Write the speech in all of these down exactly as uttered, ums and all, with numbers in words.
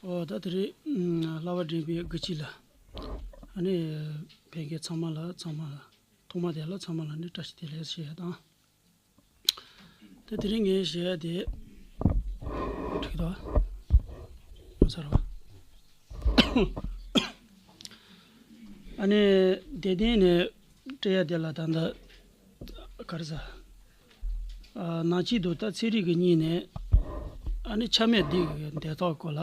ཨོ་ད་དེ་རིང་ཨ་ལྷག་པ་འདྲེན་པའི་དགུ་གཅིག་ལ། ཨ་ནི་ཕན་མཁན་ཚང་མ་ལ་ཚང་མ་ལ་ཐོག་མ་དེ་ལ་ཚང་མ་ལ་ནི་བཀྲ་ཤིས་བདེ་ལེགས་ཞུ་ཡ་དང་། ད་དེ་རིང་ངས་ཞུ་ཡ་དེ་འགྲིག་གི་འདུག་ཨ། ཡོང་ས་རེད་བ། ཨ་ནི་དེ་སྟེང་ནས་སྤྲད་ཡ་དེ་ལ་ད་ལྟ་ག་རེ་ཟ། ཨ་ནང་ཆོས་དང་ད་ཚན་རིག་གི་གཉིས་ནས་ཨ་ནི་ཆ་མེད་འདི་གི་འདོད་ཐོག་སྐོར་ལ་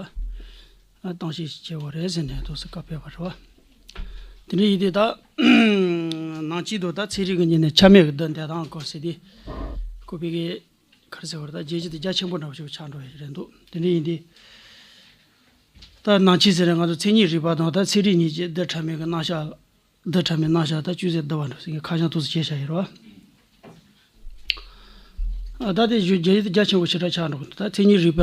ཨ་གཏམ་བཤད་བྱེད་དགོས་རེད་ཟེར་ནས་འདུག་སེ་བཀའ་ཕེབས་པ་རེད་བ། དེ་འདྲ་ཡིན་དུས་ད་ནང་ཆོས་དང་ད་ཚན་རིག་གི་གཉིས་ནས་ཆ་མེད་གི་འདི་འདོད་ཐོག་སྐོར་ཟེར་དེ་ཁོ་པའི་གི་ག་རེ་ཟེར་བ་རེད། ད་རྒྱལ་སྤྱི་དུ་རྒྱ་ཆེན་པོ་འདྲ་བོ་ཞིག་ཆགས་འགྲོ་ཡི་རེད་འདུག་དེ་འདྲ་ཡིན་དུས་ད་ནང་ཆོས་ཟེར་ན་ང་ཚོ་མཚན་ཉིད་རིག་པ་དང་ད་ཚན་རིག་གཉིས་ཀྱི་རྡུལ་ཕྲ་མོའི་གི་རྣམ་གཞག་རྡུལ་ཕྲ་མོའི་རྣམ་གཞག་ད་ཅུང་ཟད་བསྡུ་བ་འདྲ་ཟེར་མཁན་ཁ་བྱང་ཐུགས་སུ་བྱས་བཞག་ཡོད་རེད་བ། ཨ་ད་དེ་བརྗོད་རྒྱ་ཡིག་རྒྱ་ཆེན་པོ་ཞེ་དྲག་ཆགས་འགྲོ་གི་འདུག་ད་མཚན་ཉིད་རིག་པ་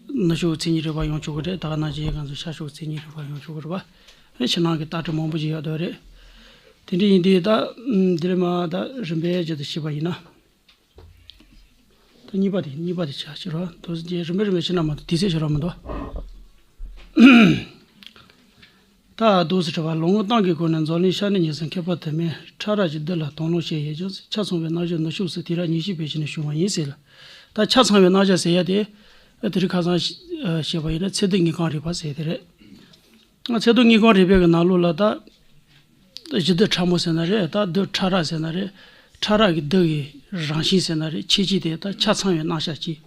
ནུབ་ཕྱོགས་མཚན་ཉིད་རིག་པ་ཡོང་ཆོག་གི་རེད། ད་ག་ནང་བཞིན་ང་ཚོ་ཤར་ཕྱོགས་མཚན་ཉིད་རིག་པ་ཡོང་ཆོག་གི་རེད་བ། ཨ་ཕྱི་ནང་གི་ལྟ་གྲུབ་མང་པོ་ཞིག་ཡོད་འདུག་རེད། དེ་འདྲ་ཡིན་དུས་ད་འདི་ལས་མ་ད་རིམ་པས་བརྒྱུད་དུ་ཞུས་པ་ཡིན་ན། ད་གཉིས་པ་དེ་གཉིས་པ་དེ་ཆ་ཕྱིར་བ་དུ་རེ་རེ་མི་ཤེས་ན་མ་གཏོགས་དེ་ཚེ་ཤོར་བ་མི་འདུག་ད་དུ་སི་ཁྲི་བ་ལོ་ངོ་སྟོང་གི་གོང་ནས་འཛམ་གླིང་ཤར་ནུབ་གཉིས་སུ་མཁས་པ་དུ་མས་ཕྲ་རགས་ཀྱི་རྡུལ་ལ་དོགས་སློང་བྱས་ཡོད་ཀྱང་ཆ་ཚང་བའི་རྣམ་གཞག་ནུབ་ཕྱོགས་སུ་དུས་རབས་ཉི་ཤུ་པའི་ཕྱི་ནས་བྱུང་བ་ཡིན་ཟེར་ལ། ད་ཆ་ཚང་བའི་རྣམ་གཞག་ཟེར་ཡ་དེ་དེ་རིང་ཁ་སང་བཤད་པ་ཡིན་ན་ཚད་རྡུལ་དངོས་ཁམས་རིག་པ་ཟེར་དེ་རེད། ཚད་རྡུལ་དངོས་ཁམས་རིག་པའི་གི་ནང་ལོགས་ལ་ད་གཞི་རྡུལ་ཕྲ་མོ་ཟེར་ན་རེད། ད་རྡུལ་ཕྲ་རགས་ཟེར་ན་རེད། ཕྲ་རགས་ཀྱི་རྡུལ་གྱི་རང་བཞིན་ཟེར་ན་རེད། ཁྱད་ཆོས་དེ་ད་ཆ་ཚང་བའི་རྣམ་གཞག་ཅིག་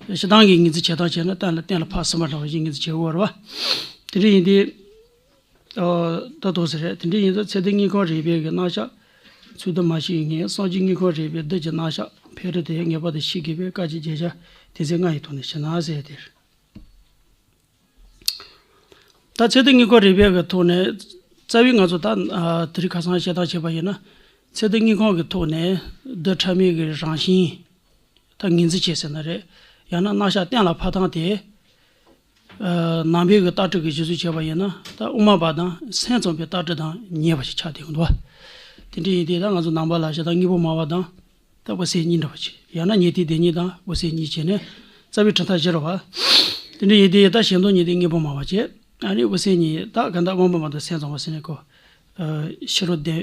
སྤྱིར་བཏང་གི་ངོས་འཛིན་བྱེད་སྟངས་བྱས་ན་གཏན་ལ་གཏན་ལ་ཕབ་ཟིན་པ་འདྲ་བ་ཞིག་ངོས་འཛིན་བྱེད་དགོས་རེད་བ། དེ་འདྲ་ཡིན་དུས་ད་དོགས་ཟེར་རེད། དེ་འདྲ་ཡིན་ད་ཚད་རྡུལ་དངོས་ཁམས་རིག་པའི་གི་རྣམ་གཞག་ཚུལ་དུ་མ་ཤེས་ངེས་སངས་རྒྱས་དངོས་ཁམས་རིག་པའི་རྡུལ་གྱི་རྣམ་གཞག་ཕེ་རི་དེ་ངེས་པར་དུ་ཤེས་དགོས་པའི་སྐད་ཆ་བརྗོད་བྱ་དེ་ཚེ་ལྔ་ཡི་ཐོག་ནས་ཤེས་ན་ཟེར་དེ་རེད། ད་ཚད་རྡུལ་དངོས་ཁམས་རིག་པའི་གི་ཐོག་ནས་རྩ་བའི་ང་ཚོ་ད་ཨ་དེ་རིང་ཁ་སང་བཤད་སྟངས་བྱས་པ་ཡིན་ན་ཚད་རྡུལ་དངོས་ཁམས་ཀྱི་ཐོག་ནས་རྡུལ་ཕྲ་མོའི་གི་རང་བཞིན་ད་ངོས་འཛིན་བྱེད་ཟེར་ན་རེད། ཡང་ན་རྣམ་གཞག་གཏན་ལ་ཕབ་སྟངས་དེ་ཨ་ནང་པའི་གི་ལྟ་གྲུབ་ཀྱི་གཞི་བཟུང་བྱས་པ་ཡིན་ན་ད་དབུ་མ་པ་དང་སེམས་ཙམ་པའི་ལྟ་གྲུབ་དང་ཉེ་བ་ཞིག་ཆགས་བསྡད་ཀྱི་འདུག་བ། དེ་འདྲ་ཡིན་དུས་ད་ང་ཚོ་ནང་པ་ལ་བྱ་དང་དངོས་པོ་སྨྲ་བ་དང་། ད་འོད་གསལ་གཉིས་འདྲ་བ་ཅིག་ཡང་ན་ཉན་ཐོས་སྡེ་གཉིས་དང་འོད་གསལ་གཉིས་བྱས་ནས་རྩ་བའི་གྲུབ་མཐའ་བཞི་རེད་བ། དེ་འདྲ་ཡིན་དུས་ད་གཞན་སྟོང་ཉིད་དེ་དངོས་པོ་སྨྲ་བ་བྱས། ཨ་ནི་འོད་གསལ་གཉིས་ད་ག་འདྲ་དབང་པོ་མ་དང་སེམས་ཙམ་པ་ཟེར་ནས་གོ། ཕྱི་རོལ་བདེན།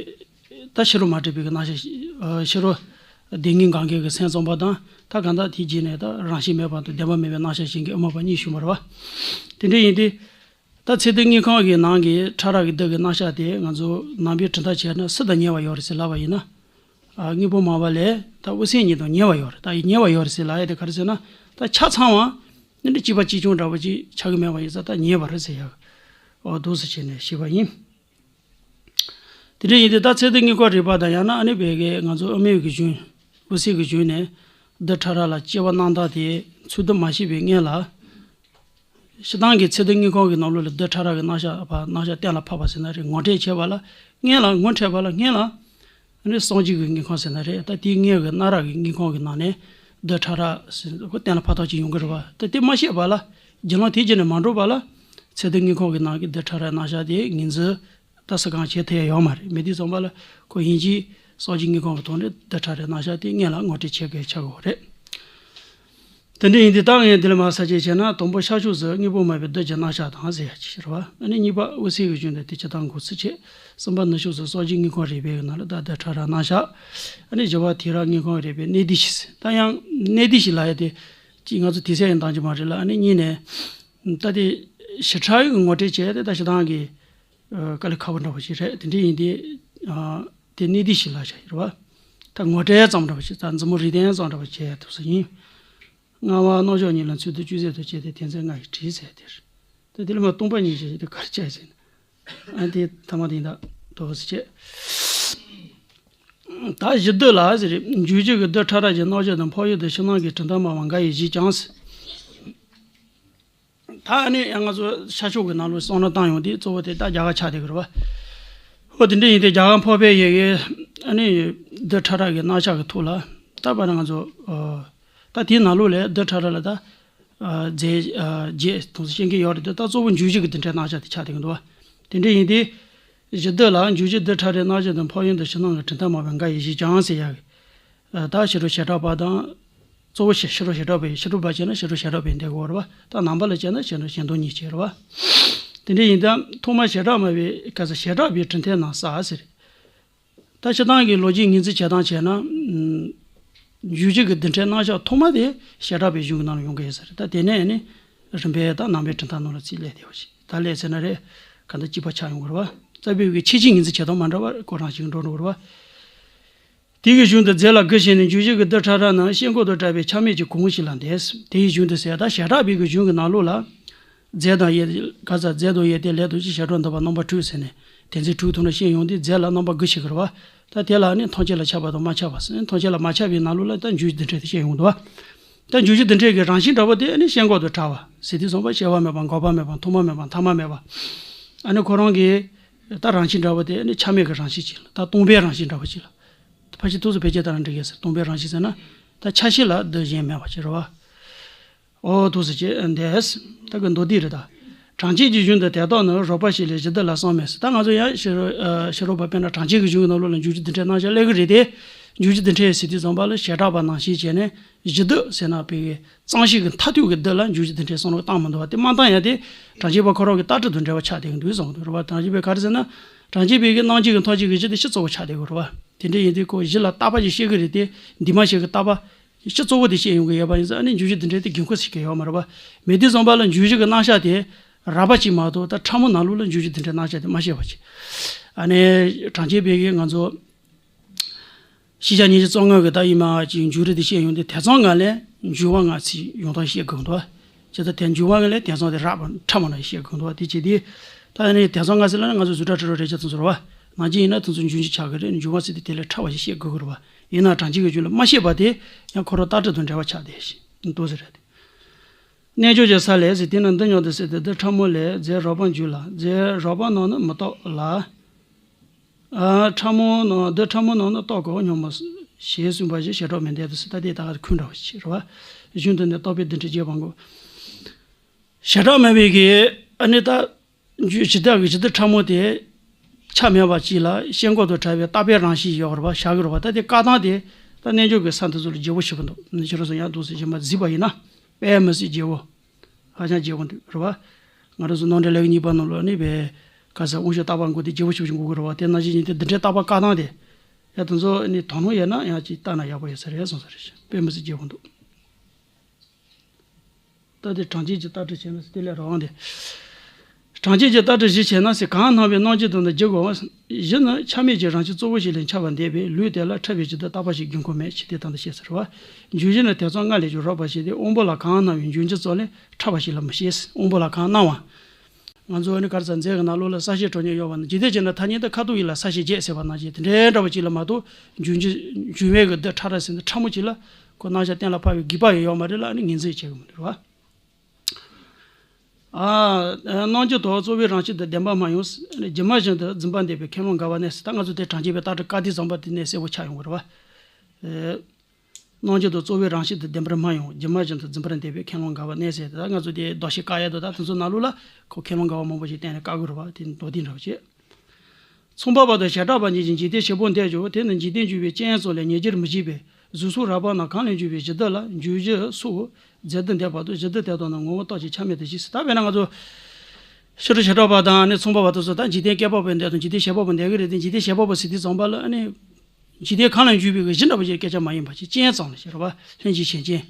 ད་ཕྱི་རོལ་མ་གྲུབ་པའི་གི་རྣམ་གཞག་ཕྱི་རོལ་བདེན་གཉིས་འགལ་འགལ་གྱི་སེམས་ཙམ་པ་དང་ད་ག་འདྲ་དེའི་རྗེས་ནས་ད་རང་བཞིན་མེད་པ་དང་བདེན་པ་མེད་པའི་རྣམ་གཞག་གཞན་གྱི་དབུ་མ་པ་གཉིས་བྱུང་བ་རེད་བ། དེ་འདྲ་ཡིན་དུས། ད་ཚད་རྡུལ་དངོས་ཁམས་ཀྱི་ནང་གི་ཕྲ་རགས་ཀྱི་རྡུལ་གྱི་རྣམ་གཞག་དེ་ང་ཚོ་ནང་པའི་གྲུབ་མཐའ་བྱས་ན་སུ་དང་ཉེ་བ་ཡོད་རེད་ཟེར་ལབ་པ་ཡིན་ན། ཨ་དངོས་པོ་སྨྲ་བ་ལས་ད་འོད་གསལ་གཉིས་དང་ཉེ་བ་ཡོད་རེད། ད་ཉེ་བ་ཡོད་རེད་ཟེར་ལབ་ཡ་དེ་ག་རེ་ཟེར་ན་ད་ཆ་ཚང་བ་ནི་འདི་གཅིག་པ་གཅིག་རྐྱང་འདྲ་བོ་ཅིག་ཆགས་ཀྱི་མེད་པ་ཡིན་ཙང་ད་ཉེ་བ་རེད་ཟེར་ཡ། འོ་འདུག་སེ་བྱས་ནས་ཤེས་པ་ཡིན། དེ་འདྲ་ཡིན་དུས་ད་ཚད་རྡུལ་དངོས་ཁམས་རིག་པ་དང་ཡང་ན་ཨ་ནི་བོད་ཀྱི་ང་ཚོ་དབུ་མའི་གི་གཞུང་། འོད་གསལ་གྱི་གཞུང་ནས་རྡུལ་ཕྲ་རགས་ལ་དཔྱད་པ་གནང་སྟངས་དེ་ཚུལ་དུ་མ་ཤེས་པའི་སྔོན་ལ། སྤྱིར་བཏང་གི་ཚད་རྡུལ་དངོས་ཁམས་ཀྱི་ནང་ལོགས་ལ་རྡུལ་ཕྲ་རགས་ཀྱི་རྣམ་གཞག་པ་རྣམ་གཞག་གཏན་ལ་ཕབ་པ་ཟེར་ན་རེད། ངོ་སྤྲོད་བྱས་པ་ལ་སྔོན་ལ་ངོ་འཕྲོད་པ་ལ་སྔོན་ལ་ནི་སངས་རྒྱས་ཀྱི་དངོས་ཁམས་ཟེར་ན་རེད། ད་དེའི་སྔོན་གྱི་གནའ་རབས་ཀྱི་དངོས་ཁམས་ཀྱི་ནང་ནས་རྡུལ་ཕྲ་རགས་ཟེར་ཁོ་གཏན་ལ་ཕབ་སྟངས་ཅིག་ཡོང་གི་རེད་བ། ད་དེ་མ་ཤེས་པ་ལ་བརྒྱུད་ལམ་དེའི་རྗེས་ནས་མ་འགྲོ་བ་ལ་ཚད་རྡུལ་དངོས་ཁམས་ཀྱི་ནང་གི་རྡུལ་ཕྲ་རགས་རྣམ་གཞག་དེ་ངོས་འཛིན་ད་སུ་གང་བྱེད་ཐུབ་ཡ་ཡོད་མ་རེད། མི་དེ་ཚང་མ་ལ་ཁོ་ཡིན་གཅིག་སངས་རྒྱས་དངོས་ཁམས་ཀྱི་ཐོག་ནས་རྡུལ་ཕྲ་རགས་རྣམ་གཞག་དེ་སྔོན་ལ་ངོ་སྤྲོད་བྱེད་དགོས་ཆགས་ཀྱི་ཡོད་རེད། དེ་འདྲ་ཡིན་དུས་ད་ངས་འདི་ལ་མར་གསལ་བཤད་བྱས་ན་དང་པོ་ཤར་ཕྱོགས་སུ་དངོས་པོ་སྨྲ་བའི་རྡུལ་གྱི་རྣམ་གཞག་དང་ཟེར་ཡ་ཅིག་རེད་བ། ཨ་ནི་གཉིས་པ་འོད་གསལ་གྱི་གཞུང་དང་དེ་ཇི་ལྟར་འགོད་ཚུལ་བྱས། གསུམ་པ་ནུབ་ཕྱོགས་སུ་སངས་རྒྱས་དངོས་ཁམས་རིག་པའི་ནང་ལ་ད་རྡུལ་ཕྲ་རགས་རྣམ་གཞག་ཨ་ནི་བཞི་པ་དུས་རབས་དངོས་ཁམས་རིག་པའི་གནས་བསྡུས་ཤིག་ཟེར། ད་ཡང་གནས་བསྡུས་ཤིག་ལབ་ཡ་དེ་གཅིག་ང་ཚོ་དུས་ཚོད་ཡང་འདང་རྒྱུ་མ་རེད་ལ། ཨ་ནི་གཉིས་ནས་ད་དེ་ཞིབ་ཕྲ་ཡི་ངོ་སྤྲོད་བྱས་ཏེ་ད་ཞེ་སྡང་གི་དཀའ་ལས་ཁག་པོ་འདྲ་བོ་ཞིག་རེད། དེ་འདྲ་ཡིན་དུས་དེ་གནད་བསྡུས་ཤིག་ལབ་བྱ་ཡིན་རེད་བ། ད་ངོ་སྤྲོད་ཙམ་འདྲ་བོ་ཞིག་ད་མཛུབ་མོ་རིལ་སྟན་ཙམ་འདྲ་བོ་བྱས་ཐུབ་ས་ཡིན། ལྔ་པ་རྣམ་གཞག་གཉིས་ལ་ཚུལ་དུ་ཅུང་ཟད་དུ་བྱས་ཏེ་དོན་ཚན་ལྔ་ཡི་བྲིས་ཟེར་དེར། ད་དེ་ལ་མ་སྟོང་པ་ཉིད་ཅེས་དེ་གར་བྱས་ཟེར་ན། ཨ་དེ་ཐ་མ་དེ་ད་དོགས་སེ་བྱས། ད་གཞི་རྡུལ་ལ་ཟེར་རེད། འཇུག་གཞི་གི་རྡུལ་ཕྲ་རགས་ཀྱི་རྣམ་གཞག་དང་འཕགས་ཡུལ་དུ་ཕྱི་ནང་གི་གྲུབ་མཐའ་སྨྲ་བ་འགའ་ཡིས་གཞི་བཅངས་ཟེར། ད་ཨ་ནི་ང་ཚོ་ཤར་ཕྱོགས་ཀྱི་ནང་ལོགས་བསམ་བློ་བཏང་ཡོང་དུས་གཙོ་བོ་དེ་ད་རྒྱ་གར་ཆགས་བསྡད་ཀྱི་རེད་བ། ཧོ་དེ་འདྲ་ཡིན་དུས་རྒྱ་གར་འཕགས་པའི་ཡི་གེ་ཨ་ནི་རྡུལ་ཕྲ་རགས་ཀྱི་རྣམ་གཞག་གི་ཐོག་ལ་ད་བར་ན་ང་ཚོ་ད་དེའི་ནང་ལོགས་ལས་རྡུལ་ཕྲ་རགས་ལ་ད་རྫས་བརྒྱད་དུ་ཤེས་མཁན་ཡོད་རེད། ད་གཙོ་བོ་འཇུག་གཞི་གི་དེ་འདྲའི་རྣམ་གཞག་དེ་ཆགས་བསྡད་ཀྱི་འདུག་བ། དེ་འདྲ་ཡིན་དུས་གཞི་རྡུལ་ལ་འཇུག་གཞི་རྡུལ་ཕྲ་རགས་རྣམ་གཞག་དང་འཕགས་ཡུལ་དུ་ཕྱི་ནང་གི་གྲུབ་མཐའ་སྨྲ་བ་འགའ་ཡིས་གཞི་བཅངས་ཟེར་ཡ་གི་ད་ཕྱི་རོལ་བྱེ་བྲག་པ་དང་། གཙོ་བོ་ཕྱི་ཕྱི་རོལ་བྱེ་བྲག་པའི་ཕྱི་རོལ་པ་བྱས་ན་ཕྱི་རོལ་བྱེ་བྲག་པའི་འདོད་དགོས་རེད་བ། ད་ནང་པ་ལ་བྱས་ན་ཕྱི་རོལ་གཞན་དོན་གཉིས་བྱེད་རེད་བ། དེ་འདྲ་ཡིན་དུས་ཐོག་མར་བྱེ་བྲག་སྨྲ་བའི་ག་ས་བྱེ་བྲག་པའི་གྲུབ་མཐའི་ནང་བསགས་ཟེར། ད་སྤྱིར་བཏང་གི་ལོ་རྒྱུས་ངོས་འཛིན་བྱེད་སྟངས་བྱས་ན། ཨམ། འཇུག་བྱེད་ཀྱི་རྡུལ་ཕྲན་རྣམ་གཞག་ཐོག་མ་དེ་བྱེ་བྲག་པའི་གཞུང་གི་ནང་ལ་ཡོང་གི་ཡོད་ས་རེད། ད་དེ་ནས་ནི་རིམ་པས་ད་ནང་པའི་གྲུབ་མཐའ་ནང་ལ་རྩིས་ལས་བསྡད་པ་ཞིག་ད་ལས་ཟེར་ན་རེད། ག་འདྲ་གཅིག་པ་ཆགས་ཡོང་གི་རེད་བ། རྩ་བའི་གི་ཁྱད་ཆོས་ངོས་འཛིན་བྱེད་སྟངས་མ་འདྲ་བ་ཁོ་རང་ཞིག་འགྲོ་འགྲོ་གི་རེད་བ། དེ་གི་གཞུང་དུ་རྫས་ལ་དགུ་ཞེས་ནས། འཇུག་བྱེད་ཀྱི་རྡུལ་ཕྲ་རབ་རྣམས་ཤེལ་སྒོར་དུ་བྲལ་བའི་ཆ་མེད་ཀྱི་གོང་བུ་ཞིག་ལ་འདེད། དེ་ཡི་གཞུང་དུ་ཟེར། ད་བྱེ་བྲག་པའི་གི་གཞུང་གི་ནང་ལོགས་ལ། རྫས་དང་དབྱེ་ག་ས་རྫས་དང་དབྱེ་དེ་ལས་དང་བཅས་བྱེ་བྲག་འདུས་པ་རྣམ་པ་དྲུག་ཟེར་ནས་དེ་ཚོའི་དྲུག་ཐོག་ནས་བཤད་ཡོང་དུས་རྫས་ལ་རྣམ་པ་དགུ་ཞིག་གི་རེད་བ། ད་དེ་ལ་ནི་ཐམས་ཅད་ལ་ཁྱབ་པ་དང་མ་ཁྱབ་པ་ཟེར། ཐམས་ཅད་ལ་མ་ཁྱབ་པའི་ནང་ལོགས་ལ་ད་འཇུག་བྱེད་རྡུལ་ཕྲན་དེ་བཤད་ཡོང་འདུག་བ། ད་འཇུག་བྱེད་རྡུལ་ཕྲན་གྱི་རང་བཞིན་འདྲ་བོ་དེ་ནི་ཤེལ་སྒོར་དུ་བྲལ་བ་ཟེར་དུས་ཙམ་པ་སྐྱེ་བ་མེད་པ་འགག་པ་མེད་པ་ཐོག་མ་མེད་པ་མཐའ་མ་མེད་པ། ཨ་ནི་ཁོ་རང་གི་ད་རང་བཞིན་འདྲ་བོ་དེ་ནི་ཆ་མེད་ཀྱི་རང་བཞིན་ཅིག་ལ། ད་སྟོང་པའི་རང་བཞིན་འདྲ་བོ་ཅིག་ལ། ཕལ་ཆེར་ཐུགས་སུ་ཕལ་ཆེར་ད་རང་འགྲིག་གི་ཟེར། སྟོང་པའི་རང་བཞིན་ཟེར་ན། ད་ཆ་ཤས་ལ་རྡུལ་གཞན་མེད་པ་ཅིག་རེད་བ། ཨོ་ཐུགས་སུ་ཆེ་འདས། ད་གི་མདོ་འདི་རེད་ད། གྲངས་ཅན་གྱི་གཞུང་དུ་དེ་དག་ནི་རོགས་པ་ཞིག་ལས་གཞི་རྡུལ་ལ་བསམ་མེད་ཟེར། ད་ང་ཚོ་ཡང་ཕྱི་རོལ་ཕྱི་རོལ་པ་དཔེར་ན་གྲངས་ཅན་གྱི་གཞུང་གི་ནང་ལོགས་ལ་འཇུག་བྱེད་རྡུལ་ཕྲན་རྣམ་གཞག་སླེབས་ཀྱི་རེད་དེ། འཇུག་བྱེད་རྡུལ་ཕྲན་ཟེར་དུས་ཙམ་པ་ལ་བྱེ་བྲག་པ་ནང་བཞིན་བྱས་ནས་གཞི་རྡུལ་ཟེར་ན་བོད་ཀྱི་གཙང་ཞིང་གི་མཐར་ཐུག་གི་རྡུལ་ལ་འཇུག་བྱེད་རྡུལ་ཕྲན་བསམ་བློ་བཏང་མི་འདུག་བ། དེ་མ་བཏང་ཡང་དེ་གྲངས་ཅན་པ་ཁོ་རང་གི་ལྟ་གྲུབ་དང་འབྲེལ་བ་ཆགས་བསྡད་ཀྱི་འདུག་བསམ་གྱི་འདུག་རེད་བ། གྲངས་ཅན་པས་ག་རེ་ཟེར་ན། གྲངས་ཅན་པའི་གི་སྣང་བྱེད་ཀྱི་མཐོང་བྱེད་ཀྱི་གཞི་དེ་སྤྱི་གཙོ་བོ་ཆགས་བསྡད་ཀྱི་རེད་བ། དེ་འདྲ་ཡིན་དུས་ཁོ་གཞི་ལ་བཏགས་པ་ཞིག་བཤད་ཀྱི་རེད་དེ། འདུས་མ་བྱས་ཀྱི་བཏགས་པ། སྤྱི་གཙོ་བོ་དེ་བཤད་ཡོང་གི་ཡོད་པ་ཡིན་ཙང་། ཨ་ནི་འཇུག་བྱེད་རྡུལ་ཕྲན་དེ་དགོས་མཁོ་ཟེར་གྱི་ཡོད་མ་རེད་པ། མེད་དུས་ཙམ་པ་ལ་འཇུག་བྱེད་ཀྱི་རྣམ་གཞག་དེ་རགས་པ་ཅིག་མ་གཏོགས། ད་ཕྲ་མོ་ནང་ལོགས་ལ་འཇུག་བྱེད་རྡུལ་ཕྲན་རྣམ་གཞག་དེ་མ་བཤད་པ་ཅིག་ཨ་ནི་གྲངས་ཅན་པའི་གི་ང་ཚོ་ཤེས་བྱ་ཉིས་བརྒྱ་རྩ་ལྔ་གི་ད་ཡིན་མ་ཅིག་འཇུག་རིགས་དེ་བཤད་ཡོང་དུས། དེ་ཚང་ང་ལས་འཇུག་པ་ལྔ་ཚིག་ཡོང་སྟངས་བཤད་དགོས་འདུག་བ། བྱས་ཙང་དེ་འཇུག་པ་ལྔ་ལས་དེ་ཚང་དེ་རགས་པ་ཕྲ་མོ་ནང་བཤད་དགོས་འདུག་བ། དེ་བྱས་དུས། ད་ནི་དེ་ཚང་ང་ཚོ་ལ་ནི་ང་ཚོ་གཟུགས་སྒྲ་དྲི་རོ་རེག་བྱ་དེ་ཚོ་རེད་བ། ནང་བཞིན་ཡིན་ན་དེ་ཚོ་འཇུག་བྱེད་ཆགས་ཀྱི་རེད། འཇུག་པ་ཟེར་དུས་དེ་ལས་ཕྲ་བ་ཞིག་བཤད་དགོས་ཀྱི་རེད་བ། ཡིན་ནའང་གྲངས་ཅན་གྱི་གཞུང་ལ་མ་བཤད་པ་དེ་ཡང་ཁོ་རང་ལྟ་གྲུབ་དང་འབྲེལ་བ་ཆགས་བསྡད་ཤིང་འདུག་ཟེར་རེད། རྣལ་འབྱོར་གྱི་ས་ལས་ཟེར། དེ་ནི་འདི་སྙམ་དུ་སེམས་ཏེ། རྡུལ་ཕྲ་མོ་ལས་རྫས་རགས་པར་འཇུག་ལ། རྫས་རགས་པ་རྣམས་ནི་མི་རྟག་ལ། ཨ། ཕྲ་མོ་རྣམས། རྡུལ་ཕྲ་མོ་རྣམས་ནི་རྟག་གོ་སྙམ་མོ། ཞེས་གསུངས་པ་བཞིན་བྱེ་བྲག་མི་འདོད་དོ་ཟེར། ད་དེ་ད་ག་ཁུངས་འདྲ་བ་ཞིག་རེད་བ། གཞུང་དུ་ནི་རྟག་པའི་རྡུལ་ཕྲན་རྗེས་དཔག་གོ། བྱེ་བྲག་སྨྲ་བའི་གི་ཨ་ནི་ད་འཇུག་བྱེད་རྡུལ་གྱི་གཞི་རྡུལ་ཕྲ་མོ་དེ་ཆ་མེད་པ་ཅིག་ལ་ཤེལ་སྒོར་དུ་བྲལ་བའི་རྟག་པའི་རང་བཞིན་ཡོད་རེད་བ། བཞག་གི་རེད་བ། ད་དེ་བཀག་སྟངས་དེ་ད་རྣལ་འབྱོར་གྱི་ས་འདི་ཚོ་ལ་བརྗེ་པོ་ཞེ་པོ་འདུག་ནི་ཁྱེད་རང་ཚོ་ཡང་འདུག་སེ་གཞན་པ་གཟིགས་པ་ཡིན་ན་དཔེ་མི་སྲིད་བརྗེ་པོ། ཧ་ཅང་བརྗེ་པོ་འདུག་རེད་བ། ང་རང་ཚོ་ནང་འདྲེན་ལས་ཀྱི་གཉིས་པ་ནང་ལོགས་ནི་བའི་ག་ས་དབང་ཕྱུག་རྟག་པ་མགོ་དེ་བརྗེ་པོ་ཞེ་པོ་ཞིག་འགོད་གི་རེད་བ། དེ་ནང་བཞིན་ཡིན་ཏེ་རྡུལ་ཕྲན་རྟག་པ་བཀག་སྟངས་དེ། ཡ་དེ་ཚོ་ནི་དོ་སྣང་ཡོད་ན་ཡང་ཅིག་བལྟས་ན་ཡག་པོ་ཡོད་ས་རེད་གསུངས་ས་རེད། དཔེ་མི་སྲིད་བརྗེ་པོ་འདུག་ད་དེ་གྲངས་ཅན་གྱི་ལྟ་གྲུབ་བྱས་ན་དེ་ལས་རང་དབང་དེ། གྲངས་ཅན་གྱི་ལྟ་གྲུབ་བཞི་བྱས་ན་ཟེར། གང་སྣང་བའི་རྣམ་འགྱུར་དུ་ནི་བརྗོད་དགོས་པ། གཞི་ནི་ཆ་མེད་ཀྱི་རང་བཞིན་གཙོ་བོ་ཞིག་ལས་འཆར་བ་འདས་པས། ལུས་དེ་ལ་ཕྲ་བའི་གཞི་རྡུལ་རྟག་པ་ཞིག་དགོས་མཁོ་མེད་ཅེས་དེ་ལྟར་དུ་བཤད་ཟེར་བ། འཇུག་གཞི་ནི་དེ་ཚང་སྔར་ལས་ཀྱང་རགས་པ་ཞིག་སྟེ། དབང་པོ་ལ་གང་སྣང་བའི་འབྱུང་འགྱུར་ཙམ་ལས་ཕྲ་བ་ཞིག་ལ་མི་བཤད། དབང་པོ་ལ་གང་སྣང་བ། ང་ཚོ་ནི་ག་རེ་ཟེར། རྫས་ཀྱི་ནང་ལོགས་ལ་གསལ་བཤད་གྲོགས་ཉིད་ཡོད་པ་ནི། འཇིག་རྟེན་གྱི་ནང་ཐ་སྙད་དུ་ཁ་དོག་ཡིད་ལ་གསལ་བྱེད་བརྒྱད་ཟེར་བ་ནང་བཞིན་དེ་འདྲའི་འདྲ་བ་ཅིག་ལ་མ་གཏོགས། འབྱུང་འགྱུར་འབྱུང་བའི་གི་རྡུལ་ཕྲ་རབ་ཟེར་ནས་ཕྲ་མོ་ཅིག་ལ་ཁོ་རྣམ་གཞག་གཏན་ལ་ཕབ་པའི་དགོས་པ་ཡང་ཡོད་མ་རེད་ལ། ཨ་ནི་ངོས་འཛིན་བྱེད་དགོས་མི་འདུག་རེད་བ། ཨ། རྣམ་འགྱུར་དང་གཙོ་བོའི་རང་བཞིན་དུ་བདེན་པར་སྨྲ་ཡང་། སྒྱུ་མ་བཞིན་དུ་རྫུན་པར་འདོད་པའི་ཁས་བླངས་འགལ་བར་གནས་ཟེར། ད་ང་ཚོ་དེ་གྲངས་ཅན་པའི་ལྟ་གྲུབ་བཀག་དུས་ཙམ་པ་དེ་ནས་གསལ་པོ་ཆགས་ཡོང་གི་རེད་བ། ཨེ། རྣམ་འགྱུར་དང་གཙོ་བོའི་རང་བཞིན་དུ་བདེན་པར་སྨྲ་ཡང་། སྒྱུ་མ་བཞིན་དུ་རྫུན་པར་འདོད་པའི་ཁས་བླངས་འགལ་བར་གནས་ཟེར་ཏེ། ད་ང་ཚོ་དེ་ལྡོག་ཕྱོགས་བཀག་ཡ་དང་། ད་དེ་ཚོ་ནང་ལོགས་ལ་ཁོ་ཁས་བླངས་འགལ་བ་མང་པོ་ཞིག་བསྟན་ནས་བཀག་གི་རེད་བ། དེ་མདོ་སྡེ་འདྲ་བ་བྱས། མཚུངས་པ་བ་དང་བྱེ་བྲག་པ་གཉིས་ཀྱི་འཇིག་རྟེན་བྱེད་པོ་འདོད་ཀྱང་། དེ་ནི་འཇིག་རྟེན་འཇུག་པའི་རྐྱེན་ཙམ་ལས་ཉེར་སྦྱོར་མི་བྱེད་པས། གཟུགས་སོགས་རགས་པ་རྣམས་གང་ལས་འཇུག་པའི་གཞི་རྡུལ་ལ་འཇུག་གཞི་སོགས་རྫས་རྡུལ་འདོད་པ་དང་། གཞི་རྡུལ་དེ་དག་ནི་ངོ་བོ་རྟག་ཅིང་ཆ་མེད་དུ་བཞེད་ཟེར། ད་དཔེར་ན་ང་ཚོ་ཕྱི་རོལ་བྱེ་བྲག་པ་དང་ནི་མཚུངས་པ་བ་དེ་ཚོ་ད་འཇིག་རྟེན་བྱེད་པ་པོ་འདོད་དང་འཇིག་རྟེན་བྱེད་པ་པོ་འདོད་ཀྱི་རེད་དེ། འཇིག་རྟེན་བྱེད་པ་པོ་ཟེར་དུས་ཙམ་པ་ལ་ཨ་ནི། འཇིག་རྟེན་གང་ལ་འཇུག་པའི་གཞི་འདྲ་པོ་ཅིག་སྐད་ཆ་མ་ཡིན་པ་ཅིག་རྐྱེན་ཙམ་ལ་ཟེར་བ། ལྷན་ཅིག་བྱེད་རྐྱེན།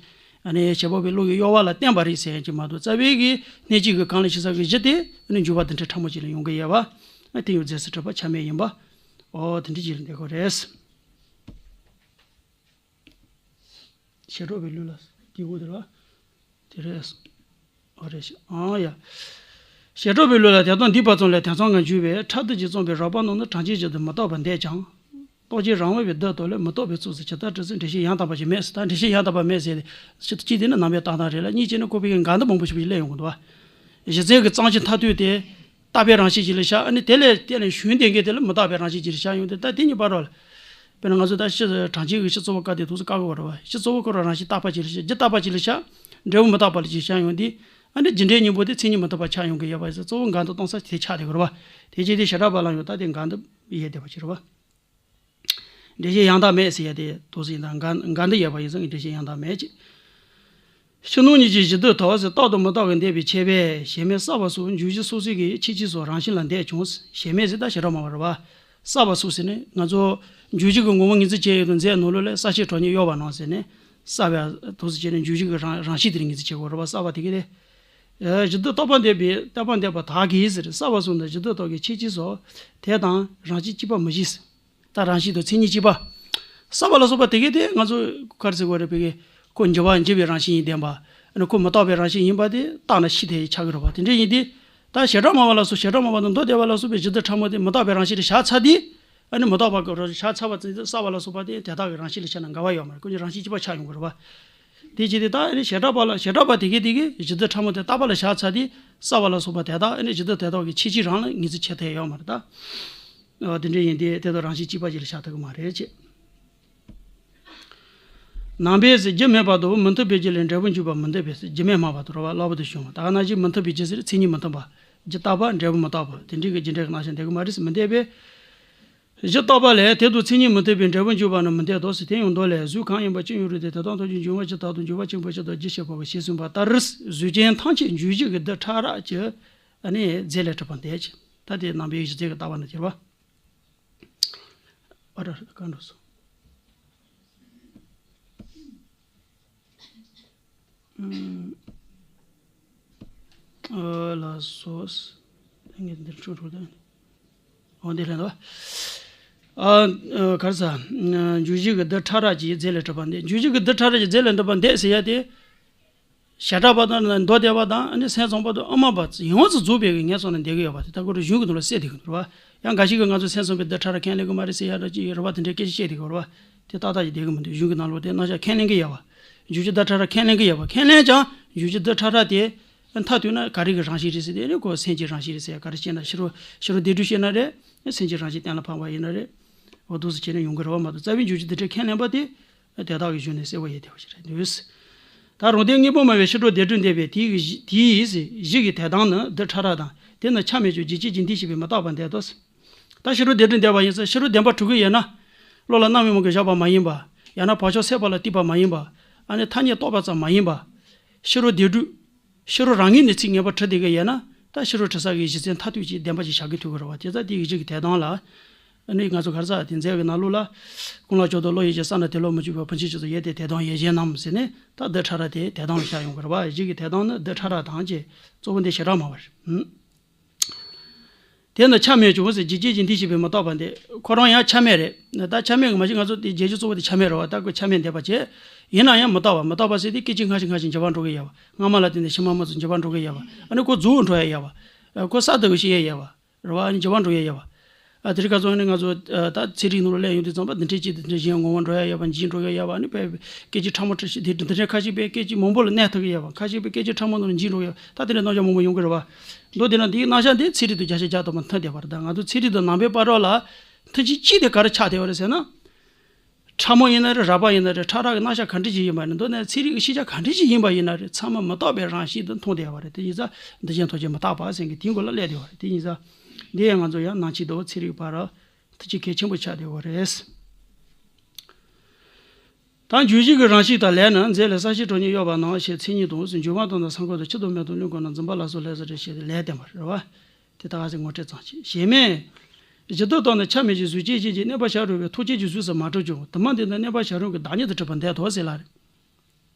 ཨ་ནི་བྱེད་པ་པོའི་བློ་ཡི་གཡོ་བ་ལ་བརྟེན་པ་རེད་ཟེར་ཡ་ཅིག་མ་གཏོགས། རྩ་བའི་གི་སྣོད་བཅུད་ཀྱི་གང་ལ་ཞིག་ས་གི་གཞི་དེ་ཨ་ནི་འཇུག་པ་རྡུལ་ཕྲན་ཕྲ་མོ་ཅིག་ལ་ཡོང་གི་ཡོད་པ། ཨ་དེ་ཡང་རྫས་སུ་གྲུབ་པ་ཆ་མེད་ཡིན་པ། ཨོ་དེ་འདྲ་ཅིག་ལ་འདོད་དགོས་རེད། བྱེ་བྲག་པའི་ལུགས་ལ་སྐྱེ་དགོས་དེ་ལ། དེ་རེད། ཨོ་རེད་ཤག་ཨང་ཡ། བྱེ་བྲག་པའི་ལུགས་ལ་དེ་དག་འདུས་པ་ཙམ་ལས་དེ་ཚང་ངེས་འཇུག་པས། ཕྲ་རྡུལ་གྱིས་བརྩམས་པའི་རགས་པ་རྣམས་ནི་གྲངས་ཅན་གཞི་དུ་མི་རྟག་པར་འདོད་ཀྱང་། རྟག་ཅིང་རང་དབང་བའི་རྡུལ་དག་ལས་མི་རྟག་པའི་ཚུལ་དུ་ཇི་ལྟར་གྲུབ་ཚུལ་འགྲེལ་བཤད་ཡང་དག་པ་ཞིག་མེད་ཟེར། ད་འགྲེལ་བཤད་ཡང་དག་པ་མེད་ཟེར་ཏེ། གཅིག་དེ་ནི་ནང་པའི་ལྟ་སྟངས་རེད་ལ། གཉིས་ཀྱིས་ནི་ཁོ་པའི་གི་འགལ་འདུ་མང་པོ་ཞིག་སླེབས་ཡོང་གི་འདུག་བ། གཞི་རྩའི་གི་གཙང་ཆུ་མཐར་ཐུག་དེ་རྟག་པའི་རང་བཞིན་ཅིག་ལ་བཞག་ཨ་ནི་དེ་ལས་དེ་ལས་གཞན་ལྡན་མཁན་དེ་ལ་མི་རྟག་པའི་རང་བཞིན་ཅིག་ལ་བཞག་ཡོང་དུས། ད་དེ་གཉིས་བར་རོ་ལ། དཔེར་ན་ང་ཚོ་ད་སྤྱི་གྲངས་ཅན་གྱི་སྤྱི་གཙོ་བོ་བཀག་དེ་དུས་སུ་བཀག་དགོས་རེད་བ། སྤྱི་གཙོ་བོ་ཁོ་རང་རང་བཞིན་རྟག་པ་ཅིག་ལ་བཞག་རྒྱུ་རྟག་པ་ཅིག་ལ་བཞག་འབྲས་བུ་མི་རྟག་པ་ལ་ཅིག་བཞག་ཡོང་དུས། ཨ་ནི་རྒྱུ་འབྲས་གཉིས་པོ་དེ་མཚན་ཉིད་མི་མཐུན་པ་ཆགས་ཡོང་གི་ཡོད་པ་ཡིན་ཙང་། གཙོ་བོ་འགལ་འདུ་གཏོང་ས་དེ་ཆགས་བསྡད་ཀྱི་རེད་བ། དེ་རྗེས་དེ་བྱེ་བྲག་པ་ལ་ཡང་ད་དེ་འགལ་འདུ་ཡོད་བསྡད་པ་ཅིག་རེད་བ། འགྲེལ་བཤད་ཡང་དག་མེད་ཟེར་ཡ་དེ་དུས་སུ་ཡིན་ད་འགལ་འགལ་འདུ་ཡོད་པ་ཡིན་ཙང་འགྲེལ་བཤད་ཡང་དག་མེད་ཅེས། ཕྱི་ནང་གཉིས་ཀྱི་གཞི་དུ་ཐོགས་ཟེར། རྟག་དང་མི་རྟག་གི་འདས་པའི་ཁྱད་པར། གཞལ་མེད་བསགས་པ་སོགས་འཇུག་གཞི་སོ་སོའི་གི་ཁྱད་ཆོས་སོགས་རང་བཞིན་ལ་འདས་ཀྱང་། གཞལ་མེད་ཟེར་ད་བྱེ་བྲག་སྨྲ་བ་རེད་པ། བསགས་པ་སོགས་ཟེར་ནས་ང་ཚོ་འཇུག་གཞི་གི་ངོ་བོ་ངེས་འཛིན་བྱས་ཡོད་དུ་མཛད་ནོར་ལུགས་ལས་གསལ་བྱེད་གྲོགས་ཉིད་གཡོ་བ་ནང་ཟེར་ནས། བསགས་པ་དུ་ཟེར་བྱས་ནས་འཇུག་གཞི་གི་རང་རང་བཞིན་དེར་ངེས་འཛིན་བྱེད་དགོས་རེད་པ། བསགས་པ་དེ་གི་རེད། གཞི་དུ་རྟག་པ་འདས་པའི་རྟག་པ་འདས་པ་དག་གིས་ཟེར། བསགས་པ་སོགས་ནི་གཞི་དུ་རྟག་གི་ཁྱད་ཆོས་སོགས་དེ་དང་རང་བཞིན་གཅིག་པ་མི་བཞི་ཟེར། ད་རང་བཞིན་དང་མཚན་ཉིད་གཅིག་པ། བསགས་པ་ལ་སོགས་པ་དེ་གས་དེ་ང་ཚོ་ག་རེ་ཟེར་དགོས་རེད། བོད་སྐད་ཁོ་འགྱུ་བ་འགྱུ་བའི་རང་བཞིན་ཡིན་བསྟན་པ། ཨ་ནི་ཁོ་མི་རྟག་པའི་རང་བཞིན་ཡིན་པ་དེ་རྟག་ན་ཕྱི་དེ་ཆགས་ཀྱི་རེད་པ། དེ་འདྲ་ཡིན་དུས། ད་བྱེ་བྲག་སྨྲ་བ་ལ་སོགས་བྱེ་བྲག་སྨྲ་བ་དང་མདོ་སྡེ་པ་ལ་སོགས་པའི་གཞི་དུ་ཕྲ་མོ་དེ་མི་རྟག་པའི་རང་བཞིན་དུ་བཞག་ཚར་དུས། ཨ་ནི་མི་རྟག་པ་གི་རང་བཞིན་བཞག་ཚར་བ་ཙམ་དུས་བསགས་པ་ལ་སོགས་པ་དེ་དེ་དག་གི་རང་བཞིན་ལ་བྱས་ན་འགལ་བ་ཡོད་མ་རེད། ཁོ་གཉིས་རང་བཞིན་གཅིག་པ་ཆགས་ཡོང་གི་རེད་པ། དེ་བྱས་ཏེ་ད་ཨ་ནི་བྱེ་བྲག་པ་ལ་བྱེ་བྲག་པ་དེ་གས་དེ་གས་གཞི་དུ་ཕྲ་མོ་དེ་རྟག་པ་ལ་བཞག་ཚར་དུས་བསགས་པ་ལ་སོགས་པ་དེ་དག་ཨ་ནི་གཞི་དུ་དེ་དག་གི་ཁྱད་ཆོས་རང་ལ་ངེས་འཛིན་བྱེད་ཐུབ་ཡོད་མ་རེད་ད། ཨ་དེ་འདྲ་ཡིན་དུས་དེ་དག་རང་བཞིན་གཅིག་པ་ཅིག་ལ་བཞག་ཐུབ་ཀྱི་མ་རེད་ཅེས། ནང་པས་རྒྱུ་མེད་པ་དང་མི་མཐུན་པའི་རྒྱུ་ལས་འབྲས་བུ་འཇུག་པ་མི་འདོད་པས་ཟེར། རྒྱུ་མེད་སྨྲ་བ་དང་རེད་པ། སླ་པོ་དེ་བྱུང་བ། ད་ག་ནང་བཞིན་མི་མཐུན་པའི་རྒྱུ་ཟེར་མཚན་ཉིད་མི་མཐུན་པ། རྒྱུ་རྟག་པ་འབྲས་བུ་མི་རྟག་པ་དེ་འདྲའི་གི་རྒྱུ་འབྲས་ཀྱི་རྣམ་གཞག་འདོད་ཀྱི་མ་རེད་ཟེར། མི་འདོད་པས། གཞི་རྟག་པ་ལས་དེ་དང་མཚན་ཉིད་མི་མཐུན་པའི་འབྲས་བུ་འཇུག་པ་ནི་མི་འདོད་དོ་ཟེར། དེ་ཡང་མདོ་ལས། གཟུགས་གང་ཡིན་པ་ཅི་ཡང་རུང་སྟེ། དེ་དག་ཐམས་ཅད་འབྱུང་བ་ཇི་ལྟ་དང་འཇུག་པ་གཅིག་པ་ཇི་ལྟར་རྒྱུ་ཞེས་པ་གི་ཞེས་གསུངས་པ་ལྟར། གཟུགས་ཅན་ཐམས་ཅད་འཇུག་གཞི་གི་རྡུལ་ཕྲ་རབ་ཀྱི་ཨ་ནི་རྫས་ལས་གྲུབ་པར་འདོད་ཅེས། ད་དེ་ནང་པའི་གཞི་རྩའི་གི་ལྟ་བ་ནི་དེ་རེད་པ། ཨ་ར་ར་གང་འགྲོ་སོང་། ཨ་ལ་སོ། ངས་འདིར་འཕྲོ་འཕྲོ་དང་། འོ་འདི་ལན་དོ། ཨ་ག་རེ་ཟ། འཇུག་གཞི་གི་རྡུལ་ཕྲ་རབ་ཀྱི་རྫས་ལས་གྲུབ་པར་འདོད། འཇུག་གཞི་གི་རྡུལ་ཕྲ་རབ་ཀྱི་རྫས་ལས་གྲུབ་པར་འདོད་ཟེར་ཡ་དེ། བྱེ་བྲག་པ་དང་མདོ་སྡེ་པ་དང་ཨ་ནི་སེམས་ཙམ་པ་དང་དབུ་མ་པ་ཡོངས་སུ་རྫོགས་པའི་གི་ངོས་བཟུང་ནས་འདོད་ཀྱི་ཡོད་པ་དེ། ད་ཁོ་རང་གཞུང་གི་ནང་ལ་གསལ་བསྡད་ཀྱི་འདུག་རེད་པ། ཡང་འགའ་ཞིག་གིས་ང་ཚོ་སེམས་ཙམ་པའི་རྡུལ་ཕྲ་རབ་ཁས་ལེན་གྱི་མ་རེད་ཟེར་ཡ་འདྲ་ཅིག་རེད་པ། དེ་འདྲའི་སྐད་ཆ་བཤད་བསྡད་ཀྱི་ཡོད་རེད་པ། དེ་ཏག་ཏག་ཅིག་བསྡད་ཀྱི་མི་འདུག་གཞུང་གི་ནང་ལོགས་དེ་རྣམ་གཞག་ཁས་ལེན་གྱི་ཡོད་པ། འཇུག་གཞི་རྡུལ་ཕྲ་རབ་ཁས་ལེན་གྱི་ཡོད་པ། ཁས་ལེན་ཀྱང་འཇུག་གཞི་རྡུལ་ཕྲ་རབ་དེ་མཐའ་དོན་ན་ག་རེ་གི་རང་བཞིན་རེད་ཟེར་དེ་ནི་ཁོ་སེམས་ཀྱི་རང་བཞིན་རེད་ཟེར་ཡ། ག་རེ་བཤད་ན་ཕྱི་རོལ་ཕྱི་རོལ་སྡེ་སྒྲུབ་བཤད་ན་རེད། སེམས་ཀྱི་རང་བཞིན་གཏན་ལ་ཕབ་པ་ཡིན་ན་རེད། འོ་འདུག་སེ་བྱས་ནས་ཡོང་གི་རེད་པ་མ་གཏོགས། རྩ་བའི་འཇུག་གཞི་རྡུལ་ཕྲ་རབ་ཁས་ལེན་པ་དེ། དེ་དག་གི་གཞུང་ནས་གསལ་པོ་ཡོད་བསྡད་པ་ཞིག་རེད་འདུག། ད་རང་སྡེ་དངོས་པོ་སྨྲ་བའི་ཕྱི་རོལ་སྡེ་སྒྲུབ་འདོད་པས། དེའི་གཞི་དེའི་གཞི་གི་དེ་དང་ནི་རྡུལ་ཕྲ་རབ་དང་། དེ་ནི་ཆ་མེད་ཀྱང་འཇུག་བྱེད་ཀྱི་འདུས་བྱས་པས་མི་རྟག་པར་འདོད་དོ། ད་ཕྱི་རོལ་སྡེ་སྒྲུབ་འདོད་པ་ཡིན་ཙང་ཕྱི་རོལ་བདེན་པར་གྲུབ་ཀྱི་ཡོད་ན། བློ་ལ་རྣམ་སྨིན་མོ་གིས་བཞག་པ་མ་ཡིན་པ། ཡང་ན་བག་ཆགས་སད་པ་ལ་གཏུགས་པ་མ་ཡིན་པ། ཨ་ནི་ཐ་སྙད་རྟོགས་པ་ཙམ་མ་ཡིན་པ། ཕྱི་རོལ་སྡེ་སྒྲུབ། ཕྱི་རོལ་རང་ངོས་ནས་ཚིག་ངེས་པར་གྲུབ་བསྡད་ཀྱི་ཡོད་ན། ད་ཕྱི་རོལ་གྲུབ་ས་གི་གཞི་རྩའི་མཐར་ཐུག་ཅིག་བདེན་པ་ཅིག་བཞག་གི་ཐུབ་ཀྱི་རེད་པ། དེ་ཙང་དེའི་གཞི་གི་དེ་དང་ལ། ཨ་ནི་ང་ཚོ་ག་རེ་ཟ་དེ་མཛད་ཀྱི་ནང་ལོགས་ལ། ཀུན་ལ་ཕྱོགས་དང་བློ་ཡིད་ཀྱི་ས་ན་དེ་བློ་མི་འཇུག་པའི་བུ་ཆེན་ཆོས་སུ་ཡོད་དེ། དེ་དང་ཡོད་གཞན་རྣམས་ཟེར་ནས། ད་རྡུལ་ཕྲ་རབ་དེ་དེ་དང་ལ་བཞག་ཡོང་གི་རེད་པ། གཞི་གི་དེ་དང་ནི་རྡུལ་ཕྲ་རབ་དང་ཅེས་གཙོ་བོ་འདི་བྱེ་བྲག་སྨྲ་བ་རེད། དེ་ནི་ཆ་མེད་ཀྱང་ཟེར། འཇུག་བྱེད་ཀྱི་འདུས་བྱས་པས་མི་རྟག་པར་འདོད། ཁོ་རང་ཡང་ཆ་མེད་རེད། ད་ཆ་མེད་ཀྱི་མ་གཞི་ང་ཚོ་དེ་རྒྱལ་སྤྱི་གཙོ་བོ་དེ་ཆ་མེད་རེད་པ། ད་ཁོ་ཆ་མེད་འདོད་པ་བྱེད། ཡིན་ན་ཡང་མི་རྟག་པ། མི་རྟག་པ་ཟེར་དེ་སྐད་ཅིག་སྔ་ཕྱི་སྔ་ཕྱི་འགྱུར་བ་འགྲོ་གི་ཡོད་པ། སྔ་མ་ལ་བརྟེན་ནས་ཕྱི་མ་མ་ཚོ་འགྱུར་བ་འགྲོ་གི་ཡོད་པ། ཨ་ནི་ཁོ་རྫོགས་འགྲོ་ཡ་ཡོད་པ། ཁོ་གསར་དུ་ཤེས་ཡ་ཡོད་པ། རེད་པ། ཨ་ནི་འགྱུར་བ་འགྲོ་ཡ་ཡོད་པ། ཨ་དེ་རིང་ཁ་སང་ནི་ང་ཚོ་ཨ་ད་ཚན་རིག་ནང་ལ་སླེབས་ཡོང་དུས་ཙམ་པ་འདི་འདྲའི་ཅིག་འདི་འདྲའི་གཞན་ངོ་བོ་འགྲོ་ཡ་ཡོད་པ། འཇིག་འགྲོ་ཡ་ཡོད་པ། ཨ་ནི་དཔེ་སྐད་ཅིག་ཕྲ་མོ་འདྲ་ཞིག་དེ་འདི་འདྲའི་ཁ་ཤས་དཔེ་སྐད་ཅིག་མང་པོ་ལ་གནས་ཐུབ་ཀྱི་ཡོད་པ། ཁ་ཤས་དཔེ་སྐད་ཅིག་ཕྲ་མོ་ནང་ལ་འཇིག་འགྲོ་གི་ཡོད་པ། ད་དེ་འདྲའི་རྣམ་གཞག་མང་པོ་ཡོང་གི་རེད་པ། མདོ་དེ་ན་འདིའི་རྣམ་གཞག་འདི་ཚན་རིག་དང་རྒྱ་ཆེ་རྒྱ་དོ་མ་མཐུན་བསྡད་པ་རེད། ད་ང་ཚོ་ཚན་རིག་དང་ནང་པའི་བར་ལ་མཐུན་རྐྱེན་གཅིག་དེ་ག་རེ་ཆགས་བསྡད་པ་རེད་ཟེར་ན། ཕྲ་མོ་ཡིན་ན་རེད། རགས་པ་ཡིན་ན་རེད། ཕྲ་རགས་ཀྱི་རྣམ་གཞག་ག་འདྲ་ཞིག་ཡིན་པ་ཡིན་ན། མདོར་ན་ཚན་རིག་གི་ཤེས་བྱ་ག་འདྲ་ཞིག་ཡིན་པ་ཡིན་ན་རེད། ཚང་མ་མི་རྟག་པའི་རང་བཞིན་དུ་མཐོང་བསྡད་པ་རེད། དེ་ཡིན་ཙང་འདུས་བྱས་ཐམས་ཅད་མི་རྟག་པ་ཟེར་མཁན་དེའི་མགོ་ལ་སླེབས་བསྡད་པ་རེད། དེ་ཡིན་ཙང་འདི་ཡང་ང་ཚོ་ཡང་ནང་ཆོས་དང་ཚན་རིག་བར་མཐུན་རྐྱེན་གལ་ཆེན་པོ་ཆགས་བསྡད་པ་རེད། ད་འཇུག་གཞི་གི་རང་བཞིན་དང་ལས་ནི་རྫས་ལས་གསལ་བྱེད་གྲོགས་གཉིས་གཡོ་བ་ནང་བཞིན་མཚན་ཉིད་དང་ཟེར། འཇུག་པ་དང་ནི་སེམས་ཁམས་དང་། ཕྱི་དང་སྨད་དང་གླིང་གང་ན་འཛིན་པ་ལ་སོགས་ལས་སུ་རེ་ཞིག་ལས་བསྟན་པ་རེད་པ། དེ་ད་ག་ཚོད་ངོ་སྤྲོད་ཙམ་ཞིག། གཞལ་མེད། གཞི་རྡུལ་དང་ནི་ཆ་མེད་ཅིང་གཟུགས་ཅན་ཅན་གྱི་གནས་པ་བྱ་རུང་བའི་ཐུགས་རྐྱེན་གྱིས་གཟུགས་སུ་མ་གྲུབ་ཀྱང་དུ་མ་འདི་ནི་གནས་པ་བྱ་རུང་གི་བདག་ཉིད་དུ་གྲུབ་པར་འདོད་དོ་ཟེར་ལ་རེད།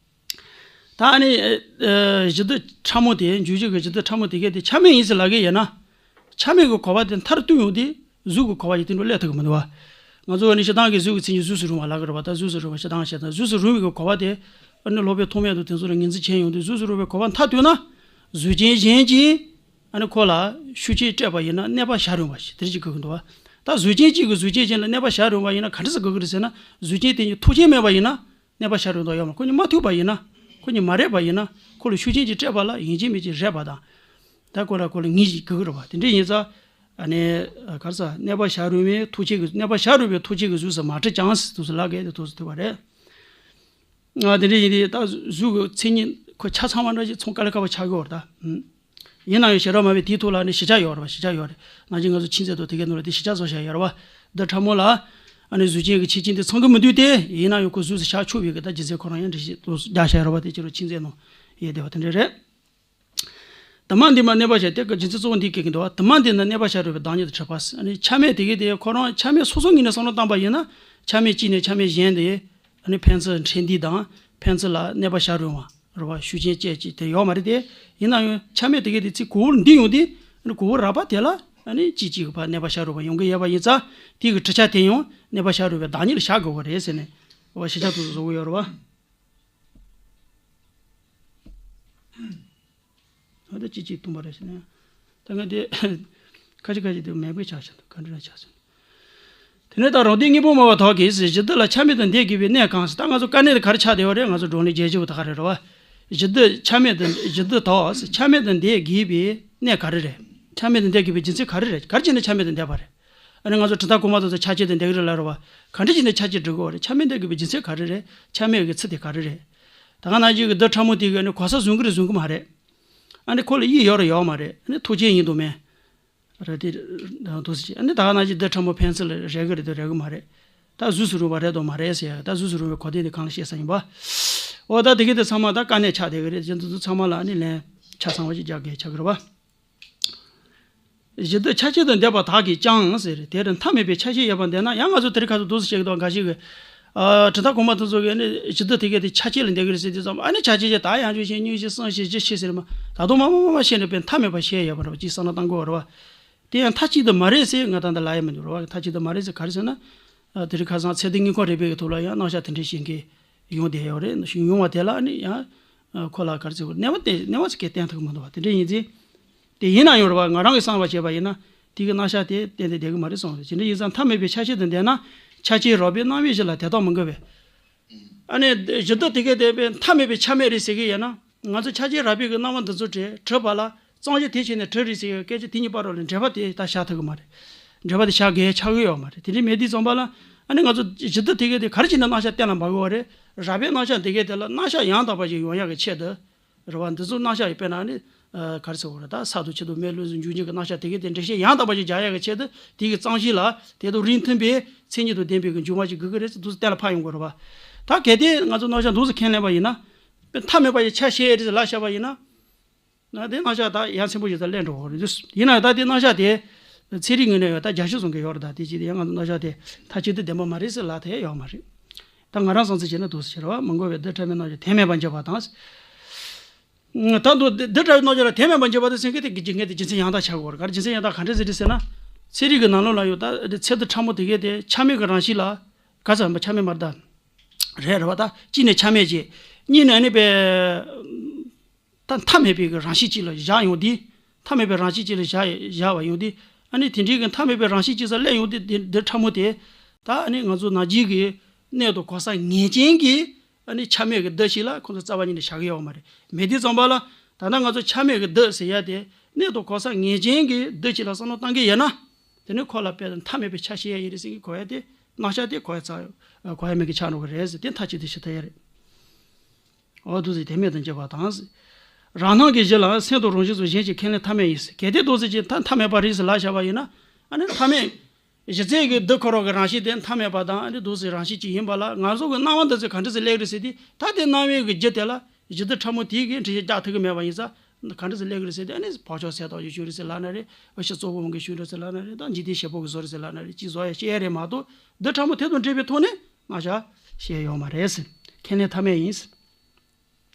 ད་ཨ་ནི་ཨ་གཞི་རྡུལ་ཕྲ་མོ་དེ། འཇུག་གཞི་གི་གཞི་རྡུལ་ཕྲ་མོ་དེ་གས་དེ་ཆ་མེད་ཡིན་ཟེར་ལབ་ཀྱི་ཡོད་ན། ཆ་མེད་ཀྱི་གོ་བ་དེ་མཐར་གཏུགས་ཡོང་དུས་གཟུགས་ཀྱི་གོ་བ་ཡི་སྟེང་དུ་སླེབས་ཐུབ་ཀྱི་མི་འདུག་པ། ང་ཚོ་ཨ་ནི་སྤྱིར་བཏང་གི་གཟུགས་ཀྱི་མཚན་ཉིད་གཟུགས་སུ་རུང་བ་ལབ་ཀྱི་རེད་པ། ད་གཟུགས་སུ་རུང་བ་སྤྱིར་བཏང་བཤད་ན། གཟུགས་སུ་རུང་བའི་གི་གོ་བ་དེ་ཨ་ནི་སློབ་དཔོན་ཐོགས་མེད་དང་དེ་ཚོ་ལ་ངོས་འཛིན་བྱས་ཡོང་དུས་གཟུགས་སུ་རུང་བའི་གོ་བ་མཐར་གཏུགས་ན། གཟུགས་ཅན་གཞན་གྱིས་ཨ་ནི་ཁོ་ལ་ཤུགས་རྐྱེན་སྤྲད་པ་ཡིན་ན་གནས་པ་བྱ་རུང་བ་ཞིག་དེ་འདྲ་ཞིག་དགོས་ཀྱི་འདུག་པ། ད་གཟུགས་ཅན་གཅིག་གིས་གཟུགས་ཅན་གཞན་ལ་གནས་པ་བྱ་རུང་བ་ཡིན་ན་ག་འདྲ་ཞིག་དགོས་ཀྱི་རེད་ཟེར་ན། གཟུགས་ཅན་དེ་ཉིད་ཐུགས་རྐྱེན་མེད་པ་ཡིན་ན། གནས་པ་བྱ་རུང་དོ་ཡོད་མ། ཁོ་གཉིས་མ་ཐུག་པ་ཡིན་ན། ཁོ་གཉིས་མ་རེག་པ་ཡིན་ན། ཁོ་ལ་ཤུགས་རྐྱེན་ཅིག་སྤྲད་པ་ལ་ཡིན་གཅིག་མིན་གཅིག་རེག་པ་དང་། ད་ཁོ་ལ་ཁོ་ལ་ངེས་ཤེས་དགོས་ཀྱི་རེད་པ། དེ་འདྲ་ཡིན་ཙང་། ཨ་ནི་ག་རེ་ཟ། གནས་པ་བྱ་རུང་བའི་ཐུགས་རྐྱེན་གྱིས། གནས་པ་བྱ་རུང་བའི་ཐུགས་རྐྱེན་གྱིས་གཟུགས་སུ་མ་གྲུབ་ཀྱང་ཟེར་དུས་སུ་ལབ་ཀྱི་དེ་དུས་སུ་ཐུག་པ་རེད། ང་དེ་འདྲ་ཡིན་དུས་ད་གཟུགས་ཀྱི་མཚན་ཉིད་ཁོ་ཆ་ཚང་བ་འདྲ་ཞིག་ཚང་དཀའ་ལས་ཁག་པོ་ཆགས་ཀྱི་ཡོད་རེད་ད། ཡིན་ན་ཡང་བྱེ་བྲག་སྨྲ་བས་དེའི་ཐོག་ལ་ནི་གཞི་རྒྱ་ཡོད་རེད་པ། གཞི་རྒྱ་ཡོད་རེད། ནང་བཞིན་ང་ཚོ་མཁྱེན་བརྩེ་དང་དེ་གའི་ནང་ལ་དེ་གཞི་རྒྱ་བཟོ་བྱས་ཡོད་རེད་པ། རྡུལ་ཕྲ་མོ་ལ། ཨ་ ཨ་ནི་གཟུགས་ཅན་གྱི་ཆོས་ཅན་དེ་ཚང་གི་མི་འདུག་སྟེ། ཡིན་ན་ཡང་ཁོ་གཟུགས་སུ་བཞག་ཆོག་པའི་གི་ད་རྒྱུ་མཚན་ཁོ་རང་ཡང་འགྲེལ་བཤད་དུ་རྒྱག་བཞག་ཡོད་རེད་བ། དེ་ཕྱི་རུ་ཕྱིན་ཚེ་ནང་ཡོད་བསྡད་པ་དེ་འདྲ་རེད། དུ་མ་འདི་མ་གནས་པ་བྱས། དེ་གི་རྒྱུ་མཚན་གཙོ་བོ་འདི་སྐད་ཀྱི་འདུག་བ། དུ་མ་འདི་ནི་གནས་པ་བྱ་རུང་བའི་བདག་ཉིད་དུ་གྲུབ་པ། ཨ་ནི་ཆ་མེད་དེ་གི་དེ་ཁོ་རང་ཆ་མེད་སོ་སོ་ངོས་ནས་བསམ་བློ་བཏང་པ་ཡིན་ན། ཆ་མེད་གཅིག་ནས་ཆ་མེད་གཞན་དེ། ཨ་ནི་ཕན་ཚུན་འཕྲད་འདི་དང་ཕན་ཚུན་ལ་གནས་པ་བྱ་རུང་བ་རེད་བ། ཤུགས་རྐྱེན་བཅས་ཀྱི་དེ་ཡོད་མ་རེད་དེ། ཡིན་ན་ཡང་ཆ་མེད་དེ་གི་དེ་ཚིག་གོ་བོ་འདི་ཡོང་དུས། ཨ་ནི་གོ་བོ་རགས་པ་དེ་ལ་ཨ་ནི་གཅིག་གཅིག་གི་བར་གནས་པ་བྱ་རུང་བ་ཡོང་གི་ཡོད་པ་ཡིན་ཙང་། དེ་གི་གྲུབ་ཆ་དེ་ཡང་གནས་པ་བྱ་རུང་བའི་བདག་ཉིད་ལ་བཞག་དགོས་པ་རེད་ཟེར་ནས། འོ་ཞེ་དྲག་ཏུ་བཟོ་གི་ཡོད་རེད་བ། ཨ་ད་ཅི་ཅིག་བཏུང་བ་རེད་ཟེར་ན། ད་ང་དེ་ཁ་ཅིག་ཁ་ཅིག་དེ་མེད་པའི་ཆ་ཟིན། ག་འདྲ་ཆ་ཟིན། དེ་ནས་ད་རང་སྡེ་དངོས་པོ་སྨྲ་བ་དག་གིས། གཞི་འདི་ལ་ཆ་མེད་དུ་འདོད་དགོས་པའི་གནས་གང་ཟེར། ད་ང་ཚོ་དཀའ་གནད་དེ་ག་རེ་ཆགས་བསྡད་པ་རེད། ང་ཚོ་བགྲོ་གླེང་བརྒྱད་ཅུ་པ་དེ་ག་རེ་རེད་བ། གཞི་འདི་ཆ་མེད་དུ། གཞི་འདི་དག་ཆ་མེད་དུ་འདོད་དགོས་པའི་གནས་ག་རེ་རེད། ཆ་མེད་དུ་འདོད་དགོས་པའི་རྒྱུ་མཚན་ག་རེ་རེད། ག་རེ་བྱས་ནས་ཆ་མེད་དུ་འདོད་པ་རེད། ཨ་ནི་ང་ཚོ་གྲུབ་མཐའ་གོང་མ་དེ་ཚོ་ཆ་བཅས་དུ་འདོད་ཀྱི་རེད་ལབ་རེད་བ། ག་འདྲ་བྱས་ནས་ཆ་བཅས་འགྲོ་གི་ཡོད་རེད། ཆ་མེད་འདོད་དགོས་པའི་རྒྱུ་མཚན་ག་རེ་རེད། ཆ་མེད་ཀྱི་ཚུལ་དེ་ག་རེ་རེད། ད་ག་ནང་བཞིན་གྱི་རྡུལ་ཕྲ་མོ་དེ་གི་ཨ་ནི་གོ་ས་བཟུང་གི་རེད་བཟུང་གི་མ་རེད། ཨ་ནི་ཁོ་ལ་དབྱིབས་ཡོད་རེད་ཡོད་མ་རེད། ཨ་ནི་ཐོགས་རྐྱེན་ཡིན་དང་མིན། རེད་དེ། འདུག་སེ་བྱས། ཨ་ནི་ད་ག་ནང་བཞིན་རྡུལ་ཕྲ་མོ་ཕན་ཚུན་ལ་རེག་གི་རེད་དང་རེག་གི་མ་རེད། ད་གཟུགས་སུ་རུང་བ་རེད་དང་མ་རེད་ཟེར་ཡ། ད་གཟུགས་སུ་རུང་བའི་གོ་དོན་དེ་གང་ལ་བཤད་ས་ཡིན་པ། འོ་ད་དེ་གི་དེ་ཚང་མ་ད་དཀའ་གནད་ཆགས་བསྡད་ཀྱི་རེད། དེ་ཚོ་ཚང་མ་ལ་ཨ་ནི་ལན་ཆ་ཚང་བ་ཞིག་རྒྱག་དགོས་ཆགས་ཀྱི་རེད་བ། གཞི་འདི་ཆ་བཅས་དུ་འདོད་པ་དག་གིས་ཀྱང་ཟེར། དེར་མཐའ་མེད་པའི་ཆ་ཤས་ཡོད་པར་འདོད་ན། ཡང་ང་ཚོ་དེ་རིང་ཁ་སང་འདུག་སེ་བཤད་ཀྱི་འདུག་འགའ་ཞིག་གིས། ཨ། གྲུབ་མཐའ་གོང་མ་དེ་ཚོ་གིས་ནི་གཞི་འདི་དེ་གས་དེ་ཆ་བཅས་ལ་འདོད་ཀྱི་རེད་ཟེར་དུས་ཙམ། ཨ་ནི་ཆ་བཅས་བྱས། ད་ཡང་བཅུ་ཞེས་གཉིས་ཞེས་གསུམ་ཞེས་བཞི་ཞེས་ཟེར་མ། ད་དུང་མང་པོ་མང་པོ་བཤད་ནས་པའི་མཐའ་མེད་པ་ཤེས་ཡོད་པ་འདྲ་བ་ཅིག་བསམ་བློ་བཏང་དགོས་རེད་བ། དེ་ཡང་མཐའ་གཅིག་ཏུ་མ་རེད་ཟེར་ང་ད་ལྟ་ལབ་ཡ་མི་འདུག་རེད་བ། མཐའ་གཅིག་ཏུ་མ་རེད་ཟེར་ག་རེ་ཟེར་ན། ཨ། དེ་རིང་ཁ་སང་ཚད་ལྡན་དངོས་ཁམས་རིག་པའི་གི་ཐོག་ལ་ཡང་རྣམ་གཞག་དེ་འདྲ་བཤད་མཁན་ཡོང་བསྡད་ཡོད་རེད། ཡོང་བ་དེ་ལ་ནི་ཡང་། ཨ། ཁོ་ལ་ག་རེ་ཟེར་དགོས། གནས་པ་དེ་གནས་པ་ཟེར་མཁན་བསྟན་ཐུབ་ཀྱི་མི་འདུག་བ། དེ་འདྲ་ཡིན་ཙང་། དེ་ཡིན་ན་ཡང་རེད་བ། ང་རང་གིས་བསམ་པ་བྱས་པ་ཡིན་ན། དེ་གི་རྣམ་གཞག་དེ་གཏན་དུ་བསྡད་ཀྱི་མ་རེད་བསམ་གི། དེ་འདྲ་ཡིན་ཙང་མཐའ་མེད་པའི་ཆ་ཤས་དུ་འདོད་ན། ཆ་བཅས་རགས་པའི་རྣམ་དབྱེ་བཞི་ལ་དེ་དག་མི་འགལ་བས། ཨ་ནི་གཞི་འདི་དེ་གས་དེ་པའི་མཐའ་མེད་པའི་ཆ་མེད་རེད་ཟེར་གི་ཡོད་ན། ང་ཚོ་ཆ་བཅས་རགས་པའི་གི་རྣམ་པ་འདི་ཚོ་བྲིས་གྲུབ་པ་ལ་གཙང་གཞི་དེ་བྱས་ནས་གྲུབ་རེད་ཟེར་གི་སྐད་ཆ་དེ་གཉིས་བར་ལ་འབྲེལ་བ་དེ་ད་བཞག་ཐུབ་ཀྱི་མ་རེད། འབྲེལ་བ་དེ་བཞག་དགོས་ཆགས་ཀྱི་ཡོད་མ་རེད། དེ་འདྲ་མེད་དུས་ཙམ་པ་ལ། ཨ་ནི་ང་ཚོ་གཞི་འདི་དེ་གས་དེ་ག་རེ་བྱས་ནས་རྣམ་གཞག་གཏན་ལ་འབེབས་ཀྱི་ཡོད་རེད། རགས་པའི་རྣམ་གཞག་དེ་གས་དེ་ལ་རྣམ་གཞག་ཡང་དག་པ་ཞིག་ཡོང་ཡག་གི་ཆེད་དུ། རེད་བ། འདི་ཚོ་རྣམ་གཞག་ཡིན་པས་ན་ནི། ཨ། ག་རེ་ཟེར་དགོས་རེད། ད་ས་དང་ཆུ་དང་མེ་རླུང་གཟུགས་འབྱུང་འགྱུར་གྱི་རྣམ་གཞག་དེ་གས་དེ་འགྲེལ་བཤད་ཡང་དག་པ་ཞིག་རྒྱག་ཡག་གི་ཆེད་དུ། དེ་གི་གཙང་གཞི་ལ་དེ་དང་རིང་མཐུན་པའི་མཚན་ཉིད་དང་ལྡན་པའི་གི་འབྱུང་བ་ཞིག་དགོས་ཀྱི་རེད་ཟེར་འདུག་སེ་གཏན་ལ་ཕབ་ཡོང་དགོས་རེད་བ། ད་གལ་ཏེ་ང་ཚོ་རྣམ་གཞག་འདུག་སེ་ཁས་ལེན་པ་ཡིན་ན། མཐའ་མེད་པ་ཡི་ཆ་ཤས་རེད་ཟེར་ལབ་བཞག་པ་ཡིན་ན། ན་དེ་རྣམ་གཞག་ད་ཡ་མཚན་པོ་ཞིག་ད་ལེན་འགྲོ་གི་རེད། ཡིན་ན་ཡང་ད་དེ་རྣམ་གཞག་དེ་ཚན་རིག་ངོས་ནས་ཡང་ད་རྒྱ་ཆེ་བཟུང་གི་ཡོད་རེད། ད་དེ་ཅི་སྟེ་ཡང་ང་ཚོ་རྣམ་གཞག་དེ་མཐའ་གཅིག་ཏུ་བདེན་པ་མ་རེད་ཟེར་ལབ་ཐུབ་ཡ་ཡོད་མ་རེད། ད་ང་རང་བསམ་ཚུལ་བྱས་ན་འདུག་སེ་བྱེད་རེད་བ། མི་འགལ་བའི་རྡུལ་ཕྲ་མོའི་རྣམ་གཞག་དེ་མེད་པར་འགྱུར་བ་དང་། ད་འདུག་རྡུལ་ཕྲ་མོའི་རྣམ་གཞག་ལ་དེ་མེད་པར་འགྱུར་བ་དེ་ཟེར་མཁན་དེ་གི་ངས་དེ་རྒྱུ་མཚན་ཡང་དག་ཆགས་དགོས་རེད། ག་རེ་རྒྱུ་མཚན་ཡང་དག་ག་འདྲ་ཟེར་རེད་ཟེར་ན། ཚན་རིག་གི་ནང་ལོགས་ལ་ཡོད་ད་དེ་ཚད་རྡུལ་ཕྲ་མོ་དེ་གས་དེ་ཆ་མེད་ཀྱི་རང་བཞིན་ལ། ག་ཚོད་ཡིན་པ་ཆ་མེད་མ་རེད་ད། རེད་རེད་བ། ད་གཅིག་ནས་ཆ་མེད་ཅིག་གཉིས་ནས་ནི་པའི། ད་མཐའ་མེད་པའི་གི་རང་བཞིན་གཅིག་ལ་བཞག་ཡོང་དུས། མཐའ་མེད་པའི་རང་བཞིན་གཅིག་ལ་བཞག་བཞག་པ་ཡོང་དུས། ཨ་ནི་དེ་འདྲའི་གི་མཐའ་མེད་པའི་རང་བཞིན་གཅིག་སར་སླེབས་ཡོང་དུས། དེ་རྡུལ་ཕྲ་མོ་དེ། ད་ཨ་ནི་ང་ཚོ་ནང་བཞིན་གྱི་གནས་དང་གོ་ས་ངེས་ཅན་གྱི་ཨ་ནི་ཆ་མེད་ཀྱི་རྡུལ་ཞིག་ལ་ཁོང་ཚོ་རྩ་བ་ཉིད་ནས་བཞག་གི་ཡོད་མ་རེད། མེད་དུས་ཙམ་པ་ལ། ད་ལྟ་ང་ཚོ་ཆ་མེད་ཀྱི་རྡུལ་ཟེར་ཡ་དེ་གནས་དང་གོ་ས་ངེས་ཅན་གྱི་རྡུལ་ཞིག་ལ་བསམ་བློ་བཏང་གི་ཡོད་ན། དེ་ནི་ཁོ་ལ་དཔེ་མཐའ་མེད་པའི་ཆ་ཤས་ཡིན་རེད་ཟེར་གི་གོ་ཡ་དེ། རྣམ་གཞག་དེ་གོ་ཡ་ཚ། གོ་ཡ་མེད་ཀྱི་ཆགས་འགྲོ་གི་རེད་ཟེར། དེ་མཐའ་གཅིག་ཏུ་ཞུ་ཐུབ་ཡ་རེད། འོ་འདུག་ཟེར་དེ་མེད་དུ་འགྱུར་བ་དང་། རང་སྣང་གི་གཞི་ལ་སེམས་དང་རང་བཞིན་སོགས་གཞན་གྱི་ཁས་ལེན་ཐབས་མེད་ཡིན་ཟེར། གལ་ཏེ་འདུག་ཟེར་གྱི་མཐའ་མཐའ་མེད་པ་རེད་ཟེར་ལབ་བཞག་པ་ཡིན་ན། ཨ་ནི་མཐའ་མེད། གཞི་རྩའི་གི་རྡུལ་འཁོར་བ་གི་རང་བཞིན་དེ་མཐའ་མེད་པ་དང་། ཨ་ནི་འདུག་ཟེར་རང་བཞིན་གཅིག་ཡིན་པ་ལ། ང་ཚོ་གི་སྣང་བ་འདི་ཚོ་ག་འདྲ་ཟེར་སླེབས་རེད་ཟེར་དུས། ད་དེ་སྣང་བའི་གི་རྒྱུ་དེ་ལ་གཞི་རྡུལ་ཕྲ་མོ་དེ་གིས་འགྲེལ་བཤད་རྒྱག་ཐུབ་ཀྱི་མེད་པ་ཡིན་ཙང་། ག་འདྲ་ཟེར་སླེབས་ཀྱི་རེད་ཟེར་དུས། ཨ་ནི་འཕགས་མཆོག་གསལ་བཏབ་ཀྱི་ཤུགས་རེད་ཟེར་ལབ་ན་རེད། འུ་ཅག་གཙོ་བོ་དབང་གི་ཤུགས་རེད་ཟེར་ལབ་ན་རེད། ད་འཇིག་རྟེན་བྱེད་པོ་གི་བཟོ་རེད་ཟེར་ལབ་ན་རེད། ཅི་བཟོ་ཡ་བཤད་ཡ་རེད་མ་གཏོགས། རྡུལ་ཕྲ་མོ་དེ་དང་འབྲེལ་བའི་ཐོག་ནས་རྣམ་གཞག་བཤད་ཡ་ཡོད་མ་རེད་ཟེར། ཁས་ལེན་ཐབས་མེད་ཡིན་ཟེར།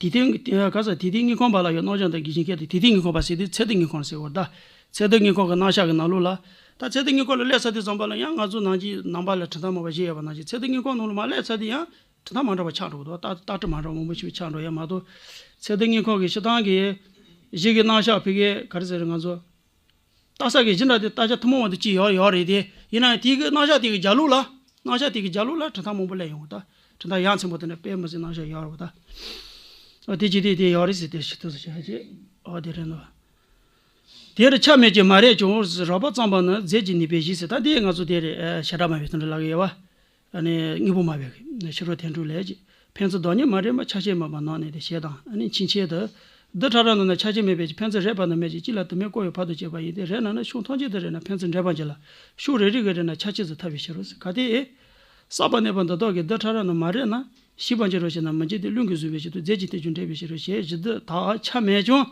དེ་ལྟར་ག་ས་དེ་ལྟར་དངོས་ཁམས་པ་ལ་ཡང་རྣམ་གཞག་དང་གི་གཞི་ཁྱད་དུ། དེ་ལྟར་དངོས་ཁམས་པ་ཟེར་དུས་ཚད་རྡུལ་དངོས་ཁམས་ཟེར་བ་ད། ཚད་རྡུལ་དངོས་ཁམས་ཀྱི་རྣམ་གཞག་གི་ནང་ལོགས་ལ། ད་ཚད་རྡུལ་དངོས་ཁམས་ལ་སླེབས་ཚར་དུས་ཙམ་པ་ལ་ཡང་ང་ཚོ་ནང་གི་ནང་པ་ལ་གྲུབ་མཐའ་སྨྲ་བ་བཞི་ཡོད་པ་ནང་བཞིན། ཚད་རྡུལ་དངོས་ཁམས་ནང་ལ་མར་སླེབས་ཚར་དུས་ཡང་། གྲུབ་མཐའ་མ་འདྲ་བ་ཆགས་འགྲོ་གི་འདུག་ད་ལྟ་གྲུབ་མ་འདྲ་བ་མང་པོ་ཞིག་ཆགས་འགྲོ་ཡ་མ་གཏོགས། ཚད་རྡུལ་དངོས་ཁམས་ཀྱི་སྤྱིར་བཏང་གི་གཞི་གི་རྣམ་གཞག་ཕ་གི་ག་རེ་ཟེར་རེད། ང་ཚོ་བལྟ་ས་གི་གཞི་འདྲ་དེ་བལྟ་བྱ་ཐུན་མོང་བ་དེ་གཅིག་ཡོད་ཡོད་རེད་དེ། ཡིན་ན་ཡང་དེ་གི་རྣམ་གཞག་དེ་གི་རྒྱབ་ལོགས་ལ། རྣམ་གཞག་དེ་གི་རྒྱབ་ལོགས་ལ་གྲུབ་མཐའ་མང་པོ་སླེབས་ཡོང་གི། ད་གྲུབ་མཐའ་ཡ་མཚན་པོ་དེ་འདྲ་དཔེ་མི་སྲིད་རྣམ་གཞག་ཡོད་རེད་བ་ད། ཨོ་དེ་གཅིག་དེ་དེ་ཡོད་རེད་ཟེར་དེ་ཞིག་ཐུགས་སུ་ཆུད་ཅིག་ཨོ་དེ་རེད་འདུག་དེར་ཆ་མེད་ཅིང་མ་རེག་ཀྱང་། རགས་པ་ཙམ་པ་ནི་རྫས་ཀྱི་ནུས་པས་ཞི་ཟེར། ད་འདི་ང་ཚོ་དེ་རེད། ཨ། བྱེ་བྲག་སྨྲ་བའི་དོན་དུ་ལབ་ཀྱི་ཡོད་བ། ཨ་ནི་དངོས་པོ་སྨྲ་བའི་ཕྱི་རོལ་དོན་གྲུབ་ལས་ཀྱི། ཕན་ཚུན་བདག་ཉིད་མ་རེག་པ་ཆ་ཤས་སྨྲ་བ་རྣམས་ནི་དེ་ཞེས་དང་། ཨ་ནི་ཕྱིན་ཆད་དུ་ རྡུལ་ཕྲ་རབ་ནང་ན་ཆ་ཤས་མེད་པའི་ཕན་ཚུན་རེག་པ་ན་མེད་ཅིང་། གཅིག་ལ་དུ་མས་བསྐོར་བའི་བར་དུ་བཅད་པ་ཡིན་ཏེ། རེག་ན་ནི་ཕྱོགས་ཐམས་ཅད་དུ་རེག་ན་ཕན་ཚུན་འབྲེལ་པར་འགྱུར་ལ། ཕྱོགས་རེ་རེ་གིས་རེག་ན་ཆ་ཤས་སུ་ཐལ་བའི་ཕྱིར་རོ། གལ་ཏེ། བསགས་པ་གནས་པ་འདི་དག་གིས་རྡུལ་ཕྲ་རབ་རྣམས་མ་རེག་ན་ཞིག་པར་འགྱུར་རོ་ཞེ་ན། མི་འགྱུར་ཏེ། རླུང་གིས་བཟུང་བའི་ཕྱིར་དུ་རྫས་ཀྱི་མཐུས་ཀྱང་འབྲེལ་བའི་ཕྱིར་རོ་ཞེས། གཞི་རྡུལ་དག་ཆ་མེད་ཀྱང་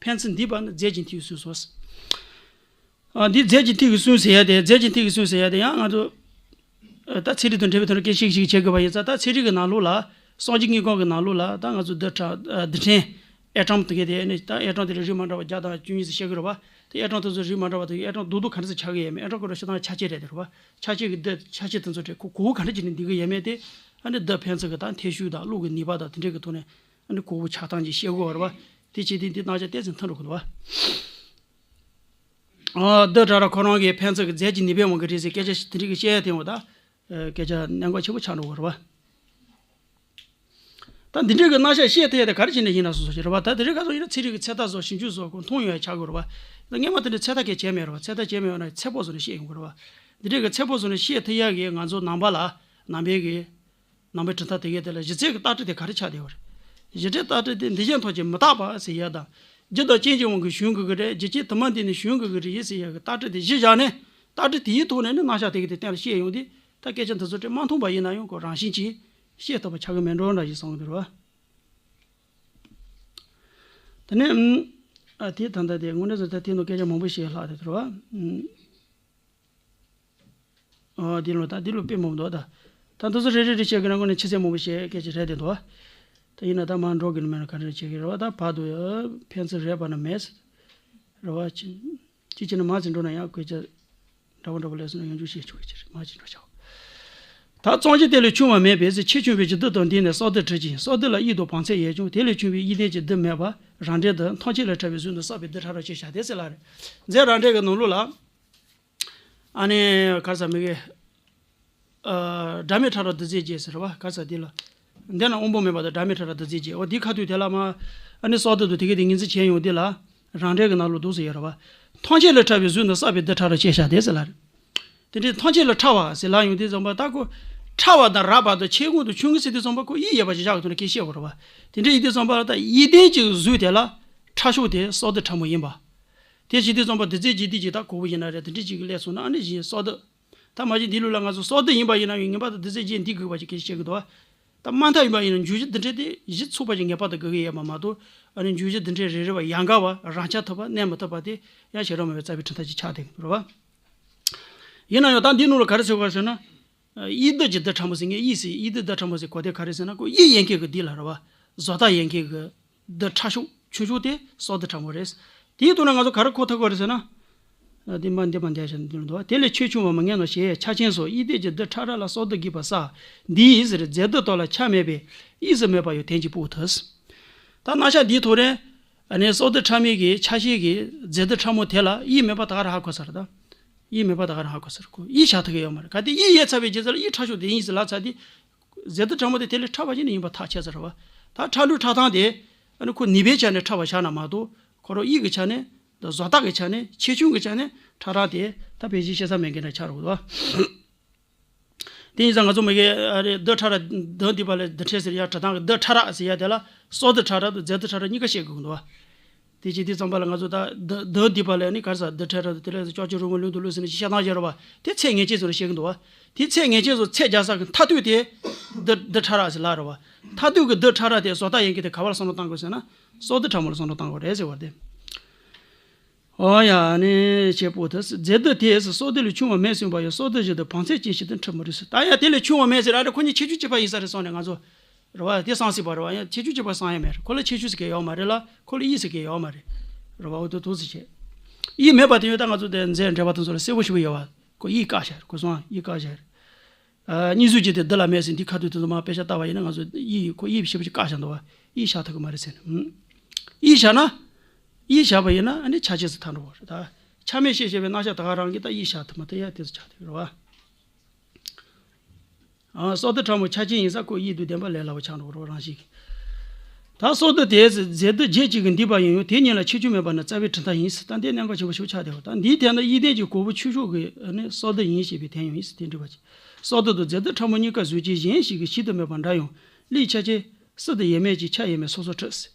ཕན་ཚུན་འདུས་པ་ནི་རྫས་ཀྱི་མཐུས་སུ་གསུངས་སོ། ཨ། འདི་རྫས་ཀྱི་མཐུས་ཀྱིས་གསུངས་ཟེར་ཡ་དེ། རྫས་ཀྱི་མཐུས་ཀྱིས་གསུངས་ཟེར་ཡ་དེ་ཡང་ང་ཚོ། ཨ། ད་ཚན་རིག་དང་འབྲེལ་བའི་ཐོག་ནས་སྐད་ཆ་ཞིག་བྱེད་དགོས་པ་ཡིན་ཙང་། ད་ཚན་རིག་གི་ནང་ལོགས་ལ། གསང་རྒྱུད་དངོས་ཁང་གི་ནང་ལོགས་ལ་ད་ང་ཚོ་རྡུལ་ཕྲ། ཨ། རྡུལ་ཕྲན་ཨེ་ཊོམ་དེ་གའི་དེ་ནི། ད་ཨེ་ཊོམ་དེ་ལ་རིགས་མ་འདྲ་བ་བརྒྱ་དང་བཅུ་གཉིས་ཙམ་བཤད་གི་རེད་བ། དེ་ཨེ་ཊོམ་དེ་ཚོ་རིགས་མ་འདྲ་བ་དེ། ཨེ་ཊོམ་རྡོག་རྡོག་ག་འདྲ་ཙམ་ཆགས་གི་ཡོད་མེད། ཨེ་ཊོམ་ཁོ་རང་ཕྱི་ནང་ཆ་ཤས་རེད་དེ་རེད་བ། ཆ་ཤས་ཀྱི་རྡུལ། ཆ་ཤས་དེ་ཚོ་དེ་གོ་གོ་བོ་ག་འདྲ་ཅིག་ནས་འདུས་གི་ཡོད་མེད་དེ། ཨ་ནི་རྡུལ་ཕན་ཚུན་གྱི་ད་འཐེན་ཤུགས་དང་གློག་གི་ནུས་པ་དང་དེ་འདྲའི་གི་ཐོག་ནས། ཨ་ནི་གོ་བོ་ཆགས་སྟངས་ཅིག་བཤད་དགོས་པ་རེད་བ། དེ་བྱས་དུས་འདི་རྣམ་གཞག་ཏོག་ཙམ་མཐུན་འགྲོ་གི་འདུག་བ། ཨ། རྡུལ་ཕྲ་རབ་ཁོ་རང་གི་ཕན་ཚུན་གྱི་རྫས་ཀྱི་ནུས་པའི་དབང་གིས་རེད་ཟེར་སྐད་ཆ་དེ་འདྲ་ཅིག་བཤད་ཡ་དེ་འོ་ད། ཨ། སྐད་ཆ་གནད་འགག་ཆེན་པོ་ཆགས་འགྲོ་གི་རེད་བ། ད་འདི་འདྲའི་གི་རྣམ་གཞག་བཤད་ཐུབ་ཡ་དེ་ག་རེ་བྱས་ནས་ཡིན་ན་སོང་སོང་ཞིག་རེད་བ། ད་དེ་རིང་ཁ་སང་ཡིན་ན་ཚན་རིག་གི་ཚད་ལྟ་བཟོ། ཞིབ་འཇུག་བཟོ། ཁོ་མཐོང་ཡོང་ཡ་ཆགས་དགོས་རེད་བ། ད་སྔོན་མ་དེ་འདྲའི་ཚད་ལྟ་གས་བྱས་མེད་རེད་བ། ཚད་ལྟ་བྱས་མེད་པ་ན་ཚད་ཕོགས་བཟོ་ནས་བཤད་ཡོང་གི་རེད་བ། འདི་འདྲའི་གི་ཚད་ཕོགས་བཟོ་ནས་བཤད་ཐུབ་ཡ་གི་ང་ཚོ་ནང་པ་ལ། ནང་པའི་གི། ནང་པའི་གྲུབ་མཐའ་དེ་གའི་དེ་ལ་གཞི་རྩའི་གི་ལྟ་གྲུབ་དེ་ག་རེ་ཆགས་བསྡད་པ་རེད། གཞི་རྩའི་ལྟ་གྲུབ་དེ་འདི་གཞན་ཐམས་ཅད་མི་རྟག་པ་ཟེར་ཡ་དང་། རྒྱུ་དང་རྐྱེན་གྱི་དབང་གིས་བྱུང་དགོས་ཀྱི་རེད། རྒྱུ་རྐྱེན་དུ་མ་འདུས་ནས་བྱུང་དགོས་ཀྱི་རེད་ཟེར་ཡ་གི་ལྟ་གྲུབ་དེ་གཞི་བཞག་ནས། ལྟ་གྲུབ་དེའི་ཐོག་ནས་ནི་རྣམ་གཞག་དེ་གའི་དེ་གཏན་ལ་བཤད་ཡོང་དུས། ད་སྐད་ཆ་འདི་ཚོ་དེ་མ་མཐོང་པ་ཡིན་ན་ཡང་ཁོ་རང་བཞིན་གྱིས་བཤད་ཐུབ་པ་ཆགས་ཀྱི་མེད་འགྲོ་འདྲ་ཞིག་བསམ་གྱི་འདུག་ར། དེ་ནས། ཨ། དེ་ད་ལྟ་དེ་དངོས་གནས་སུ་ད་དེ་ནང་སྐད་ཆ་མང་པོ་བཤད་ལྷག་དེ་འདུག་ར། ཨ། འདི་ལོ་ད་འདི་ལོ་དཔེ་མང་པོ་འདུག་ད། ད་འདི་ཚོ་རེ་རེ་རེ་བཤད་དགོས་ན་དངོས་གནས་ཆེ་ཚད་མང་པོ་བཤད་སྐད་ཆ་རེད་དེ་འདུག་བ། ད་ཡིན་ན་ད་མར་འགྲོ་དགོས་ན་མེད་ན་ག་རེ་བྱེད་ཀྱི་རེད་བ། ད་བར་དུ་ཡ་ཕན་ཚུན་རེག་པ་ན་མེད། རེད་བ། ཅི་ཅི་བྱས་ན་མར་ཅིག་འགྲོ་ན་ཡང་སྐད་ཆ་འདྲ་བོ་འདྲ་བོ་ལས་སོང་ན་ཡང་འཇུག་བྱེད་ཆོག་གི་ཅི་རེད། མར་ཅིག་འགྲོ་བྱའོ། ད་གཙང་ཆུ་དེ་ལས་ཕྱུང་བ་མེད་པས་ཟེར། ཆེས་ཆུང་བའི་གཞི་རྡུལ་དང་འདུས་ནས་སྲོག་རྡུལ་གྲུབ་ཅིང་། སྲོག་རྡུལ་ལ་དབྱིབས་དང་བང་ཚད་ཡོད་ཀྱང་། དེ་ལས་ཆུང་བའི་དབྱིབས་ལྡན་གྱི་རྡུལ་མེད་པར་རང་འབྲེལ་དུ་ཐམས་ཅད་ལས་ཕྲ་བའི་གཟུགས་ནི་བསགས་པའི་རྡུལ་ཕྲ་རབ་ཅེས་བྱ་སྟེ་ཟེར་ལ་རེད། རྫས་རང་འབྲེལ་གྱི་ནང་ལོགས་ལ། ཨ་ནི་ག་རེ་ཟེར་མི་གི། ཨ། སྒྲ་མེད་ཕྲ་རབ་རྡུལ་རྫས་བརྒྱད་ཟེར་བ། ག་རེ་ཟེར་འདི་ལ། འདི་ན་དབང་པོ་མེད་པ་དང་སྒྲ་མེད་ཕྲ་རབ་རྡུལ་རྫས་བརྒྱད། འོ་འདི་ཁ་ཐུག་དེ་ལ་མ། ཨ་ནི་སྲོག་རྡུལ་དུ་དེ་གའི་དེ་ངོས་འཛིན་བྱས་ཡོང་འདི་ལ། རང་འབྲེལ་གྱི་ནང་ལོགས་འདུག་ཟེར་ཡོད་རེད་བ། ཐམས་ཅད་ལས་ཕྲ་བའི་གཟུགས་ནི་བསགས་པའི་རྡུལ་ཕྲ་རབ་ཅེས་བྱ་སྟེ་ཟེར་ལ་རེད། དེ་འདྲའི་ཐམས་ཅད་ལས་ཕྲ་བ་ཟེར་ལ་ཡོང་དུས་ཙམ་པ་ད་ཁོ། ཕྲ་བ་དང་རགས་པ་དང་ཆེ་ཆུང་དང་ཆུང་ངུ་ཟེར་དུས་ཙམ་པ་ཁོ་དབྱིབས་ཡོད་པ་ཞིག་བཞག་གི་ཐོག་ནས་སྐད་ཆ་བཤད་དགོས་རེད་བ། དེ་འདྲ་ཡིན་དུས་ཙམ་པ་ལ་ད་དབྱིབས་ལྡན་གྱི་གཟུགས་དེ་ལ་ཕྲ་ཤོས་དེ་སྲོག་རྡུལ་ཕྲ་མོ་ཡིན་པ། དེ་བྱེད་དུས་ཙམ་པ་རྡུལ་རྫས་བརྒྱད་འདི་གཅིག་ད་གོ་བོ་ཡིན་ན་རེད། དེ་འདྲ་གཅིག་གི་སླེབས་སོང་ན་ཨ་ནི་གཞན་སྲོག་རྡུལ། ད་མ་གཞི་འདི་ལོ་ལ་ང་ཚོ་སྲོག་རྡུལ་ཡིན་པ་ཡིན་ན་ཡང་ངེས་པར་དུ་རྡུལ་རྫས་བརྒྱད་འདུས་དགོས་པ་ཞིག་གལ་ཆེ་བཤད་ཀྱི་འདུག་བ། ད་མ་མཐའ་ཡིན་པ་ཡིན་ན་འཇུག་གཞི་རྡུལ་ཕྲན་དེ་གཞི་ཚུགས་པ་ཞིག་ངེས་པར་དུ་དགོས་ཀྱི་ཡོད་པ་མ་གཏོགས། ཨ་ནི་འཇུག་གཞི་རྡུལ་ཕྲན་རེ་རེ་བ་ཡང་དག་པ་རང་རྐྱ་ཐུབ་པ་གནས་མི་ཐུབ་པ་དེ་ཡང་བྱེ་བྲག་སྨྲ་བའི་རྩ་བའི་གྲུབ་མཐའ་ཅིག་ཆགས་བསྡད་ཀྱི་འདུག་བ། ཡིན་ན་ཡང་ད་འདིའི་ནང་ལ་ག་རེ་ཟེར་བ་ཟེར་ན། དབྱིབས་རྡུལ་གྱི་རྡུལ་ཕྲ་མོ་ཟེར་ངས་དབྱིབས་ཟེར། དབྱིབས་རྡུལ་རྡུལ་ཕྲ་མོ་ཟེར་གོ་དེ་ག་རེ་ཟེར་ན། ཁོ་དབྱིབས་ཡོད་མཁན་གྱི་རྡུལ་ལ་རེད་བ། བཟོ་ལྟ་ཡོད་མཁན་གྱི་རྡུལ་ཕྲ་ཤོས་ཆུང་ཤོས་དེ་སྲོག་རྡུལ་ཕྲ་མོ་རེད། དེའི་ཐོག་ནས་ང་ཚོ་ག་རེ་གོ་ཐུབ་ཀྱི་རེད་ཟེར་ན། འདི་མ་འདི་མ་འདས་ཤིང་འདིར་འདུག་བ། དེ་ལས་ཆེས་ཆུང་བ་མི་ངན་ནོ་ཞེས་ཆ་ཅན་སོགས་དབྱིབས་རྡུལ་གྱི་རྡུལ་ཕྲ་རབ་ལ་སྲོག་རྡུལ་བགོས་པ་བསགས། འདི་ཡིས་ཟེར་རྫས་རྡུལ་དག་ལ་ཆ་མེད་པས་དབྱིབས་སུ་མེད་པ་ཡང་དོན་གྱིས་དཔོག་ཐུབ། ད་རྣམ་གཞག་འདིའི་ཐོག་ནས། ཨ་ནི་སྲོག་རྡུལ་ཕྲ་མོའི་གི་ཆ་ཤས་ཀྱི་རྫས་རྡུལ་ཕྲ་མོ་དེ་ལ་དབྱིབས་མེད་པ་ད་ག་རང་ཧ་གོ་ཚར་ད། དབྱིབས་མེད་པ་ད་ག་རང་ཧ་གོ་ཚར། ཁོ་དབྱིབས་བྱ་ཐུབ་ཀྱི་ཡོད་མ་རེད། གལ་ཏེ་དབྱིབས་ཡོད་ཚར་བའི་རྗེས་ལ་དབྱིབས་ཕྲ་ཤོས་དེ་ཡིན་ཟེར་ལབ་ཚར་དུས། རྫས་རྡུལ་ཕྲ་མོ་དེ་དེ་ལས་ཕྲ་བ་ཞིག་ནི་ཡིན་པ་ཐག་ཆོད་ཚར་བ། ད་ཕྲ་ལོས་ཕྲ་སྟངས་དེ། ཨ་ནི་ཁོ་ནུས་པའི་ཆ་ནས་ཕྲ་བ་ཆགས་ན་མ་གཏོགས། ཁོ་རང་དབྱིབས་ཀྱི་ཆ་ནས། བཟོ་ལྟ་གི་ཆ་ནས། ཆེ་ཆུང་གི་ཆ་ནས་ཕྲ་རབ་དེ་ད་ཕལ་ཆེར་བཤད་ས་མེད་མཁན་འདྲ་ཆགས་འགྲོ་གི་འདུག་བ། དེ་ཡིན་ཙང་ང་ཚོ་མི་གི་ཨ་རེ་རྡུལ་ཕྲ་རབ་མདུན་སྡུད་པ་ལས་རྡུལ་ཕྲན་ཟེར་ཡ་འབྲི་སྟངས་ཀྱི་རྡུལ་ཕྲ་རབ་ཟེར་ཡ་དེ་ལ་སྲོག་རྡུལ་ཕྲ་རབ་དང་རྫས་རྡུལ་ཕྲ་རབ་གཉིས་ཀ་བཤད་དགོས་ཀྱི་འདུག་བ། དེ་བྱེད་དུས་ཙམ་པ་ལ་ང་ཚོ་ད་རྡུལ་རྡུལ་སྡུད་པ་ལ་ནི་ག་རེ་ཟེར། རྡུལ་ཕྲ་རབ་དེ་ལས་ཀྱག་ཀྱོག་རོལ་མོ་ལུང་དང་ལུང་ཟེར་ནས་བཤད་སྟངས་བྱས་རེད་བ། དེ་ཚད་ངེས་ཅན་ཚོ་ལ་བཤད་ཀྱི་འདུག་བ། དེ་ཚད་ངེས་ཅན་ཚོ་ཚད་རྒྱག་ས་གི་མཐར་ཐུག་དེ་རྡུལ་རྡུལ་ཕྲ་རབ་ཟེར་ལབ་རེད་བ། མཐར་ཐུག་གི་རྡུལ་ཕྲ་རབ་དེ་བཟོ་ལྟ་ཡོད་མཁན་དེ་ག་བ་ལ་བསམ་བློ་བཏང་དགོས་ཟེར་ན། སྲོག་རྡུལ་ཕྲ་མོ་ལ་བསམ་བློ་བཏང་དགོས་རེད་ཟེར་བ་རེད། འོ་ཡ། ཨ་ནི་ཞེས་པོ་ཏི། རྫས་རྡུལ་དེས་སྲོག་རྡུལ་ལས་ཆུང་བ་མེད་གསུངས་པ་ཡང་སྲོག་རྡུལ་བཞིན་དུ་བང་ཚད་ཅན་ཞིག་ཏུ་འཁྲུལ་མི་རུང་ཟེར། ད་ཡ་དེ་ལས་ཆུང་བ་མེད་ཟེར། ཨ་རེ་ཁོ་གཉིས་ཁྱད་ཆོས་གཅིག་པ་ཡིན་ས་རེད་བསམ་ནས་ང་ཚོ། རེད་བ། དེ་བསམ་སྲིད་པ་རེད་བ། ཡང་ཁྱད་ཆོས་གཅིག་པ་བསམ་ཡ་མེད་རེད། ཁོ་ལ་ཁྱད་ཆོས་ཟེར་མཁན་ཡོད་མ་རེད་ལ། ཁོ་ལ་དབྱིབས་ཟེར་མཁན་ཡོད་མ་རེད། རེད་བ། འོ་དེ་འདུག་ཟེར་བྱས། དབྱིབས་མེད་པ་དེ་ཡང་ད་ང་ཚོ་དེ་རྫས་འབྲེལ་བ་དེ་ཚོ་ལ་གསལ་པོ་ཞིག་ཡོད་བ། ཁོ་དབྱིབས་བཀག་བཞག་རེད། ཁོ་སོང་དབྱིབས་བཀག་བཞག་རེད། ཨ། གཉིས་གཟུགས་ཀྱི་དེ་འདི་ལ་མེད་ཟེར། འདི་ཁ་ཐུག་དེ་ཚོ་མར་དཔེ་ཆ་ལྟ་བ་ཡིན་ན་ང་ཚོ་དབྱིབས་ཁོ་དབྱིབས་ཞེ་པོ་ཅིག་བཀག་བཞག་འདུག་བ། དབྱིབས་བཞག་ཐུབ་ཀྱི་མ་རེད་ཟེར་ནས། ཨུམ། དབྱིབས་བཞག་ན། དབྱིབས་བཞག་པ་ཡིན་ན་ཨ་ནི་ཆ་ཅན་ཟེར་ཐལ་འགྲོ་བ་རེད་ད། ཆ་མེད་ཞེས་བཤད་པའི་རྣམ་གཞག་ད་ག་རང་གིས་ད་དབྱིབས་བཞག་ཐུབ་མ་ཐུབ་ཡ་དེ་ཚོ་ཆགས་ཐུབ་ཀྱི་རེད་བ། ཨ། སྲོག་རྡུལ་ཕྲ་མོ་ཆ་ཅན་ཡིན་ཙང་ཁོ་དབྱིབས་དང་ལྡན་པ་ལས་སླ་བོ་ཆགས་འགྲོ་བ་རང་བཞིན་གྱིས། ད་སྲོག་རྡུལ་དེས་རྫས་རྡུལ་རྒྱུད་གཅིག་གིས་འདུས་པ་ཡིན་ཡང་དེ་གཉིས་ལ་ཁྱད་ཆོས་མེད་པ་ནི་རྩ་བའི་གྲུབ་མཐའ་ཡིན། ད་འདིའི་ཐད་ན་དབྱིབས་ལྡན་གྱི་གོ་བོ་ཆུང་ཤོས་ཀྱི་ཨ་ནི་སྲོག་རྡུལ་ཡིན་ཞེས་པའི་དོན་ཡང་ཡིན་ཟེར། དེ་འགྲེལ་པ་བྱས། སྲོག་རྡུལ་དང་རྫས་རྡུལ་ཕྲ་མོ་གཉིས་ཀ་གཟུགས་ཅན་གཞན་ཞིག་གི་ཞིག་ཏུ་མེད་པ་འདྲ་ཡང་། ལུས་ཆ་ཅན་སྲིད་དུ་ཡོད་མེད་ཀྱི་ཆ་ཡོད་མེད་སོ་སོར་འཁྲུལ་ཟེར།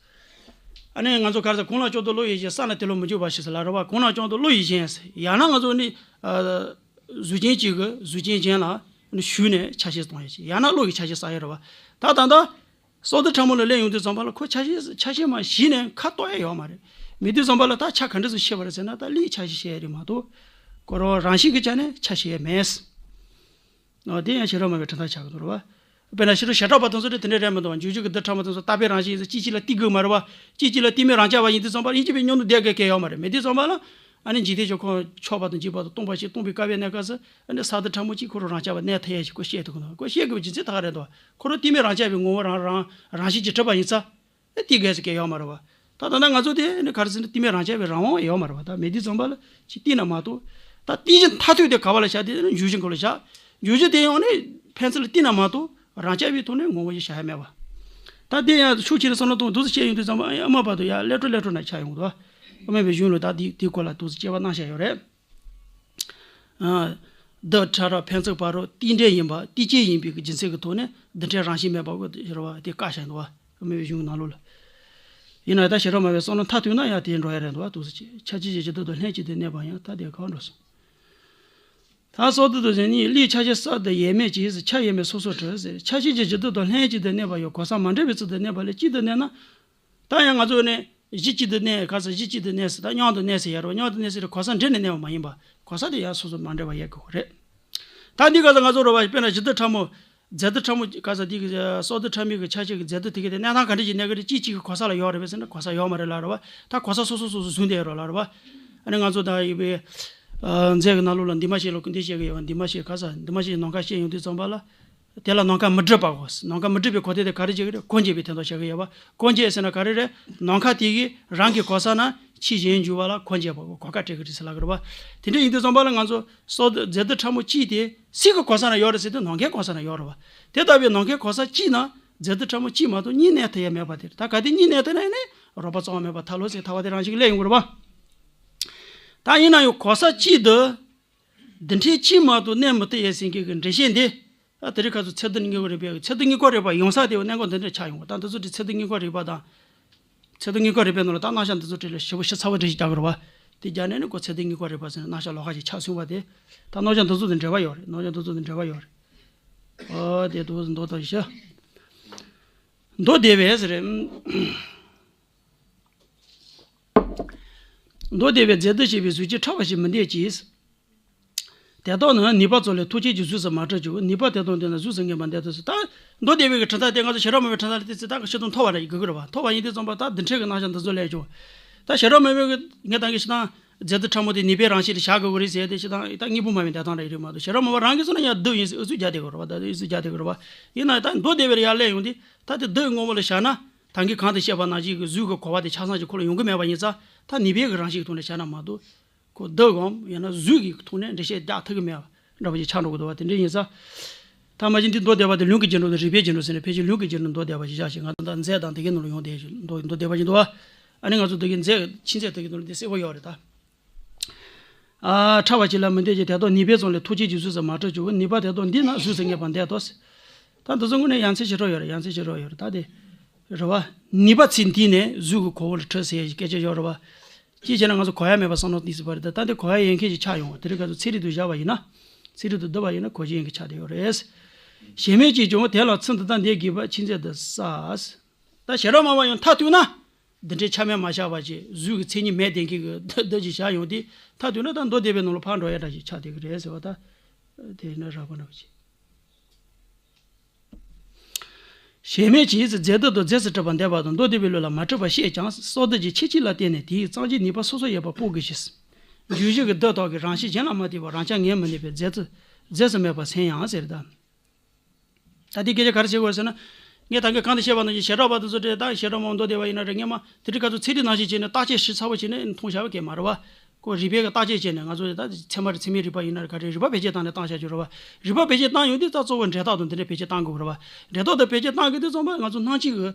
ཨ་ནི་ང་ཚོ་ག་རེ་ཟེར། གོང་ལ་ལྕོག་ཏུ་བློ་ཡིས་བཞེངས། ས་ལ་ཏེ་ལོ་མི་འཇུག་པ་ཞེས་ཟེར་ལ་རེད་བ། གོང་ལ་ལྕོག་ཏུ་བློ་ཡིས་བཞེངས་ཟེར། ཡང་ན་ང་ཚོ་ནི་ཨ་གཟུགས་ཅན་གཅིག་གི་གཟུགས་ཅན་གཞན་ལ་ནི་ཞུས་ནས་ཆ་ཤས་གཏོང་ཡ་ཅིག། ཡང་ན་བློ་ཡིས་ཆ་ཤས་བསགས་ཡ་རེད་བ། ད་ད་ལྟ་སྲོག་བདུད་ཕྲ་མོ་ལ་སླེབས་ཡོང་དུས་ཙམ་པ་ལ་ཁོ་ཆ་ཤས་ཆ་ཤས་མ་གཞི་ནས་ཁ་གཏོགས་ཡ་ཡོད་མ་རེད། མེད་དུས་ཙམ་པ་ལ་ད་ཆ་ག་འདྲ་ཞིག་བཤད་པ་རེད་ཟེར་ན། ད་ལུས་ཆ་ཤས་བཤད་ཡ་རེད་མ་གཏོགས། ཁོ་རང་རང་བཞིན་གྱི་ཆ་ནས་ཆ་ཤས་མེད། ཨ། དེ་ཡང་ཤེས་རབ་སྨྲ་བའི་དྲན་ཐག་ཆོད་ཀྱི་འདུག་རེད་བ། དཔེར་ན་ཕྱི་དྲོ་ཞེ་དྲག་པ་དེ་ཚོ་དེ་འདྲ་རེད་མི་འདུག་བ། འཇུག་འཇུག་གི་བདུད་ཕྲ་མོ་དེ་ཚོ་རྟག་པའི་རང་བཞིན་ཡིན་ཙང་གཅིག་གཅིག་ལ་གཏི་དགོས་མ་རེད་བ། གཅིག་གཅིག་ལ་གཏི་མུག་རང་རྐྱ་བ་ཡིན་དུས་ཙམ་པ་ལ་ཡིན་གཅིག་པའི་སྙོམས་འཇུག་བསྡད་དགོས་གལ་ཡོད་མ་རེད། མེད་དུས་ཙམ་པ་ལ་ཨ་ནི་འཇིག་རྟེན་གྱི་ཁོངས་ཆགས་པ་དང་འཇིག་པ་དང་སྟོང་པ་ཞིག་སྟོང་པའི་དཀའ་བའི་གནས་སྐབས་སུ་ཨ་ནི་ས་བདུད་ཕྲ་མོ་གཅིག་ཁོ་རང་རང་རྐྱ་བ་གནས་ཐུབ་ཡ་ཞིག་ཁོ་བཤད་ཐུབ་ཀྱི་འདུག་ཁོ་བཤད་དགོས་པའི་རྒྱུ་མཚན་ད་ག་རེ་འདུག་བ། ཁོ་རང་གཏི་མུག་རང་རྐྱ་བའི་ངོ་བོ་རང་རང་རང་བཞིན་གྱིས་གྲུབ་པ་ཡིན་ཙང་། ཨེ། དེ་གས་སུ་གས་ཡོད་མ་རེད་བ། ད་ད་ལྟ་ང་ཚོ་དེ་ནི་ག་རེ་ཟེར་ན་གཏི་མུག་རང་རྐྱ་བའི་རང་དབང་ཡོད་མ་རེད་བ། ད་མེད་དུས་ཙམ་པ་ལ་ཅིག་གཏི་ན་མ་གཏོགས། ད་གཏི་གཞི་མཐར་ཐུག་དེ་ག་བ་ལ་བཞག་དེ་ནི་འཇུག་གཞི་ག་ལ་བཞག་འཇུག་གཞི་དེ་ཡང་ནི་ཕན་ཚུན་ལ་གཏི་ན་མ་གཏོགས་རང་རྐྱ་བའི་ཐོག་ནས་ངོ་བོ་ཞིག་བཞག་ཡ་མེད་བ། ད་དེ་ཡང་ཤུགས་ཆེ་ནས་བསམ་བློ་གཏོང་འདུག་སེ་བཤད་ཡོང་དུས་ཙམ་པ་ཨ་ཨ་མ་བར་དུ་ཡང་ཀླད་ཀྲོ་ཀླད་ཀྲོ་ན་ཆགས་ཡོང་གི་འདུག་བ། དབུ་མའི་གཞུང་ལ་ད་དེ་དེའི་སྐོར་ལ་འདུག་སེ་དཔྱད་པ་གནང་བཞག་ཡོད་རེད། ཨ། བདུད་ཕྲ་རབ་ཕན་ཚུན་བར་རོ་གཏི་འབྲེལ་ཡིན་པ་གཏི་བྱེད་ཡིན་པའི་རྒྱུ་མཚན་གྱི་ཐོག་ནས་བདུད་ཕྲའི་རང་བཞིན་མེད་པ་གོ་རེད་བ། དེ་བཀག་བཞག་འདུག་བ། དབུ་མའི་གཞུང་ནང་ལོགས་ལ། ཡིན་ན་ད་ཤེས་རབ་སྨྲ་བའི་བསམ་བློ་མཐར་ཐུག་ན་ཡང་དེ་འགྲོ་ཡ་རེད་འདུག་བ། འདུག་སེ་ཆ་ཤས་ཀྱི་གཞི་བདག་ཏུ་ལྷན་ཅིག་ཏུ་གནས་པ་ཡང་ད་དེ་གང་འགྲོ་སོང་། ད་སྲོག་བདུད་དུ་ཟེར་ནི་ལུས་ཆ་ཤས་གསར་དུ་ཡས་མས་ཀྱིས་ཆ་ཡས་མས་སོ་སོར་གྲོལ་ཟེར། ཆ་ཤས་ཀྱི་གཞི་བདག་ཏུ་ལྷན་ཅིག་ཏུ་གནས་པ་ཡང་གོ་ས་མ་འདྲ་བའི་ཚུལ་དུ་གནས་པ་ལས་གཅིག་ཏུ་གནས་ན། ད་ཡང་ང་ཚོ་ནི་གཞི་གཅིག་ཏུ་གནས། ག་ས་གཞི་གཅིག་ཏུ་གནས་ཟེར། ད་མཉམ་དུ་གནས་ཟེར་ཡ་རོ། མཉམ་དུ་གནས་ཟེར་གོ་ས་འདྲེས་ནས་གནས་པ་མ་ཡིན་པ། གོ་ས་དེ་ཡང་སོ་སོ་མ་འདྲ་བ་ཡོད་དགོས་རེད། ད་འདི་ག་ས་ང་ཚོ་རོ་བ་དཔེར་ན་གཞི་བདག་ཕྲ་མོ། རྫས་བདག་ཕྲ་མོ་ག་ས་འདི་གི་སྲོག་བདུད་ཕྲ་མོའི་གི་ཆ་ཤས་ཀྱི་རྫས་བདག་དེ་གི་དེ་གནས་སྟངས་ག་འདྲ་ཞིག་གནས་གི་རེད། གཅིག་གཅིག་གི་གོ་ས་ལ་ཡོད་རེད་པས་ཟེར་ན་གོ་ས་ཡོད་མ་རེད་ལ་རོ་བ། ད་གོ་ས་སོ་སོ་སོ་སོ་བཟུང་བསྡད་ཡོད་རོ་ལ་རོ་བ། ཨ་ནི་ང་ཚོ་ད་ཡི་བའི་རྫས་ཀྱི་ནང་ལོགས་ལ་འདུས་མ་བྱས་ལ་འདི་བཤད་གི་ཡོད་པ། འདུས་མ་བྱས་ག་ས་འདུས་མ་བྱས་ནམ་མཁའ་བཤད་ཡོང་དུས་ཙམ་པ་ལ། དེ་ལ་ནམ་མཁའ་མི་སྒྲིབ་པ་གོ། ནམ་མཁའ་མི་སྒྲིབ་པའི་གོ་དོན་དེ་ག་རེ་བྱེད་ཀྱི་རེད། སྐུ་འབྱེད་པའི་དོན་དུ་བྱེད་ཀྱི་ཡོད་པ། སྐུ་འབྱེད་ཟེར་ན་ག་རེ་རེད། ནམ་མཁའ་དེ་གིས་རང་གི་གོ་ས་ན་ཕྱིས་གཞན་འགྱུར་བ་ལ་སྐུ་འབྱེད་པ་གོ། གོ་སྐབས་སྤྲད་ཀྱི་རེད་ཟེར་ལབ་ཀྱི་རེད་པ། དེ་འདྲ་ཡིན་དུས་ཙམ་པ་ལ་ང་ཚོ་སྲོག་རྫས་བདུད་ཕྲ་མོ་གཅིག་དེ་སུ་གི་གོ་ས་ན་ཡོད་རེད་ཟེར་དུས་ནམ་མཁའི་གོ་ས་ན་ཡོད་རེད་པ། དེ་ལྟ་བུའི་ནམ་མཁའི་གོ་ས་གཅིག་ན་རྫས་བདུད་ཕྲ་མོ་གཅིག་མ་གཏོགས་གཉིས་གནས་ཐུབ་ཡ་མེད་པ་དེ་རེད། ད་གལ་ཏེ་གཉིས་གནས་ཐུབ་ན་ཡིན་ནའི་རོགས་པ་རྩ་བ་མེད་པ་ཐལ་ལོ་ཟེར་ཐལ་བ་དེ་རང་བཞིན་གྱིས་སླེབས་ཡོང་གི་རེད་པ། ད་ཡིན་ན་ཡང་གོ་ས་གཅིག་ཏུ་བདུད་ཕྲ་གཅིག་མ་གཏོགས་གནས་མི་ཐུབ་ཡས་ཟེར་མཁན་གྱི་འགྲེལ་བཤད་འདི། ད་དེ་རིང་ཁ་སང་ཚེ་བདུད་དངོས་པོ་རིག་པའི་ཚེ་བདུད་དངོས་པོ་རིག་པ་ཡོང་ས་དེ་གནད་འགག་འདི་འདྲ་ཆགས་ཡོང་བ། ད་འདི་ཚོ་དེ་ཚེ་བདུད་དངོས་པོ་རིག་པ་དང་། ཚེ་བདུད་དངོས་པོ་རིག་པའི་ནང་ལ་ད་རྣམ་གཞག་འདི་ཚོ་དེ་ལ་ཞེ་པོ་ཞིབ་ཚགས་པོ་འགྲེལ་བཤད་རྒྱག་གི་རེད་པ། དེ་རྒྱག་ནས་ནི་ཁོ་ཚེ་བདུད་དངོས་པོ་རིག་པ་ཟེར་ནས་རྣམ་གཞག་ལོགས་ཀ་ཞིག་ཆགས་སོང་བ་དེ། ད་རྣམ་གཞག་འདི་ཚོ་དང་འབྲེལ་བ་ཡོད་རེད། རྣམ་གཞག་འདི་ཚོ་དང་འབྲེལ་བ་ཡོད་རེད། ཨོ་དེ་འདུག་འདུག་ད་ཤི། མདོ་སྡེ་པས་ཟེར། མདོ་སྡེ་པས་རྫས་བདུད་ཞེས་པའི་གཟུགས་ཅན་ཕྲ་བ་ཞིག་མི་འདོད་ཀྱི། དེ་དག་ནི་ནུས་པ་ཙམ་ལས་ཐུགས་ཅན་གྱི་གཟུགས་སུ་མ་གྲུབ་ཀྱང་ནུས་པ་དེ་དང་ལྡན་ན་གཟུགས་སུ་ངེས་པར་འདོད་དོ་ཟེར། ད་མདོ་སྡེ་པའི་གི་དྲི་ཟ་དེ་ང་ཚོ་ཤེས་རབ་སྨྲ་བའི་དྲི་ཟ་ལ་བལྟས་ཚེ་ད་གི་ཤེས་དོན་མཐོ་བ་རེད་དགོས་ཀྱི་རེད་པ། མཐོ་བ་ཡིན་དུས་ཙམ་པ་ད་བདུད་ཕྲ་གི་རྣམ་གཞག་འདི་ཚོ་ལས་ཀྱང་། ད་ཤེས་རབ་སྨྲ་བའི་གི་ངས་ད་གི་ཤི་ད་རྫས་བདུད་ཕྲ་མོ་དེ་ནུས་པའི་རང་བཞིན་ལ་བཞག་དགོས་ཀྱི་རེད་ཟེར་དེ་ཤི་ད་ད་དངོས་པོ་སྨྲ་བའི་འདོད་སྟངས་རེད་རེད་མ་གཏོགས། ཤེས་རབ་སྨྲ་བ་རང་གིས་མཚོན་ན་ཡང་བདུད་ཡིན་ཟེར་ཨུ་ཚུགས་རྒྱག་བསྡད་ཀྱི་རེད་པ། ད་ཨུ་ཚུགས་རྒྱག་བསྡད་ཀྱི་རེད་པ། ཡིན་ན་ད་མདོ་སྡེ་པའི་ཡར་སླེབས་ཡོང་དུས་ད་དེ་བདུད་དངོས་པོ་ལ་བཞག་ན། ད་གིན་གོང་དུ་བཤད་པ་ནང་བཞིན་གྱི་གཟུགས་ཀྱི་གོ་བ་དེ་ཆ་ཚང་ཞིག་ཁོ་ལ་ཡོང་གི་མེད་པ་ཡིན་ཙང་། ད་ནུས་པའི་གི་རང་བཞིན་གྱི་ཐོག་ནས་བཞག་ན་མ་གཏོགས། ཁོ་བདུད་གམ་ཡང་ན་གཟུགས་ཀྱི་ཐོག་ནས་འགྲེལ་བཤད་རྒྱག་ཐུབ་ཀྱི་མེད་པ་འདྲ་པོ་ཞིག་ཆགས་འགྲོ་གི་འདུག་པ། དེ་འདྲ་ཡིན་ཙང་། ད་མ་གཞི་འདི་མདོ་སྡེ་པ་དེ་ལུང་གི་རྒྱན་དྲུག་དང་རིགས་པའི་རྒྱན་དྲུག་ཟེར་ནས་ཕལ་ཆེར་ལུང་གི་རྒྱན་དྲུག་མདོ་སྡེ་པ་ཞིག་བཞག་ཞིང་། ང་ཚོ་ད་མཛད་དང་དེ་གའི་ནང་ལ་ཡོང་བསྡད་ཞིང་མདོ་མདོ་སྡེ་པ་ཞིག་འདུག་པ། ཨ་ནི་ང་ཚོ་དེ་གའི་མཛད་ཕྱི་མཛད་དེ་གའི་ནང་ལ་འདི་གསལ་པོ་ཡོད་རེད་ད། ཨ། ཕྲ་བ་ཞིག་ལ་མི་འདོད་ཀྱི། དེ་དག་ནུས་པའི་ཙམ་ལས་ཐུགས་ཅན་གྱི་གཟུགས་སུ་མ་གྲུབ་ཀྱང་ནུས་པ་དེ་དང་ལྡན་ན་གཟུགས་སུ་ངེས་པར་འདོད་དོ། ད་འདི་ཚོ་དངོས་གནས་ཡ་མཚན་ཞེ་དྲག་ཡོད་རེད། ཡ་མཚན་ཞེ་དྲག་ཡོད་རེད་ད་དེ། རེད་བ། ནུས་པ་ཚད་འདི་ནས་གཟུགས་ཀྱི་གོ་བ་ལ་གྲུབ་ཟེར་ཡ་ཞིག་སྐད་ཆ་ཡོད་རེད་བ། ཅིའི་ཕྱིར་ན་ང་ཚོ་གོ་ཡ་མེད་པ་བསམ་བློ་གཏིང་ཟིན་པ་རེད། ད་ད་འདི་གོ་ཡ་ཡོད་མཁན་ཞིག་ཆགས་ཡོང་བ། དེ་རིང་ཁ་སང་ཚན་རིག་ཏུ་བཞག་པ་ཡིན་ན། ཚན་རིག་ཏུ་བསྡུ་བ་ཡིན་ན་གོ་རྒྱུ་ཡིན་གྱི་ཆགས་བསྡད་ཡོད་རེད། གཞན་མེད་ཅིས་ཀྱང་དེ་ལ་ཚུལ་འདི་ལྟར་འདས་དགོས་པ་ཕྱིན་ཆད་དུ་གསལ། ད་ཤེས་རབ་སྨྲ་བ་ཡང་མཐར་ཐུག་ན། འདི་འདྲའི་ཆ་མེད་མ་བཞག་པ་ཅིག་གཟུགས་ཀྱི་མཚན་ཉིད་མེད་བསྡད་མཁན་གྱི་འདི་འདི་ཅིག་བཞག་ཡོང་དུས་མཐར་ཐུག་ན་ད་མདོ་སྡེ་པའི་ནང་ལ་ཕར་འགྲོ་ཡ་འདྲ་ཞིག་ཆགས་བསྡད་ཀྱི་རེད་ཟེར་བ་ད། དེ་ནི་རགས་པ་འདྲ་བ་ཅིག་གཞན་མེད་ཅིས་རྫས་བདུད་དུ་རྫས་སུ་གྲུབ་པར་འདོད་པ་དང་མདོ་སྡེ་པའི་ལུགས་ལ་མ་གྲུབ་པར་བཤད་ཀྱང་སྲོག་བདུད་ཀྱི་ཁྱད་ཆོས་ལ་བརྟེན་ནས་དེའི་གཙང་ཆུའི་ནུས་པ་སོ་སོ་ཡོད་པ་དཔོག་དགོས་ཤིང་། འཇུག་གཞི་གི་བདུད་དག་གི་རང་བཞིན་གཞན་ལ་མ་ལྟོས་པར་རང་རྐྱ་ངེས་མི་ནུས་པས་རྫས་སུ་རྫས་སུ་མེད་པར་སེམས་ཡང་ཟེར་ད། ད་ལྟའི་སྐད་ཆ་ག་རེ་བྱེད་དགོས་ཟེར་ན། ངས་ད་གིན་གོང་དུ་བཤད་པ་ནང་བཞིན་ཤེས་རབ་པ་དེ་ཚོ་དེ་ད་ཤེས་རབ་སྨྲ་བ་མདོ་སྡེ་པ་ཡིན་ན་རེད། སྔས་མ་དེ་འདྲའི་སྐབས་སུ་ཚན་རིག་ནང་བཞིན་བྱས་ནས་བརྟག་དཔྱད་ཞིབ་ཚགས་པོ་བྱས་ནས་མཐོང་བཞག་པ་གས་མ་རེད་བ། ཁོ་རིགས་པའི་གི་བརྟག་དཔྱད་བྱས་ནས་ང་ཚོ་ད་ཚད་མ་རེད། ཚད་མའི་རིགས་པ་ཡིན་ན་རེད། ག་རེ་རིགས་པ་བེད་སྤྱོད་བཏང་ནས་བཏང་བཞག་རྒྱུ་རེད་བ། རིགས་པ་བེད་སྤྱོད་བཏང་ཡོང་དུས་ད་གཙོ་བོ་འབྲས་རྟགས་དང་དེ་འདྲ་བེད་སྤྱོད་བཏང་དགོས་རེད་བ། འབྲས་རྟགས་དང་བེད་སྤྱོད་བཏང་གི་དུས་ཙམ་པ་ང་ཚོ་སྣང་བྱེད་ཀྱི།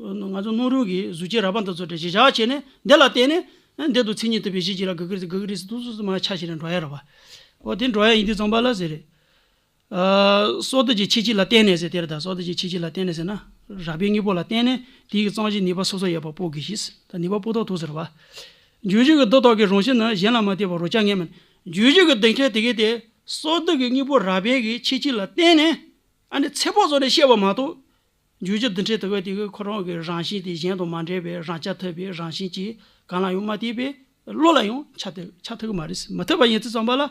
ང་ཚོ་སྣང་རུང་གི་གཟུགས་ཅན་རབ་དང་དེ་ཚོ་འདྲ་གཞི་བཞག་བྱས་ནས་འདི་ལ་བརྟེན་ནས་འདི་དང་མཚན་ཉིད་དུ་བའི་གཞི་གཅིག་ལ་དགོས་ཀྱི་རེད་དགོས་ཀྱི་རེད་ཟེར་དུས་སོ་སོ་མ་ཆ་ཤས་ནས་འགྲོ་ཡ་རེད་བ། འོ་དེ་འགྲོ་ཡ་ཡིན་དུས་ཙམ་པ་ལ་ཟེར་རེད། ཨ། སྲོག་བདུད་ཀྱི་ཁྱད་ཆོས་ལ་བརྟེན་ནས་ཟེར་དེ་རེད་ད། སྲོག་བདུད་ཀྱི་ཁྱད་ཆོས་ལ་བརྟེན་ནས་ཟེར་ན། རགས་པའི་དངོས་པོ་ལ་བརྟེན་ནས་དེའི་གཙང་བཞིའི་ནུས་པ་སོ་སོ་ཡོད་པ་དཔོག་དགོས་ཤིང་། ད་ནུས་པ་དཔོག་ཐབས་དུ་ཟེར་བ། འཇུག་གཞི་གི་རྡུལ་དག་གི་རང་བཞིན་ནི་གཞན་ལ་མ་ལྟོས་པར་རང་རྐྱ་ངེས་མིན། འཇུག་གཞི་གི་རྡུལ་ཕྲན་དེ་གའི་དེ་སོར་སྡུད་ཀྱི་དངོས་པོ་རགས་པའི་གི་ཁྱད་ཆོས་ལ་བརྟེན་ནས་ཨ་ནི་ཚད་དཔག་བཟོ་ནས་བཤད་པ་མ་གཏོགས། འཇུག་གཞི་རྡུལ་ཕྲན་དེ་གའི་དེ་གའི་ཁོ་རང་གི་རང་བཞིན་དེ་གཞན་དང་མ་འདྲེས་པའི་རང་རྐྱ་ཐུབ་པའི་རང་བཞིན་གྱིས་གང་ལ་ཡང་མ་ལྟོས་པའི་བློ་ལ་ཡང་ཆགས་ཐུབ་ཆགས་ཐུབ་ཀྱི་མ་རེད། མི་ཐུབ་པ་ཡིན་ཚེ་ཙམ་པ་ལ་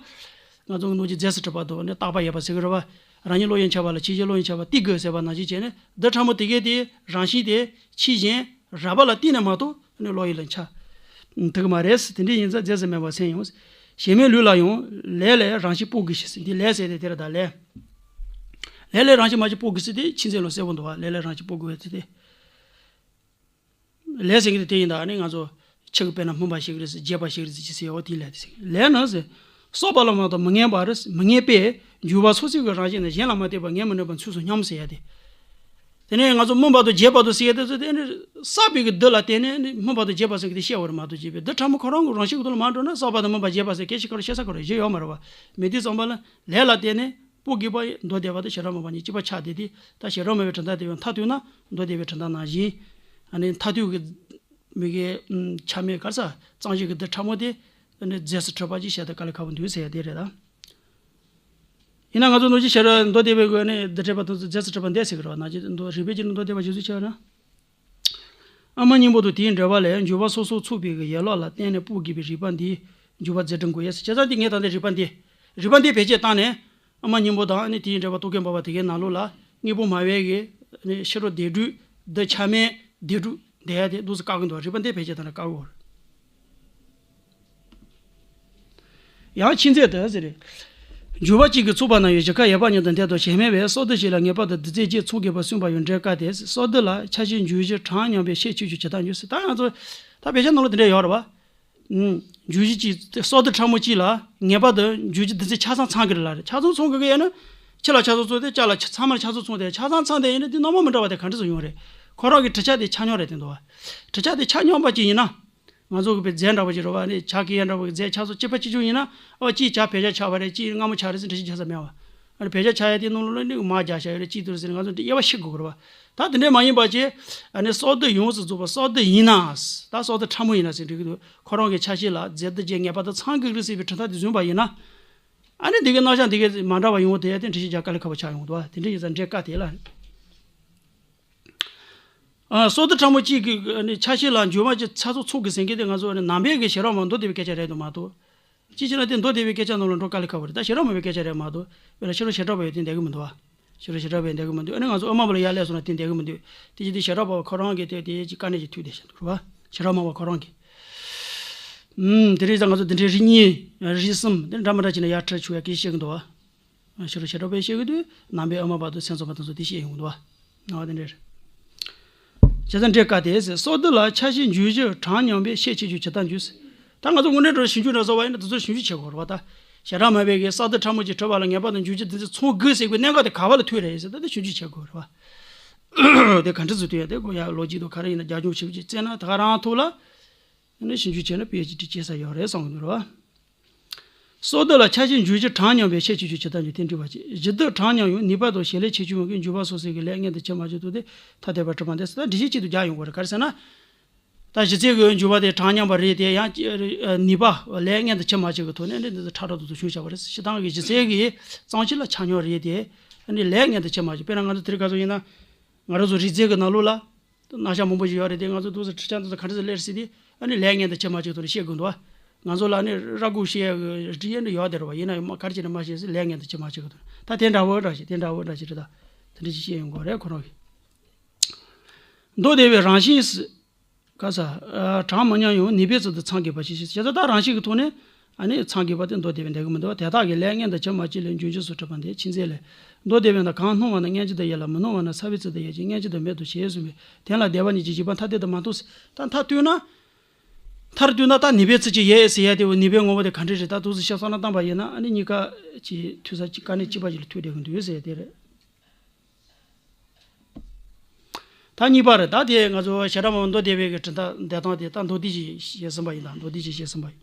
ང་ཚོ་གི་ནང་གི་རྫས་སུ་གྲུབ་པ་དང་ནི་རྟག་པ་ཡོད་པ་ཟེར་གི་རེད་བ། རང་ཉིད་བློ་ཡིས་ཁྱབ་པ་ལ་ཁྱད་གཞི་བློ་ཡིས་ཁྱབ་པ་ཏིག་དགོས་ཟེར་བ་ནང་བཞིན་བྱས་ནས་རྡུལ་ཕྲ་མོ་དེ་གའི་དེ་རང་བཞིན་དེ་ཆོས་གཞན་རགས་པ་ལ་བརྟེན་ནས་མ་གཏོགས་ནི་བློ་ཡིས་ལ་ཆགས་ཐུབ་ཀྱི་མ་རེད། དེ་འདྲ་ཡིན་ཙང་རྫས་སུ་མེད་པར་སེམས་ཡོང་། གཞན་མའི་ལུས་ལ་ཡང་ལས་ལས་རང་བཞིན་དཔོག་དགོས་ཤིང་ཟེར། འདི་ལས་ཟེར་ཏེ་དེ་རེད་ད་ལས། ལས་ལས་རང་བཞིན་མ་གཅིག་དཔོག་དགོས་ཟེར་ཏེ་མཁྱེན་བརྩེ་ལ་གསལ་པོ་འདུག་བ། ལས་ལས་རང་བཞིན་དཔོག་དགོས་པའི་ཚུལ་དེ། ལས་ཟེར་གྱི་དེ་ཡིན་ད་ནི་ང་ཚོ་ཆུ་གི་དཔེར་ན་སྨིན་པ་ཞིག་རེད་ཟེར་རྒྱས་པ་ཞིག་རེད་ཟེར་ཅི་ཟེར་ཡོད་དེ་ལས་དེ་ཟེར། ལས་ནི་ཟེར། གསོག་པ་ལ་མ་གཏོགས་མི་ངེས་པ་རེད། མི་ངེས་པས་འཇུག་པ་སོ་སོའི་གི་རང་བཞིན་ནི་གཞན་ལ་མ་ལྟོས་པར་ངེས་མི་ནུས་པ་ཚུལ་སུ་སྙམ་ཟེར་ཡ་དེ། དེ་ནས་ང་ཚོ་སྨིན་པ་དང་རྒྱས་པ་དང་ཟེར་ཡ་དེ་ཚོ་དེ་ནི་བསགས་པའི་གི་རྡུལ་ལ་བརྟེན་ནས་ནི་སྨིན་པ་དང་རྒྱས་པ་ཟེར་གི་དེ་བཤད་པ་རེད་མ་གཏོགས་བྱས་པའི་རྡུལ་ཕྲ་མོ་ཁོ་རང་གི་རང་བཞིན་གི་ཐོག་ལ་མ་འགྲོ་ན་བསགས་པ་དང་སྨིན་པ་རྒྱས་པ་ཟེར་སྐད་ཆ་ཁ་རུ་བཤད་ས་ཁོ་རང་བཞི་ཡོད་མ་རེད་བ། མི་དེ་ཙམ་པ་ལ་ལས་ལ་བརྟེན་ནས་དཔོག་དགོས་པ་ཡིན། མདོ་སྡེ་པ་དང་བྱེ་བྲག་སྨྲ་བ་གཉིས་གཅིག་པ་ཆགས་བསྡད་དེ། ད་བྱེ་བྲག་སྨྲ་བའི་གྲུབ་མཐའ་དེ་ཡང་མཐར་ཐུག་ན་མདོ་སྡེ་པའི་གྲུབ་མཐའ་ནང་བཞིན། ཨ་ནི་མཐར་ཐུག་གི་མི་གའི་ཆ་མེད་ག་རེ་ཟ་གཙང་བཞི་གི་རྡུལ་ཕྲ་མོ་དེ་ཨ་ནི་རྫས་སུ་གྲུབ་པ་ཅིག་བཤད་ད་དཀའ་ལས་ཁག་པོ་འདུག་ཟེར་ཡ་དེ་རེད་ད། ཡིན་ན་ང་ཚོ་ནང་བཞིན་བྱེ་བྲག་མདོ་སྡེ་པའི་སྒོ་ནས་རྡུལ་ཕྲ་མ་དེ་ཚོ་རྫས་སུ་གྲུབ་པ་འདས་ཟེར་གི་རེད་བ། ནང་བཞིན་མདོ་རིགས་པའི་སྤྱི་ནོར་མདོ་སྡེ་པ་ཞིག་གསུངས་བྱས་པ་ན། ཨ་མ་སྙིང་པོ་དང་དེའི་འབྲེལ་བ་ལས་འཇུག་པ་སོ་སོར་ཚུགས་པའི་གི་ཡན་ལག་ལ་བརྟེན་ནས་དཔོག་དགོས་པའི་རིགས་པ་འདིས་འཇུག་པ་རྫས་སྒྲིབ་འགོག་ཡས་ཟེར། བྱས་ཙང་དེ་ངས་ད་ལྟའི་རིགས་པ་འདི། རིགས་པ་འདི་བེད་སྤྱད་བཏང་ནས་ཨ་མ་སྙིང་པོ་དང་ནི་དེའི་འབྲེལ་བ་རྟོག་གེ་འབར་བ་དེ་གའི་ནང་ལོགས་ལ་དངོས་པོ་སྨྲ་བའི་གི་ནི་ཕྱི་རོལ་བདེན་གྲུབ་འདི་ཆ་མེད་བདེན་གྲུབ་འདི་ཡ་དེ་འདུག་སེ་བཀག་གི་འདུག་རིགས་པ་འདི་བེད་སྤྱད་བཏང་ནས་བཀག་གི་ཡོད་རེད། ཡང་མཁྱེན་བརྩེ་དུ་ཟེར། འཇུག་པ་གཅིག་གིས་ཚུགས་པ་ན་ཡང་གཞི་ཁ་ཡོད་པ་ཉིད་དུ་འདོད་དོ། གཞན་མེད་པས་སོར་སྡུད་བྱས་ལ་ངེས་པར་དུ་རྡུལ་རྫས་གཅིག་ཚང་དགོས་པར་གསུངས་པ་ཡང་འགྲེལ་དཀའ་སྟེ། སོར་སྡུད་ལ་ཆ་ཤས་འཇུག་གཞི་གྲངས་མཉམ་པའི་ཤས་ཆོས་ཅན་ཇི་ལྟར་འཇུག་ཟེར། ད་ང་ཚོ་ད་བེད་སྤྱོད་ནང་ལ་དེ་འདྲ་ཡོད་རེད་བ། ཨུམ། འཇུག་གཞི་གཅིག་སོར་སྡུད་ཕྲ་མོ་གཅིག་ལ་ངེས་པར་དུ་འཇུག་གཞི་རྡུལ་རྫས་ཆ་ཚང་ཚང་གི་རེད་ལ་རེད། ཆ་ཚང་ཚང་གི་ཡོད་ན། ཕྱི་ལ་ཆ་ཚང་ཚང་སྟེ་ལྕགས་ལ་ཆ་ཚང་མར་ཆ་ཚང་ཚང་སྟེ་ཆ་ཚང་ཚང་སྟེ་ཡིན་ན་དེ་རྣམ་པ་མི་འདྲ་བ་དེ་ག་འདྲ་ཚོ་ཡོང་རེད། ཁོ་རང་གི་གྲུབ་ཆ་དེ་ཆ་སྙོམས་རེད་དེ་འདུག་བ། གྲུབ་ཆ་དེ་ཆ་སྙོམས་པ་གཅིག་ཡིན་ན། ང་ཚོ་གི་བའི་རྫས་འདྲ་བོ་ཅིག་རེད་བ། ནི་ཇ་གི་ཡ་འདྲ་བོ་གི་རྫས་ཆ་ཚང་གཅིག་པ་གཅིག་རྐྱང་ཡིན་ན། ཨོ་གཅིག་ཇ་བེད་སྤྱོད་ཆགས་པ་རེད། གཅིག་མངར་མོ་ཆགས་རེད་ཟེར་འགྲེལ་བཤད་བྱེད་ས་མེད་བ། ཨ་ནི་བེད་སྤྱོད་ཆགས་ཡ་དེ་ནང་ལོགས་ལ་ནི་མར་རྒྱག་བྱ་ཡོད་རེད། གཅིག་ཏུ་རེད་ཟེར་ནས་ང་ཚོ་འདི་དབྱེ་བ་ཕྱེ་དགོས་ཀྱི་རེད་བ། ད་དེ་འདྲ་མ་ཡིན་པ་ཅིག་ཨ་ནི་སོར་སྡུད་ཡོངས་སུ་རྫོགས་པ་སོར་སྡུད་ཡིན་ན། ད་སོར་སྡུད་ཕྲ་མོ་ཡིན་ན་ཟེར་འགྲིག་གི་འདུག་ཁོ་རང་གི་ཆ་ཤས་ལ་རྫས་རྡུལ་རྗེས་ངེས་པར་དུ་ཚང་དགོས་ཀྱི་རེད་ཟེར་བའི་གྲུབ་མཐའ་དེ་བཟུང་བ་ཡིན་ན། ཨ་ནི་འདི་གའི་རྣམ་གཞག་འདི་གའི་མ་འདྲ་བ་ཡོང་བ་དེ་ཡ་དེ་འགྲེལ་བཤད་རྒྱག་དཀའ་ལས་ཁག་པོ་ཆགས་ཡོང་འདུག་དེ་འདྲ་ཡིན་ཙང་འགྲེལ་དཀའ་དེ་ལ། ཨ། སོར་སྡུད་ཕྲ་མོ་གཅིག་གི་ནི་ཆ་ཤས་ལ་འཇུག་པ་གཅིག་ཆ་ཚང་ཚུགས་དགོས་ཟེར་མཁན་དེ་ང་ཚོ་ནི་ནང་པའི་གི་བྱེ་བྲག་སྨྲ་མདོ་སྡེ་པའི་སྐད་ཆ་རེད་འདུག་མ་གཏོགས། ཅིའི་ཕྱིར་ན་དེ་མདོ་སྡེ་པའི་སྐད་ཆ་ནང་ལ་འགྲོ་དཀའ་ལས་ཁག་པོ་རེད། ད་བྱེ་བྲག་སྨྲ་བའི་སྐད་ཆ་རེད་མ་གཏོགས། དཔེར་ན་ཕྱི་རོལ་བྱེ་བྲག་པ་ཡོད་དེ་འདེགས་གི་མི་འདུག་བ། ཕྱི་རོལ་བྱེ་བྲག་པ་ཡོད་འདེགས་གི་མི་འདུག་ཨ་ནི་ང་ཚོ་དབུ་མ་པ་ལ་ཡར་སླེབས་སོང་ན་དེ་འདེགས་གི་མི་འདུག་དེ་བཞིན་དེ་བྱེ་བྲག་པ་ཁོ་རང་གི་དེ་དེ་ཅིག་དཀའ་གནད་ཅིག་ཐུག་བསྡད་བཞིན་འདུག་རེད་བ། བྱེ་བྲག་སྨྲ་བ་ཁོ་རང་གི། ཨུམ། དེ་རེད་ཙང་ང་ཚོ་འདི་འདྲའི་རིགས་གཉིས་རིགས་གསུམ་དེ་འདྲ་མི་འདྲ་བྱས་ནས་ཡར་ཁྲིད་ཆོག་ཡ་སྐད་ཆ་བཤད་གི་འདུག་བ། ཕྱི་རོལ་བྱེ་བྲག་པས་བཤད་ཀྱི་དུས་ནང་པའི་དབུ་མ་པ་དང་སེམས་ཙམ་པ་དེ་ཚོ་དེ་བཤད་ཡོང་གི་འདུག་བ། ཨ་དེ་འདྲ་རེད། བྱས་ཙང་འགྲེལ་དཀའ་སྟེ་ཟེར། སོར་སྡུད་ལ་ཆ་ཤས་འཇུག་གཞི་གྲངས་མཉམ་པའི་ཤས་ཆོས་ཅན་ཇི་ལྟར་འཇུག་ཟེར། ད་ང་ཚོ་དངོས་གནས་དྲང་ཞིབ་འཇུག་འདྲ་བཟོ་བ་ཡིན་ན་དེ་ཚོ་ཞིབ་འཇུག་བྱེད་དགོས་རེད་བ། ད་བྱེ་བྲག་སྨྲ་བའི་གི་སོར་སྡུད་ཕྲ་མོ་གཅིག་གྲུབ་པ་ལ་ངེས་པར་དུ་འཇུག་གཞི་རྡུལ་རྫས་ཚང་དགོས་ཟེར་བའི་གནད་འགག་དེ་ག་བ་ལ་ཐུག་རེད་ཟེར། ད་དེ་ཞིབ་འཇུག་བྱེད་དགོས་རེད་བ། དེ་ག་འདྲ་བཟོ་ཐུབ་ཡ་དེ་གོ་ཡ་ལོ་རྒྱུས་དང་ག་རེ་ཡིན་ན་རྒྱབ་ལྗོངས་ཞིབ་འཇུག་བྱས་ན་ད་ག་རང་ཐུག་ལ། ཨ་ནི་ཞིབ་འཇུག་བྱས་ན་པི་ཨེཆ་ཌི་བྱེད་ས་ཡོད་རེད་བསམ་གི་འདུག་རེད་བ། སོར་སྡུད་ལ་ཆ་ཤས་འཇུག་གཞི་གྲངས་མཉམ་པའི་ཤས་ཆོས་ཅན་ཇི་ལྟར་འཇུག་དེ་འགྲིག་པ་བྱེད། གཞི་རྡུལ་གྲངས་མཉམ་ཡང་ནུས་པ་དང་བྱེད་ལས་ཁྱད་ཆོས་མང་གི་འཇུག་པ་སོ་སོའི་གི་ལས་ངན་དང་ཁྱད་མ་ཆོད་དོ། དེ་ཐ་དད་པར་གྲུབ་པ་འདི་ཟེར། ད་འགྲེལ་བཤད་གཅིག་ཏུ་རྒྱག་ཡོང་དགོས་རེད། ག་རེ་ཟེར་ན། ད་གཞི་རྩའི་གི་འཇུག་པ་དེ་གྲངས་མཉམ་པ་རེད་དེ་ཡང་ནུས་པ་ལས་ངན་དང་ཁྱད་མ་ཆོད་གི་ཐོག་ནས་འདི་འདི་ཕྲ་རགས་དུ་དུ་བྱུང་བཞག་པ་རེད། སྤྱིར་བཏང་གི་གཞི་རྩའི་གི་གཙང་ཆུ་ལ་ཆ་སྙོམས་རེད་དེ། ཨ་ནི་ལས་ངན་དང་ཁྱད་མ་ཆོད། དཔེར་ན་ང་ཚོ་དེ་རིང་ག་ཚོད་ཡིན་ན། ང་རང་ཚོ་རིགས་རྫས་གི་ནང་ལོགས་ལ། རྣམ་གཞག་མང་པོ་ཞིག་ཡོད་རེད་དེ། ང་ཚོ་འདུག་སེ་ཁྲིད་ཆ་འདུག་སེ་ག་འདྲ་ཞིག་སླེབས་སྲིད་དེ། ཨ་ནི་ལས་ངན་དང་ཁྱད་མ་ཆོད་ཐོག་ནས་བཤད་དགོས་འདུག་ང་ཚོ་ལ་ཨ་ནི་ར་སྐུགས་བཤད་ཡག་གི་འདྲི་ཡག་འདྲི་ཡོད་དེ་རེད་བ། ཡིན་ན་ཡང་མ་ག་རེ་བྱས་ནས་མ་བཤད་ཟེར། ལས་ངན་དང་ཁྱད་མ་ཆོད་གི་འདུག་ད་དེ་འདྲ་བོ་འདྲ་ཞིག་དེ་འདྲ་བོ་འདྲ་ཞིག་རེད། ད་དེ་འདྲ་ཞིག་བཤད་ཡོང་དགོས་རེད་ཁོ་རང་གིས། མདོ་སྡེ་པའི་རང་བཞིན་སུ། ག་ས། གྲངས་མི་མཉམ་ཡང་ནུས་པའི་ཚུལ་དུ་ཚང་དགོས་པ་ཞིག་བྱས་ཙང་ད་རང་བཞིན་གྱི་ཐོག་ནས། ཨ་ནི་ཚང་དགོས་པ་དེ་མདོ་སྡེ་པས་འདེགས་གི་མི་འདུག་དེ་དག་གི་ལས་ངན་དང་ཁྱད་མ་ཆོད་ལས་འབྱུང་འགྱུར་སོགས་གྲུབ་པ་འདི་མཁྱེན་བརྩེ་ལས། མདོ་སྡེ་པས་ན་གང་སྣང་བ་ན་མངོན་གྱུར་དུ་ཡོད་ལ་མི་སྣང་བ་ན་ས་བོན་ཚུལ་དུ་ཡོད་ཅིང་མངོན་གྱུར་དུ་མེད་དོ་ཞེས་གསུངས་པས། དེ་ལ་སྡེ་པ་གཉིས་ཀྱི་བཞེད་པ་མཐའ་གཏན་དུ་མ་མཐུན་ཟེར། ད་མཐར་གཏུགས་ན། མཐར་གཏུགས་ན་ད་ནུས་པའི་ཚུལ་གྱིས་ཡོད་ཟེར་ཡ་དེ་འོ་ནུས་པའི་ངོ་བོ་དེ་ག་འདྲ་རེད། ད་འདུག་སེ་བཤད་བསམ་བློ་བཏང་པ་ཡིན་ན་ཨ་ནི་གཉིས་ཀ་གཅིག་ཐུག་ས་གཅིག་དཀའ་གནད་གཅིག་པ་ཞིག་ལ་ཐུག་བསྡད་ཀྱི་འདུག་ཟེར་དེ་རེད། ད་གཉིས་པ་རེད། ད་དེ་ང་ཚོ་བྱེ་བྲག་སྨྲ་བ་མདོ་སྡེ་པའི་གི་འགྲེལ་སྟངས་འདི་དང་དེ་ད་མདོ་སྡེ་ཞེས་བཤད་ཟིན་པ་ཡིན། ད་མདོ་སྡེ་ཞེས་བཤད་ཟིན་པ་ཡིན།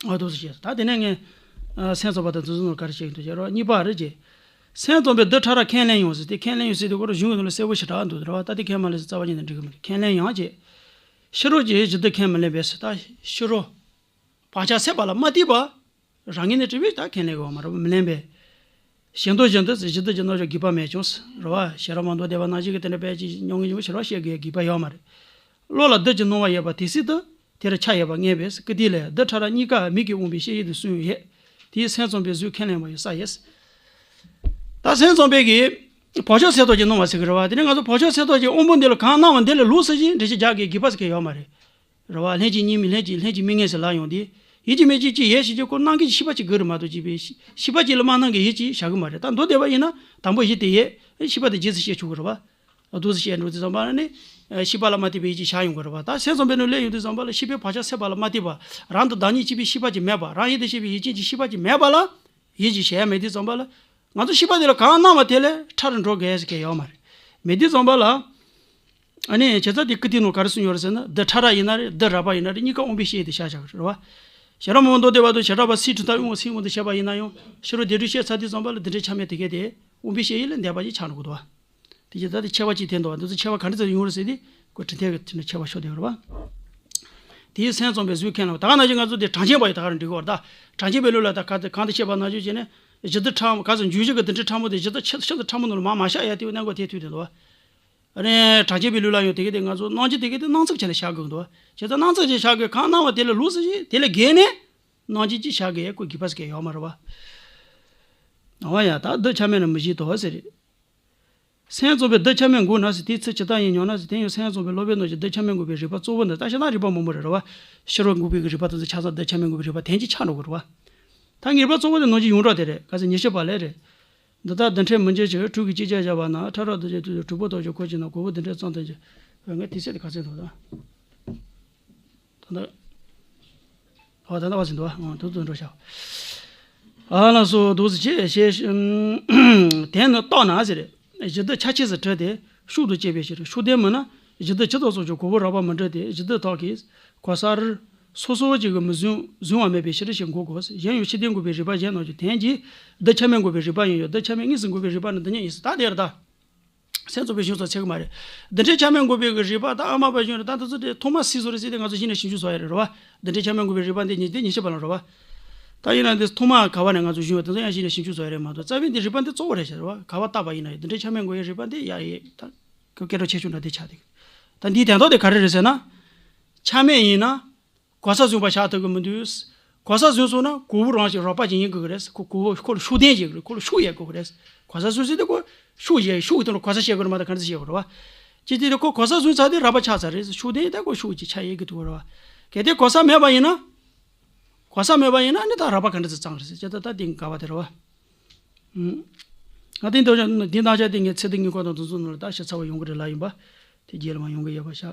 ཨ་འདུག་སེ་བཤད། ད་དེ་ནས་ངས་ཨ་སེམས་ཚོགས་པ་དང་འཛིན་བཟུང་ནང་ག་རེ་བཤད་ཀྱི་འདུག་ཟེར་རོ། གཉིས་པ་རེད་ཅེ། སེམས་ཙམ་པས་རྡུལ་ཕྲ་རབ་ཁས་ལེན་ཡང་ཟེར་ཏེ། ཁས་ལེན་ཡང་ཟེར་དུས་སྐོར་གཞུང་གི་ནང་ལ་གསལ་པོ་ཞེ་དྲག་འདུག་རེད་བ། ད་དེ་ཁས་མ་ལེན་ཟེར་རྩ་བ་ཉིད་ནས་འགྲིག་གི་མི་འདུག་ཁས་ལེན་ཡང་བྱེད། ཕྱི་རོལ་གྱི་གཞི་རྡུལ་ཁས་མི་ལེན་པས་ཟེར། ད་ཕྱི་རོལ་བག་ཆགས་ཟད་པ་ལ་མ་བརྟེན་པ་རང་ངོས་ནས་གྲུབ་པས་ད་ཁས་ལེན་དགོས་པ་མ་རེད་བ། མི་ལེན་པས། གཞན་དོན་བཞིན་དུ་གཞི་རྡུལ་གྱི་རྣམ་གཞག་དགོས་པ་མེད་ཀྱང་ཟེར་རེད་བ། ཤེས་རབ་མང་དུ་བསྡུས་པ་ནང་བཞིན་གྱི་དེ་འདྲ་བས་ཀྱི་མྱོང་གི་མྱོང་ཤེས་རབ་ཤེས་དགོས་དགོས་པ་ཡོད་མ་རེད། བློ་ལ་རྡུལ་གྱི་སྣང་བ་ཡོད་པ་དེ་སྲིད་དུ་དེར་ཆགས་ཡོད་པ་ངེས་པས་ཀི་དེ་ལས་རྡུལ་ཕྲ་རབ་གཉིས་ཀ་མིག་གིས་དབང་པའི་ཤེས་བྱེད་དུ་གསུངས་ཡོད། དེས་སེམས་ཙམ་པའི་གཟུགས་ཁས་ལེན་པ་ཡི་ས་ཡོད། ད་སེམས་ཙམ་པའི་གི་བག་ཆགས་ཟད་མཐའ་གྱི་སྣང་བ་ཟེར་གི་རེད་བ། དེ་ནས་ང་ཚོ་བག་ཆགས་ཟད་མཐའ་གྱི་དབང་པོ་འདི་ལ་གང་སྣང་བ་འདི་ལས་ལོགས་སུ་ཞིག་འགྲེལ་བཤད་རྒྱག་དགོས་དགོས་པ་ཟེར་གི་ཡོད་མ་རེད། རེད་བ། ལྷན་ཅིག་གཉིས་མེད། ལྷན་ཅིག་ལྷན་ཅིག་དམིགས་ངེས་ཟེར་ལབ་ཡོང་དུས། ཡིད་ཀྱི་མིག་གཅིག་གཅིག་ཡོད་ཞེས་ཀྱི་ཁོ་སྣང་གི་ཤེས་པ་གཅིག་དགོས་རེད་མ་གཏོགས་ཅིག་པའི་ཤེས་པ་གཅིག་ལ་མ་སྣང་གི་ཡིད་ཀྱིས་བཞག་གི་མ་རེད། ད་མདོ་སྡེ་པ་ཡིན་ན་དང་པོ་ཡིད་དེ་ཡོད། ཤེས་པ་དེ་རྗེས་སུ་སྐྱེ་ཆོག་གི་རེད་བ། འདུག་སེ་བཤད་འགྲོ་དུས་ཙམ་པ་ལ་ནི། ཤེས་པ་ལ་མ་བརྟེན་པའི་ཡིད་ཀྱིས་བཞག་ཡོང་གི་རེད་བ། ད་སེམས་ཙམ་པའི་ནང་སླེབས་ཡོང་དུས་ཙམ་པ་ལ་ཤེས་པས་བག་ཆགས་ཟད་པ་ལ་མ་བརྟེན་པ། རང་དང་བདག་ཉིད་གཅིག་པའི་ཤེས་པ་ཅིག་མེད་པ། རང་ཡིན་དང་ཞེས་པའི་ཡིད་ཅན་གྱི་ཤེས་པ་ཅིག་མེད་པ་ལ་ཡིད་ཀྱིས་བྱས་མེད་དུས་ཙམ་པ་ལ། ང་ཚོ་ཤེས་པ་དེ་ལ་གང་སྣང་བ་དེ་ལས་ཕྲ་རུ་འགྲོ་དགོས་ཟེར་མཁན་ཡོད་མ་རེད། མེད་དུས་ཙམ་པ་ལ། ཨ་ནི་བྱས་ཙང་དེ་ཀི་དེའི་ནང་ག་རེ་གསུངས་ཡོད་རེད་ཟེར་ན། རྡུལ་ཕྲ་རབ་ཡིན་ན་རེད། རྡུལ་རགས་པ་ཡིན་ན་རེད། གཉིས་ཀ་དབང་པོའི་ཤེས་དེ་བཞག་བཞག་རེད་བ། ཤེས་རབ་མང་པོ་མདོ་སྡེ་པ་དང་བྱེ་བྲག་པ་སའི་གྲུབ་མཐའ་དབང་པོ་སའི་དབང་དུ་བྱས་པ་ཡིན་ན་ཡང་ཕྱི་རོལ་དེ་འདྲ་བཤད་ཚར་དུས་ཙམ་པ་ལ་རྡུལ་ཕྲན་ཆ་མེད་དེ་གས་དེ་དབང་པོའི་ཤེས་ཡུལ་ལས་འདས་པ་ཅིག་ཆགས་འགྲོ་གི་འདུག་བ། དེ་ཀྱི་ད་དེ་ཁྱད་པར་ཅིག་འཐེན་འདུག་བ། འདི་ཚོ་ཁྱད་པར་ག་འདྲ་ཚོད་ཡོང་རེད་ཟེར་དུས་ཁོ་གྲུབ་མཐའི་གི་དེ་ནི་ཁྱད་པར་ཤོར་བསྡད་ཡོད་རེད་བ། དེའི་སེམས་ཙམ་པའི་གཟུགས་ཁས་ལེན་པ། ད་ག་ནང་བཞིན་ང་ཚོ་དེ་གྲངས་ཅན་པ་ཡི་ད་ག་རང་འགྲིག་གི་བར། ད་གྲངས་ཅན་པའི་ལུགས་ལ་ད་ག་གང་དུ་བཤད་པ་ནང་བཞིན་བྱས་ནས་གཞི་རྡུལ་ཕྲ་མོ། ག་ཚོད་འཇུག་གཞི་གི་རྡུལ་ཕྲན་ཕྲ་མོ་དེ་གཞི་རྡུལ་ཆེ་ཤིན་ཏུ་ཕྲ་མོ་ནང་ལ་མར་མ་བཞག་ཡ་དེ་གནད་འགག་དེ་ཐུག་བསྡད་འདུག་བ། ཨ་ནི་གྲངས་ཅན་པའི་ལུགས་ལ་ཡང་དེ་ག་དེ་ང་ཚོ་སྣང་བྱེད་དེ་ག་དེ་སྣང་ཚུལ་བྱས་ནས་བཞག་དགོས་འདུག་བ། བྱས་ཙང་སྣང་ཚུལ་བྱས་བཞག་དགོས། གང་སྣང་བ་དེ་ལས་ལོགས་སུ་ཞིག་དེ་ལས་བརྒལ་ནས་སྣང་བྱེད་ཅིག་བཞག་དགོས་ཡ་ཁོ་དགོས་པ་ཟེར་མཁན་ཡོད་མ་རེད་བ། འོ་ཡ། ད་རྡུལ་ཆ་མེད་ན་མི་བཞིན་དུ་ཟེར་རེད། སེམས་ཙམ་པས་རྡུལ་ཆ་མེད་འགོག་ན་ཟེར། དེའི་ཚུལ་ཇི་ལྟར་ཡིན་སྙམ་ན་ཟེར། དེ་ཡང་སེམས་ཙམ་པའི་སློབ་དཔོན་རྣམས་ཀྱིས་རྡུལ་ཆ་མེད་འགོག་པའི་རིགས་པ་གཙོ་བོ་འདི། ད་ཤ་ནང་རིགས་པ་མང་པོ་རེད་རེད་བ། ཕྱི་རོལ་འགོག་པའི་རིགས་པ་དེ་ཚོ་ཆ་ཚང་རྡུལ་ཆ་མེད་འགོག་པའི་རིགས་པ་དོན་གཅིག་ཆགས་འགྲོ་གི་རེད་བ། ད་ངེས་པར་གཙོ་བོ་དེ་ནང་བཞིན་ཡོངས་གྲགས་དེ་རེད། ག་ཚོད་ཉི་ཤུ་པ་ལས་རེད། འདི་ལྟར་རྡུལ་ཕྲན་མི་འབྱེད་ཅིང་དྲུག་གིས་གཅིག་ཅར་བཞག་པ་ན། ཕྲ་རབ་རྡུལ་གྱི་དུས་སུ་དྲུག་པོ་དག་ཀྱང་འཁོར་གྱུར་ན། གོང་བུ་རྡུལ་ཕྲན་ཙམ་དུ་འགྱུར། ངས་དེ་ཚད་དེ་ག་ཚོད་འདུག་ད། ད་ལྟ། ཨོ་ད་ལྟ་བ་ཟིན་འདུག་ཨ། དུ་དུ་འགྲོ་ཤག་ཨ་ལ་སོ་འདུག་ཟེར་བྱས་ཞེས། དེ་ནི་རྟག་ན་ཟེར། གཞི་རྡུལ་ཆ་ཤས་སུ་དྲིལ་ཏེ་ཤུགས་དང་བཅས་པའི་ཕྱིར། ཤུགས་ལྡན་མིན་ན་གཞི་རྡུལ་ཇི་ཙམ་སོང་ཀྱང་གོང་བུ་རགས་པ་མི་འགྲུབ་སྟེ། གཞི་རྡུལ་དག་གིས་གོ་ས་རུ་སོ་སོ་ཅིག་གིས་མི་བཟུང་བཟུང་བ་མེད་པའི་ཕྱིར་ཞེས་འགོག་གོ། གཞན་ཡང་ཤུགས་ལྡན་འགོག་པའི་རིགས་པ་གཞན་རྣམས་ཀྱང་དོན་གྱིས་རྡུལ་ཆ་མེད་འགོག་པའི་རིགས་པ་ཡིན་ཡང་། རྡུལ་ཆ་མེད་དངོས་སུ་འགོག་པའི་རིགས་པ་ནི་འདི་ཉིད་ཡིན་ཟེར། ད་དེ་རེད་ད། སེམས་ཙམ་པའི་གཞུང་ཚོ་ཚད་གི་མ་རེད། རྡུལ་ཕྲན་ཆ་མེད་འགོག་པའི་གི་རིགས་པ་ད་ཨ་མ་པ་གཞུང་རེད། ད་འདི་ཚོ་དེ་ཐོག་མ་སུས་བཟོས་རེད་ཟེར་དུས་ང་ཚོ་གཞི་ནས་ཞིབ་འཇུག་བཟོ་ཡ་རེད་རེད་བ། རྡུལ་ཕྲན་ཆ་མེད་འགོག་པའི་རིགས་པ་འདི་ཉིས་བདུན་ཉི་ཤུ་པ་ལོ་རེད་བ། ད་ཡིན་ན་འདི་ཐོག་མ་ག་བ་ནས་ང་ཚོ་བཟོས་པ་དེ་ཚོ་ཡང་གཞི་ནས་ཞིབ་འཇུག་བཟོ་ཡ་རེད་མ་གཏོགས། རྩ་བའི་འདི་རིགས་པ་འདི་གཙོ་བོ་རེད་ཟེར་བ། ག་བ་བཏགས་པ་ཡིན་ན་ཡང་རྡུལ་ཕྲན་ཆ་མེད་འགོག་པའི་རིགས་པ་འདི་ཡ་ཡི་ད་སྐད་གྲགས་ཆེ་ཆུང་འདྲ་དེ་ཆགས་འདུག་ད་འདིའི་དོན་དག་དེ་ག་རེ་རེད་ཟེར་ན། ཆ་མེད་ཡིན་ན། གོ་ས་བཟུང་བ་ཆགས་ཐུབ་ཀྱི་མི་འདུག་གོ་ས་བཟུང་སོང་ན་གོང་བུ་རང་བཞིན་རགས་པ་ཅིག་ཡིན་དགོས་ཀྱི་རེད། ཁོ་གོང་བུ་ཁོ་ལ་ཤུགས་ལྡན་ཅིག་རེད། ཁོ་ལ་ཤུགས་ཡོད་དགོས་ཀྱི་རེད། གོ་ས་བཟུང་ཟེར་དུས་ཁོ་ཤུགས་ཡོད། ཤུགས་ཀྱི་སྟེང་ལ་གོ་ས་བཤད་དགོས་རེད་མ་གཏོགས་ག་འདྲ་ཞིག་བཤད་དགོས་རེད་བ། ཅི་སྟེ་དེ་ཁོ་གོ་ས་བཟུང་ཚར་དུས་རགས་པ་ཆགས་ཚར་རེད། ཤུགས་ལྡན་ད་ཁོ་ཤུགས་ཅིག་ཆགས་ཡོད་ཀྱི་འདུག་རེད་བ། གལ་ཏེ་གོ་ས་མེད་པ་ཡིན་ན། གོ་ས་མེད་པ་ཡིན་ན་ནི་ད་རགས་པ་ག་འདྲ་ཞིག་ཙམ་རེད་ཟེར་ཅི་ད་ད་དེ་ག་བ་དེ་རེད་བ། ང་དེ་འདྲ་འདི་འདང་ཆ་དེ་ངས་ཚེ་འདི་དངོས་ཁོག་དང་དུས་ཚོད་ནང་ལ་ད་ཤེས་ཚར་བ་ཡོང་གི་རེད་ལབ་ཡིན་པ། དེ་རྗེས་ལ་མ་ཡོང་གི་ཡོད་པ་ཤག་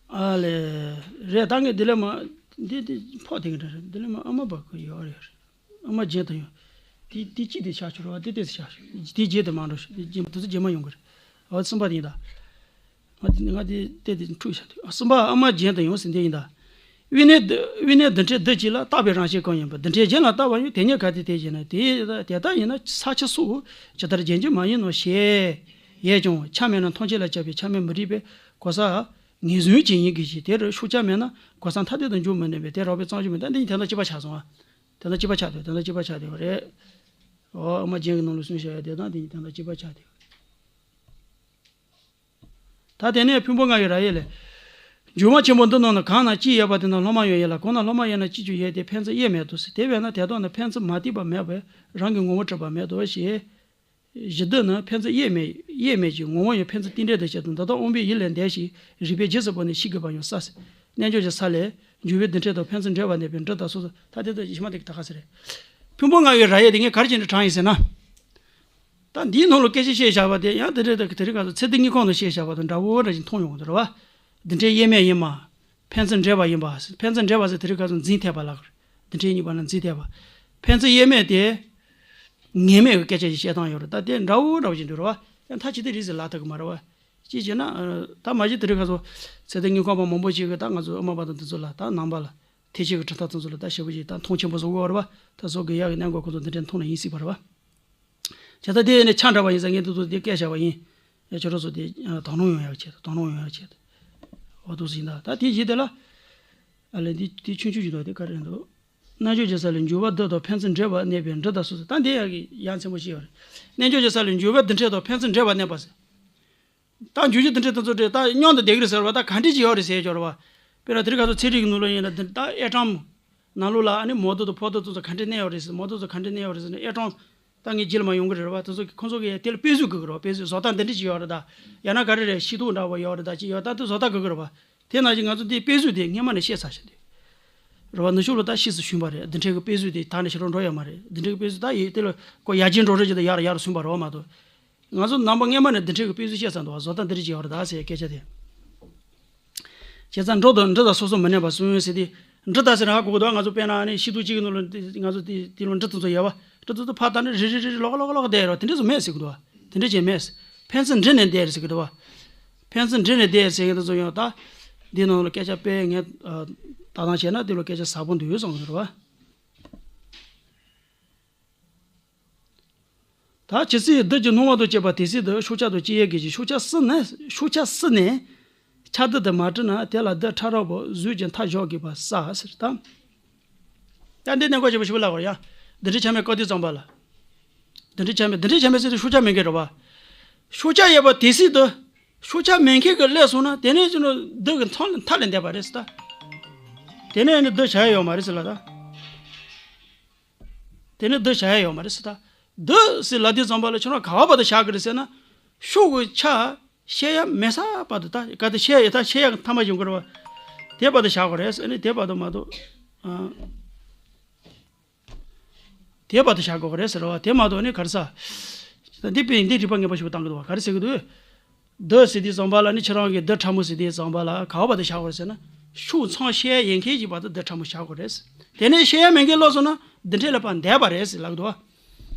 ཨ་ལས། རེད། ད་ངས་འདི་ལས་མ། འདི་འདི་ཕོག་དེ་གི་འདྲ་རེད། འདི་ལས་མ་ཨ་མ་བ་གི་ཡོད་རེད། ཨ་མ་རྒྱན་དུ་ཡོད། དེ་དེ་གཅིག་དེ་ཆགས་ཆོག་རེད་བ། དེ་དེ་ཆགས་ཆོག་དེ་རྗེས་དེ་མ་འགྲོ་ཤག་དེ་རྗེས་མ་དེ་ཚོ་རྗེས་མ་ཡོང་གི་རེད། འོ་གསུམ་པ་དེ་ཡིན་ད། ང་དེ་ང་དེ་དེ་དེ་འཁྲུག་ཤག་དེ་གསུམ་པ་ཨ་མ་རྒྱན་དུ་ཡོད་ཟེར་འདི་ཡིན་ད། དབུས་ནས་དབུས་ནས་རྡུལ་ཕྲན་རྡུལ་གཅིག་ལ་བཏགས་པའི་རང་བཞིན་གང་ཡིན་པ། རྡུལ་ཕྲན་གཞན་ལ་བཏགས་པ་ཡང་དེ་ཉིད་གལ་ཏེ་དེ་བཞིན་ན། དེ་དེ་ལྟར་ཡིན་ན་ས་ཆ་སོགས་ཇི་ལྟར་རྒྱན་གྱི་མ་ཡིན་ནོ་ཞེས། ཡོད་ཀྱང་ཆ་མེད་ན་ཐམས་ཅད་ལ་ཁྱབ་པའི་ཆ་མེད་མི་རིགས་པས་གོ་ས་ངེས་བཟུང་བྱེད་ཉིད་ཀྱི་ཕྱིར། དེར་ཤུགས་ཆ་མེད་ན་གོ་ས་ཐ་དད་དུ་འཇོག་མི་ནུས་པས་དེ་རགས་པའི་རྩང་གཞི་མིན། ད་འདི་ཉིད་དོན་དག་གཅིག་པ་ཆགས་སོང་ཨ། དོན་དག་གཅིག་པ་ཆགས་འདུག་དོན་དག་གཅིག་པ་ཆགས་འདུག་རེད། འོ་ཨ་མ་རྒྱན་གྱི་ནང་ལ་གསུངས་བཞག་ཡ་དེ་དང་དེ་ཉིད་དོན་དག་གཅིག་པ་ཆགས་འདུག་ད་དེ་ནས་ཕུང་པོ་ལྔ་ཡི་རབ་དབྱེ་ལས། འབྱུང་བ་ཆེན་པོ་འདི་རྣམས་ནི་གང་ན་གཅིག་ཡོད་པ་དེ་ན་ལྷག་མ་ཡང་ཡོད་ལ། གང་ན་ལྷག་མ་ཡོད་ན་གཅིག་ཀྱང་ཡོད་དེ་ཕན་ཚུན་དབྱེར་མེད་དོ་ཟེར། དེ་བས་ན་དེ་དག་ནི་ཕན་ཚུན་མ་བརྟེན་པ་མེད་པས་རང་གི་ངོ་བོ་གྲུབ་པ་མེད་དོ་ཞེས། གཞི་རྡུལ་ནི་ཕན་ཚུན་དབྱེར་མེད་དབྱེར་མེད་ཅིང་ངོ་བོ་ཡང་ཕན་ཚུན་རྟེན་འབྲེལ་དང་བཅས་ཏེ་འདི་དག་དབང་པོའི་ཡུལ་ལས་འདས་ཤིང་རིགས་པས་རྗེས་སུ་དཔག་ནས་ཤེས་དགོས་པ་ཡང་གསལ་ཟེར། རྣལ་འབྱོར་གྱི་ས་ལས་འབྱུང་བའི་རྡུལ་ཕྲན་དང་ཕན་ཚུན་འབྲེལ་བ་གནས་པའི་འབྲུ་དང་སོ་སོ་ཐ་དད་དུ་ཞི་མ་དེ་གི་ད་ག་ཟེར་རེད། ཕུང་པོ་ལྔ་ཡི་རབ་དབྱེ་དེ་ངས་ག་རེ་བྱས་ནས་དྲངས་ཡིན་ཟེར་ན། ད་འདིའི་ནང་ལ་སྐད་ཆ་བཤད་བཞག་པ་དེ་ཡང་དེ་འདྲ་དེ་རིང་ཁ་སང་ཚེ་འདི་དངོས་ཁོག་ནང་བཤད་བཞག་པ་དང་འདྲ་བོ་འདྲ་ཞིག་མཐོང་ཡོང་གི་འདུག་རེད་བ། རྡུལ་ཕྲན་དབྱེར་མེད་ཡིན་པ། ཕན་ཚུན་འབྲེལ་བ་ཡིན་པ། ཕན་ཚུན་འབྲེལ་བ་ཟེར་དེ་རིང་ཁ་སང་འཛིང་ཐེབས་པ་ལ། རྡུལ་ཕྲན་གཉིས་བར་ལ་འཛིང་ཐེབས་པ། ཕན་ཚུན་དབྱེར་མེད་དེ། ངེས་མེད་ཀྱི་སྐད་ཆ་ཞིག་བཤད་སྟངས་ཡོད་རེད། ད་དེ་འདྲ་བོ་འདྲ་བོ་ཞིག་འདུག་རེད་བ། ཡང་མཐའ་གཅིག་ཏུ་རེད་ཟེར་ལབ་ཐུབ་ཀྱི་མ་རེད་བ། ཅི་བྱས་ན། ད་མ་གཞི་དེ་རིང་ཁ་སང་ཚེ་འདི་དངོས་ཁོག་པ་མང་པོ་ཞིག་གིས་ད་ང་ཚོ་ཨ་མ་པ་དང་དེ་ཚོ་ལ་ད་ནང་པ་ལ། ཐེག་ཆེན་གྱི་གྲུབ་མཐའ་དེ་ཚོ་ལ་ད་ཞེ་པོ་ཅིག་ད་མཐོང་ཆེན་པོ་བཟོ་དགོས་པ་རེད་པ། ད་བཟོ་དགོས་ཡག་གི་གནད་འགག་ཁོ་ཚོ་འདི་འདྲའི་མཐོང་ན་ཡིན་སྲིད་པ་རེད་པ། བྱས་ཙང་དེ་ནས་ཆ་འདྲ་བ་ཡིན་ཙང་ངས་འདི་ཚོ་དེ་སྐད་བཞག་པ་ཡིན། ཡ་ཁྱོད་རང་ཚོ་དེ་ཨ་དོ་སྣང་ཡོང་ཡག་ཆེད་དུ་དོ་སྣང་ཡོང་ཡག་ཆེད་དུ། འོ་འདུག་སེ་ཡིན་ད། ད་དེ་བཞི་དེ་ལ་ཨ་ལས་འདི་དེ་ཆུང་ཆུང་ཞིག་འདུག་དེ་ག་རེ་འདུག་རྣལ་འབྱོར་གྱི་ས་ལས་འགྱུར་བ་བདུད་དང་ཕན་ཚུན་འདྲེས་པར་གནས་པའི་འབྲུ་དང་སོ་སོ། ད་འདི་ཡག་གི་ཡ་མཚན་པོ་ཞིག་ཡོད་རེད། རྣལ་འབྱོར་གྱི་ས་ལས་འགྱུར་བ་བདུད་འདྲེས་དང་ཕན་ཚུན་འདྲེས་པར་གནས་པ་ཟེར། ད་འགྱུར་བ་བདུད་འདྲེས་དེ་ཚོ་འདྲེས་ད་མཉམ་དུ་བསྡད་ཀྱི་རེད་ཟེར་བ། ད་ག་འདྲས་ཅིག་ཡོད་རེད་ཟེར་ཡོད་རེད་བ། དཔེར་ན་དེ་རིང་ཁ་སང་ཚན་རིག་གི་ནང་ལོགས་ཡིན་ན་འདི་ད་ཨེ་ཊམ་ནང་ལོགས་ལ་ཨ་ནི་མོ་ཊ་དང་ཕོ་ཊ་དེ་ཚོ་ག་འདྲས་གནས་ཡོད་རེད་ཟེར། མོ་ཊ་དེ་ཚོ་ག་འདྲས་གནས་ཡོད་རེད་ཟེར་ནས་ཨེ་ཊམ་ད་ངའི་རྗེས་ལ་མ་ཡོང་གི་རེད་བ། དེ་ཚོ་ཁོང་ཚོ་གིས་དེ་ལ་དཔེ་མཛོད་དགོས་ཀྱི་རེད་བ། དཔེ་མཛོད་བཟོ་ལྟ་འདི་འདྲས་ཅིག་ཡོད་རེད། ད་ཡང་ན་ག་རེ་རེད། ཤིང་ཏོག་འདྲ་བོ་ཡོད་རེད། ད་ཅིག་ཡོད། ད་དེ་བཟོ་ལྟ་དགོས་ཀྱི་རེད་བ། དེ་ནང་བཞིན་ང་ཚོ་འདིའི་དཔེ་མཛོད་དེ་སྔས་མ་ནས་བཤད་ཚར་ཤག་དེ་རེད་བ། ནུབ་ཕྱོགས་ལ་ད་ཕྱིས་སུ་བྱུང་བ་རེད། འདི་འདྲའི་གི་དཔེ་མཛོད་དེ་ད་ནས་ཕྱི་རོལ་འགྲོ་ཡོད་མ་རེད། འདི་འདྲའི་གི་དཔེ་མཛོད་ད་ཡོད་དེ་ལ་ཁོ་ཡར་རྒྱས་འགྲོ་རེས་ཀྱི་ད་ཡར་ཡར་སོང་བ་རེད་བ་མ་གཏོགས། ང་ཚོ་ནང་པ་སྔས་མ་ནས་འདི་འདྲའི་གི་དཔེ་མཛོད་བཤད་ཚར་འདུག་བ། བཟོ་ལྟ་འདི་འདྲ་ཅིག་ཡོད་རེད་ད་ཟེར་སྐད་ཆ་དེ། བྱས་ཙང་འབྲུ་དང་འབྲུ་དང་སོ་སོ་མི་གནས་པ་གསུངས་ཡོད་ཟེར་དུས། འབྲུ་ད་ཟེར་ན་ཧ་གོ་གི་འདུག་ང་ཚོ་དཔེར་ན་ཨ་ནི་ཤིང་ཏོག་གཅིག་གི་ནང་ལ་འདི་ང་ཚོ་དེ་དེ་ལ་འབྲུ་དེ་ཚོ་ཡོད་པ། འབྲུ་དེ་ཚོ་ཕར་བལྟས་ན་རེ་རེ་རེ་རེ་ལོག་ལོག་ལོག་བསྡད་རོགས་དེ་འདྲ་ཚོ་མེད་ཟེར་གི་འདུག་བ། དེ་འདྲ་ཅིག་མེད། ཕན་ཚུན་འདྲེས་ནས་བསྡད་རེད་ཟེར་གི་འདུག་བ། ཕན་ཚུན་འདྲེས་ནས་བསྡད་ཟེར་མཁན་དེ་ཚོ་ཡང་ད། འདི་ནང་ལ་སྐད་ཆ་དཔེ་ངས་ལྟ་སྟངས་བྱས་ན་འདི་ལ་སྐད་ཆ་ཟབ་པོ་འདུག་བསམ་གི་འདུག་བ། ད་ཇི་སྲིད་བདུད་ཀྱི་སྣང་བ་དང་བཅས་པ་དེ་སྲིད་དུ་ཕྱོགས་ཆ་དང་བཅས་ཡས་བརྒྱད་ཀྱི་ཕྱོགས་ཆ་བསྲིངས་ནས་ཕྱོགས་ཆ་བསྲིངས་ནས་ཆ་བདུད་དུ་མ་གྲུབ་ན་དེ་ལ་བདུད་ཕྲ་རགས་པོ་གཟུགས་ཀྱི་མཐའ་བཞག་དགོས་པར་གསལ་ཟེར་ད། ད་འདི་གནད་འགག་ཆེན་པོ་ཞིག་ལབ་དགོས་ཡ། འདི་འདྲའི་ཆ་མེད་སྐབས་དུས་ཙམ་པ་ལ། འདི་འདྲའི་ཆ་མེད་འདི་འདྲའི་ཆ་མེད་ཟེར་དུས་ཕྱོགས་ཆ་མེད་མཁན་རེད་བ། ཕྱོགས་ཆ་ཡོད་པ་དེ་སྲིད་དུ། ཕྱོགས་ཆ་མེད་མཁན་གྱི་སླེབས་སོང་ན་དེ་ནས་ཅི་ནོ་བདུད་ཀྱི་མཐའ་ལས་མཐའ་ལས་འདས་པ་རེད་ཟེར་ད། དེ་ནས་ནི་བདུད་བྱ་ཡ་ཡོད་མ་རེད་ཟེར་ལ་ད། དེ་ནི་བདུད་བྱ་ཡ་ཡོད་མ་རེད་ཟེར་ད། བདུད་ཟེར་ལབ་དུས་ཙམ་པ་ལ་ཁྱོད་རང་ག་བ་བར་དུ་བཞག་གི་རེད་ཟེར་ན། ཕྱོགས་ཀྱི་ཆ་བཤད་ཡ་མེད་ས་བར་དུ་ད་ག་དུ་བཤད་ཡ་ད་བཤད་ཡ་ཐ་མ་ཡོང་གི་རེད་བ། དེ་བར་དུ་བཞག་དགོས་རེད་ཟེར་ནི་དེ་བར་དུ་མ་གཏོགས། ཨ། དེ་བར་དུ་བཞག་དགོས་རེད་ཟེར་བ་དེ་མ་གཏོགས་ནི་ག་རེ་ཟ། འདི་དཔེ་འདི་རིགས་པ་ངེས་པ་ཞིག་བཏང་གི་འདུག་བ། ག་རེ་ཟེར་གི་འདུག་བདུད་ཟེར་དུས་ཙམ་པ་ལ་ནི་ཁྱེད་རང་གིས་བདུད་ཕྲ་མོ་ཟེར་དུས་ཙམ་པ་ལ་ག་བ་བར་དུ་བཞག་དགོས་རེད་ཟེར་ན། ཕྱོགས་མཚམས་བཤད་ཡ་ཡོད་མཁན་ཞིག་བར་དུ་བདུད་ཕྲ་མོ་བཞག་དགོས་རེད། དེ་ནས་བཤད་ཡ་མེད་མཁན་སླེབས་སོང་ན་འདི་འདྲའི་ལ་ཕར་འདས་པ་རེད་ཟེར་ལབ་གི་འདུག་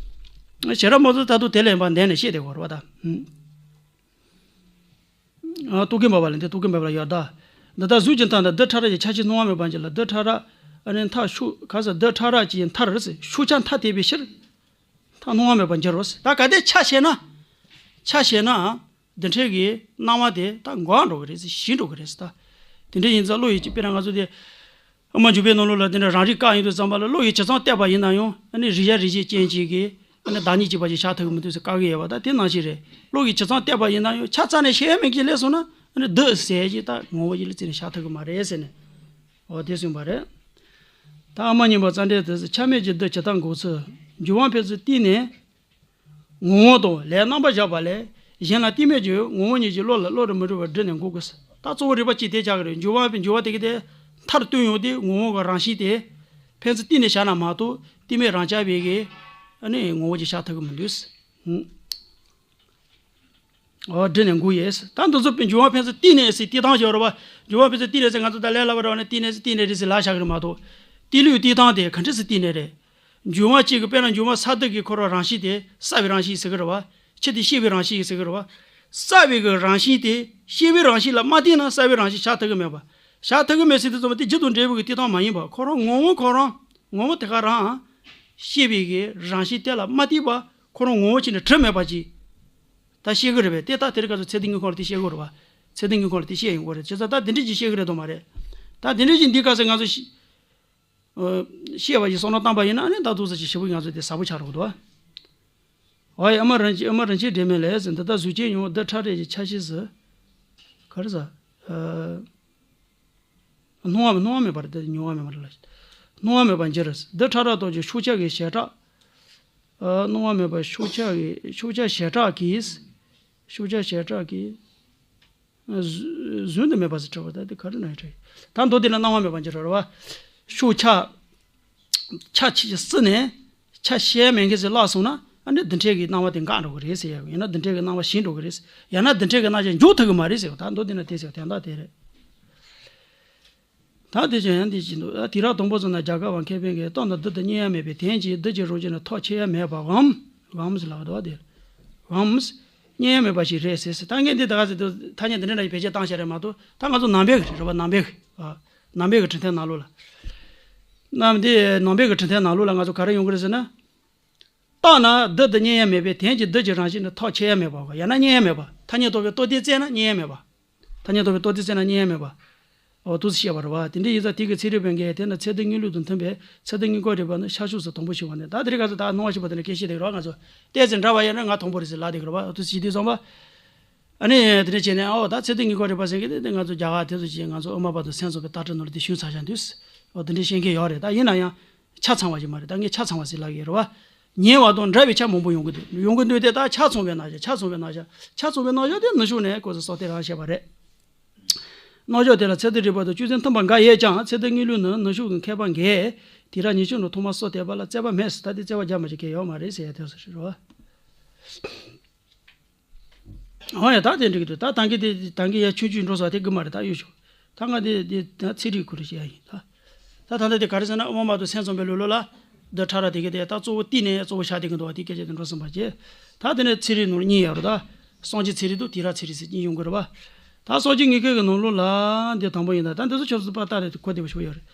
བ། ཞེ་རབ་མོ་ཚོ་ད་དུང་དེ་ལས་ཕར་འདས་ནས་བཤད་བསྡད་དགོས་རེད་བ་ད། ཨ། རྟོག་གེ་འབར་བ་ལས་འདས། རྟོག་གེ་འབར་བ་ལ་ཡོད་ད། འདི་ལྟར་གཟུགས་ཀྱི་མཐའ་དང་བདུད་ཕྲ་རགས་ཀྱི་ཆ་ཤས་སྣང་བ་མེད་པར་འགྱུར་ལ། བདུད་ཕྲ་རགས་ཨ་ནི་མཐའ་ཕྱོགས་ག་ས་བདུད་ཕྲ་རགས་ཀྱི་མཐར་ཕྱོགས་ཆ་མཐའ་དེད་པའི་ཕྱིར། མཐའ་སྣང་བ་མེད་པར་འགྱུར་རོ། ད་ག་དེ་ཆ་བཤད་ན། ཆ་བཤད་ན། འདི་འཕྲལ་གྱི་སྣང་བ་དེ་ད་འགག་འགྲོ་གི་རེད་ཟེར་ཞི་འགྲོ་གི་རེད་ཟེར་ད། དེ་འདྲ་ཡིན་ཙང་བློ་ཡི་གཅིག་དཔེར་ན་ང་ཚོ་དེ། དབུ་མ་འཇུག་པའི་ནང་ལོགས་ལ་དེ་འདྲ་རང་རིག་བཀག་ཡིན་དུས་ཙམ་པ་ལ་བློ་ཡིས་ཇི་ཙམ་གཏད་པ་ཡིན་ན་ཡང་ཨ་ནི་རིག་བྱ་རིག་བྱེད་ཅན་གཅིག་གིས་ཨ་ནི་བདག་ཉིད་གཅིག་པ་ཞིག་བཞག་ཐུབ་ཀྱི་མི་འདུག་ཟེར་བཀག་གི་ཡོད་པ་ད་དེ་ནང་བཞིན་རེད། བློ་ཡིས་ཇི་ཙམ་གཏད་པ་ཡིན་ན་ཡང་ཆ་རྩ་ནས་བཤད་མེད་ཀྱི་སླེབས་སོང་ན་ཨ་ནི་བདུད་ཟེར་ཞིག་ད་ངོ་བོ་ཡིད་ལ་བརྩིས་ནས་བཞག་ཐུབ་ཀྱི་མ་རེད་ཟེར་ནས་འོ་དེ་གསུངས་པ་རེད། ད་ཨ་མ་མཉམ་པ་རྩ་འགྲེལ་དུ་ཆ་མེད་ཀྱི་བདུད་ཇི་ལྟར་འགོག་ཚུལ། འགྱུར་བ་ཕན་ཚུན་བརྟེན་ནས། ངོ་བོ་དང་ལས་རྣམ་པར་བཞག་པ་ལས་གཞན་ལ་བརྟེན་མེད་ཀྱི་ངོ་བོ་ཉིད་ཀྱིས་བློ་ལ་བློ་རུ་མི་འགྲོ་བར་སྒྲིབ་ནས་འགོག་དགོས། ད་གཙོ་བོ་རིགས་པ་གཅིག་དེ་ཆགས་ཀྱི་རེད། འགྱུར་བ་འགྱུར་བ་དེ་གི་དེ་མཐར་བཏོན་ཡོང་དུས་ངོ་བོ་གི་རང་བཞིན་དེ་ཕན་ཚུན་བརྟེན་ནས་བཞག་ན་མ་གཏོགས་བརྟེན་མེད་རང་རྐྱ་བའི་གི་ཨ་ནི་ངོ་བོ་ཅིག་བཞག་ཐུབ་ཀྱི་མི་འདུག་འོ་སྒྲིབ་ནས་འགོག་ཡས། ད་འདི་ཚོ་འགྱུར་བ་ཕན་ཚུན་བརྟེན་ནས་ཟེར་བསྟི་སྟངས་ཤིག་ཡོད་རེད་བ། འགྱུར་བ་ཕན་ཚུན་བརྟེན་ནས་ཟེར་ང་ཚོ་ད་ལས་སླ་བ་རེད་བ་ནས་བརྟེན་ནས་ཟེར་བརྟེན་ནས་རེད་ཟེར་ལབ་བཞག་གི་རེད་མ་གཏོགས། བརྟེན་ལུགས་བརྟི་སྟངས་དེ་ག་འདྲ་ཟེར་བརྟེན་ནས་རེད། འགྱུར་བ་གཅིག་གི་དཔེར་ན་འགྱུར་བ་ས་དུག་གི་ཁོ་རང་རང་བཞིན་དེ་སྲ་བའི་རང་བཞིན་ཟེར་གི་རེད་བ། ཆུ་དེ་གཤེར་བའི་རང་བཞིན་ཟེར་གི་རེད་བ། སྲ་བའི་གི་རང་བཞིན་དེ་གཤེར་བའི་རང་བཞིན་ལ་མ་བརྟེན་ན་སྲ་བའི་རང་བཞིན་ཆགས་ཐུབ་གི་མེད་པ། ཆགས་ཐུབ་གི་མེད་ཟེར་དུས་ཙམ་པ་དེ་རྒྱུ་དང་འབྲས་བུ་གི་བརྟི་སྟངས་མ་ཡིན་པ་ཁོ་རང་ངོ་བོ་ཁོ་རང་ངོ་བོ་དེ་ག་རང་གཤེར་བའི་གི་རང་བཞིན་དེ་ལ་མ་བརྟེན་པ་ཁོ་རང་ངོ་བོ་ཅིག་ནས་གྲུབ་མེད་པ་ཅིག་ད་བཤད་གི་རེད་པས། དེ་ད་དེ་རིང་ཁ་སང་ཚད་ལྡན་དངོས་ཁུངས་ལ་དེ་བཤད་གི་རེད་བ། ཚད་ལྡན་དངོས་ཁུངས་ལ་དེ་བཤད་ཡོང་གི་རེད། བྱས་ཙང་ད་དེ་འདྲ་ཅིག་བཤད་གི་རེད་དོ་མ་རེད། ད་དེ་འདྲ་ཅིག་འདི་ག་ཚོད་ང་ཚོ་ཤི། ཨ། ཤེས་པ་ཡིས་བསམ་བློ་བཏང་པ་ཡིན་ན་ཨ་ནི་ད་དུང་ས་ཅིག་ཞེ་པོ་ང་ཚོ་དེ་ཟབ་པོ་ཆགས་རོགས་འདུག་ཨ། ཨོ་ཡ། ཨ་མ་རིན་ཆེན། ཨ་མ་རིན་ཆེན་སྒྲོལ་མ་ལགས་ཟེར། འདི་ལྟར་གཟུགས་ཅན་ཡང་བདུད་ཕྲ་རགས་ཀྱི་ཆ་ཤས་སུ། ག་རེ་ཟ། ཨ། སྣང་བ་སྣང་བ་མེད་པར་དེ་མྱོང་བ་མེད་པར་ལ། སྣང་བ་མེད་པར་འགྱུར། བདུད་ཕྲ་རགས་དང་གི་ཕྱོགས་ཆ་གི་བྱེ་བྲག་ཨ། སྣང་བ་མེད་པར་ཕྱོགས་ཆ་གི་ཕྱོགས་ཆ་བྱེ་བྲག་གིས། ཕྱོགས་ཆ་བྱེ་བྲག་གིས། གཟུ་གཟུང་དུ་མེད་པ་ཟེར་བྲིས་པ་ད་དེ་ག་རེ་ན་ཡང་འགྲིག་ད་མདོ་དེ་ལ་སྣང་བ་མེད་པར་འགྱུར་རོ་རེད་བ། ཕྱོགས་ཆ། ཆ་ཆ་བསྲིངས་ནས་ཆ་ཤས་མེད་མཁན་ཟེར་བརླག་སོང་ན་ཨ་ནི་འདི་འཕྲལ་གྱི་སྣང་བ་དེ་འགག་འགྲོ་གི་རེད་ཟེར་ཡ། ཡང་ན་འདི་འཕྲལ་གྱི་སྣང་བ་ཞིག་འགྲོ་གི་རེད། ཡང་ན་འདི་འཕྲལ་གྱི་སྣང་བ་འཇུག་ཐུབ་ཀྱི་མ་རེད་ཟེར་བ། ད་མདོ་དེ་ན་དེ་ཟེར་བ་དོན་དག་དེ་རེད། ད་དེ་བཞིན་ཡང་འདི་བཞིན་དུ། དུས་རབས་དང་པོ་ཚོ་ན་རྒྱ་གར་བ་མཁས་པའི་གི་སྟོབས་དང་བདུད་དུ་གཉིས་ཡ་མེད་པའི་དོན་གྱིས་བདུད་ཀྱི་རང་བཞིན་ནི་ཐོགས་ཆེ་ཡ་མེད་པའམ། བའམ་ཟེར་ལབ་འདུག་བ་དེ། བའམ། གཉིས་ཡ་མེད་པ་ཞིག་རེད་ཟེར་ཟེར། ད་ངས་འདི་ད་ག་ཟེར་དུས་ཐ་སྙད་འདི་འདྲ་འདྲ་ཞིག་བེད་སྤྱོད་བཏང་བཞག་རེད་མ་གཏོགས་ད་ང་ཚོ་ནང་པའི་གི་རེད་བ། ནང་པའི་གི། ཨ། ནང་པའི་གི་འབྲི་མཐའི་ནང་ལོགས་ལ། རྣམས་དེ་ནང་པའི་གི་འཕྲི་མཐའི་ནང་ལོགས་ལ་ང་ཚོ་ག་རེ་ཡོང་གི་རེད་ཟེར་ན། རྟགས་ན་རྡུལ་དུ་རྙེད་ཡ་མེད་པས་དོན་གྱི་རྡུལ་གྱི་རང་བཞིན་ནི་ཐག་ཆོད་ཡ་མེད་པ། ཡང་ན་རྙེད་ཡ་མེད་པ། ཐ་སྙད་རྟོགས་པའི་རྟོགས་ལྡན་བཙལ་ན་རྙེད་ཡ་མེད་པ། ཐ་སྙད་རྟོགས་པའི་རྟོགས་ལྡན་བཙལ་ན་རྙེད་ཡ་མེད་པ། འོ་འདུག་སེ་བཤད་པ་རེད་བ། དེ་འདྲ་ཡིན་ཙང་དེ་གི་ཚན་རིག་པའི་འགན་དེ་ནི་ཚད་ལྡན་དངོས་ལུགས་དང་མཐུན་པའི་ཚད་ལྡན་དངོས་སྐོར་རིག་པ་ནི་ཤར་ཕྱོགས་སུ་དང་པོ་བྱུང་བ་ནི། ད་དེ་རིང་ཁ་སང་ད་སྣང་བ་ཤེས་པ་དེ་ལ་སྐད་ཆ་དེ་རེད་བ། ང་ཚོ་ཏོག་ཙམ་འདྲ་བ་ཡིན་ན་ང་དང་པོ་རེད་ཟེར་ལབ་བསྡད་ཀྱི་རེད་བ། འོ་འདུག་སེ་བྱེད་དུས་ཙམ་པ། ཨ་ནི་དེ་འདྲ་བྱས་ནས་ཨོ་ད་ཚད་ལྡན་དངོས་སྐོར་རིག་པ་ཟེར་མཁན་དེ་ང་ཚོ་རྒྱ་གར་དེ་ཚོ་ཅིག་ང་ཚོ་དབུ་མ་པ་དང་སེམས་ཙམ་པའི་ལྟ་གྲུབ་ནང་ལ་དེ་ཤུགས་ཚ་ཤང་དུས། ཨོ་དེ་འདྲ་བཤད་མཁན་ཡོད་རེད། ད་ཡིན་ན་ཡང་ཆ་ཚང་བ་ཞིག་མ་རེད། ད་ངས་ཆ་ཚང་བ་ཟེར་ལབ་ཀྱི་ཡོད་རེད་བ། ཉེ་བ་དང་འདྲ་བའི་ཆ་མང་པོ་ཡོང་གི་འདུག་ཡོང་གི་འདུག་སྟེ། ད་ཆ་ཚང་བའི་རྣམ་གཞག་ཆ་ཚང་བའི་རྣམ་གཞག་ཆ་ཚང་བའི་རྣམ་གཞག་དེ་ནུབ་ཕྱོགས་ནས་ཁོ་ཚོ་སོ་སྟེ་རང་བཤད་པ་རེད། རྣམ་གཞག་དེ་ལ་ཚད་ལྡན་རིག་པ་དང་སྤྱོད་ཚུལ་མཐུན་པ་འགའ་ཡོད་ཀྱང་ཚད་ལྡན་དངོས་ལུགས་ནི་ནུབ་ཕྱོགས་ཀྱི་མཁས་པ་འགས་དེང་རབས་ཉིན་བྱེད་ནང་ཐོག་མར་སོ་བལྟས་པ་ལ་རྩོད་པ་མེད་ཟེར། ད་དེ་རྩོད་པ་རྒྱག་མ་བྱེད་མཁན་ཡོད་མ་རེད་ཟེར་ཡ་དེ་ཚོ་རེད་བ། འོ་ཡ། ད་དེ་འགྲིག་གི་འདུག་ད་ད་གིན་དེ་ད་གིན་ཡ་ཆུང་ཆུང་འགྲོ་ས་དེ་དགོས་མ་རེད། ད་ཡོད་ཤོག་ད་ང་དེ་དེ་ད་ཚན་རིག་ཁུལ་ལ་བཤད་ཡ་ཡིན་ད། ད་ད་ལྟ་དེ་ག་རེ་ཟེར་ན་དབུ་མ་པ་དང་སེམས་ཙམ་པའི་ལུགས་ལ་ལ་འདི་ཕྲ་རགས་དེ་གི་དེ་ད་གཙོ་བོ་བསྟི་ནས་གཙོ་བོ་བཞག་བསྡད་ཀྱི་འདུག་བ། དེ་སྐད་ཆ་དེ་འགྲོ་སོང་པ་བྱས། ད་དེ་ནས་ཚན་རིག་ནང་གཉིས་ཡོད་རེད་ད། སངས་རྒྱས་ཚན་རིག་དང་དུས་རབས་ཚན་རིག་ཟེར་གཉིས་ཡོང་གི་རེད་བ། ད་སངས་རྒྱས་དངོས་ཁུལ་གྱི་ནང་ལོགས་ལ་འདི་དང་པོ་ཡིན་ད། ད་འདི་ཚོ་ཆབ་སྲིད་པ་ལྟ་རེད་དེ་གོ་བདེ་པོ་ཞིག་ཡོད་རེད།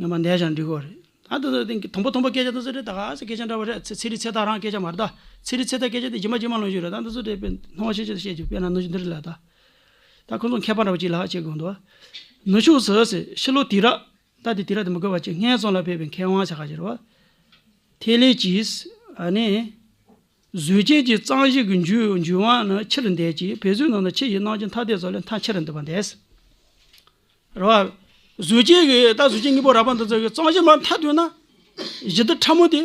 ངས་མ་འདས་ཀྱང་འགྲིག་གོ་རེད། ད་འདི་ཚོ་དེང་གི་དང་པོ་དང་པོ་སྐད་ཆ་འདི་ཚོ་རེད། ད་ག་ཚོད་སྐད་ཆ་འདྲ་བོ་རེད། ཚེ་ཚན་རིག་ཚད་ལྡན་རང་སྐད་ཆ་མ་རེད་ད། ཚན་རིག་ཚད་ལྡན་སྐད་ཆ་དེ་རྗེས་མ་རྗེས་མ་ལོངས་ཤིག་རེད། ད་འདི་ཚོ་དེ་དཔེ་སྣང་བ་ཤེས་ཆེད་དུ་བཤད་རྒྱུ་དཔེར་ན་ནུབ་ཕྱོགས་འདི་རེད་ལ་ད། ད་ཁོང་ཚོ་མཁས་པ་འདྲ་བོ་ཅིག་ལ་ཧ་ཅིག་དགོངས་འདུག་ནུབ་ཕྱོགས་སུ་ཟེར་ཕྱི་ལོགས་དུས་རབས། ད་དེ་དུས་རབས་དེ་མི་དགོས་པ་ཅིག་སྔོན་བྱོན་ལ་ཕེབས་པའི་མཁས་དབང་ཆ་ཁ་ཅིག་རེད་བ། ཐེ་ལེ་ཅིས་ཨ་ནི། གཟུགས་ཅན་གྱི་རྩང་གཞི་གི་འཇུག་འཇུག་དབང་ནི་ཕྱིར་འདེད་ཅིང་བོད་བཟོའི་ནང་ན་ཕྱི་ཡི་རྣམ་འགྱུར་མཐའ་དེ་ཚོ་ལས་མཐའ་ཕྱིར་འདེད་པ་འདེད། རེད་བ། གཟུགས་ཅན་གྱི་ད་གཟུགས་ཅན་དངོས་པོ་རགས་པ་འདི་ཚོ་གི་རྩང་གཞི་མར་མཐའ་བཏོན་ན། གཞི་རྡུལ་ཕྲ་མོ་དེ་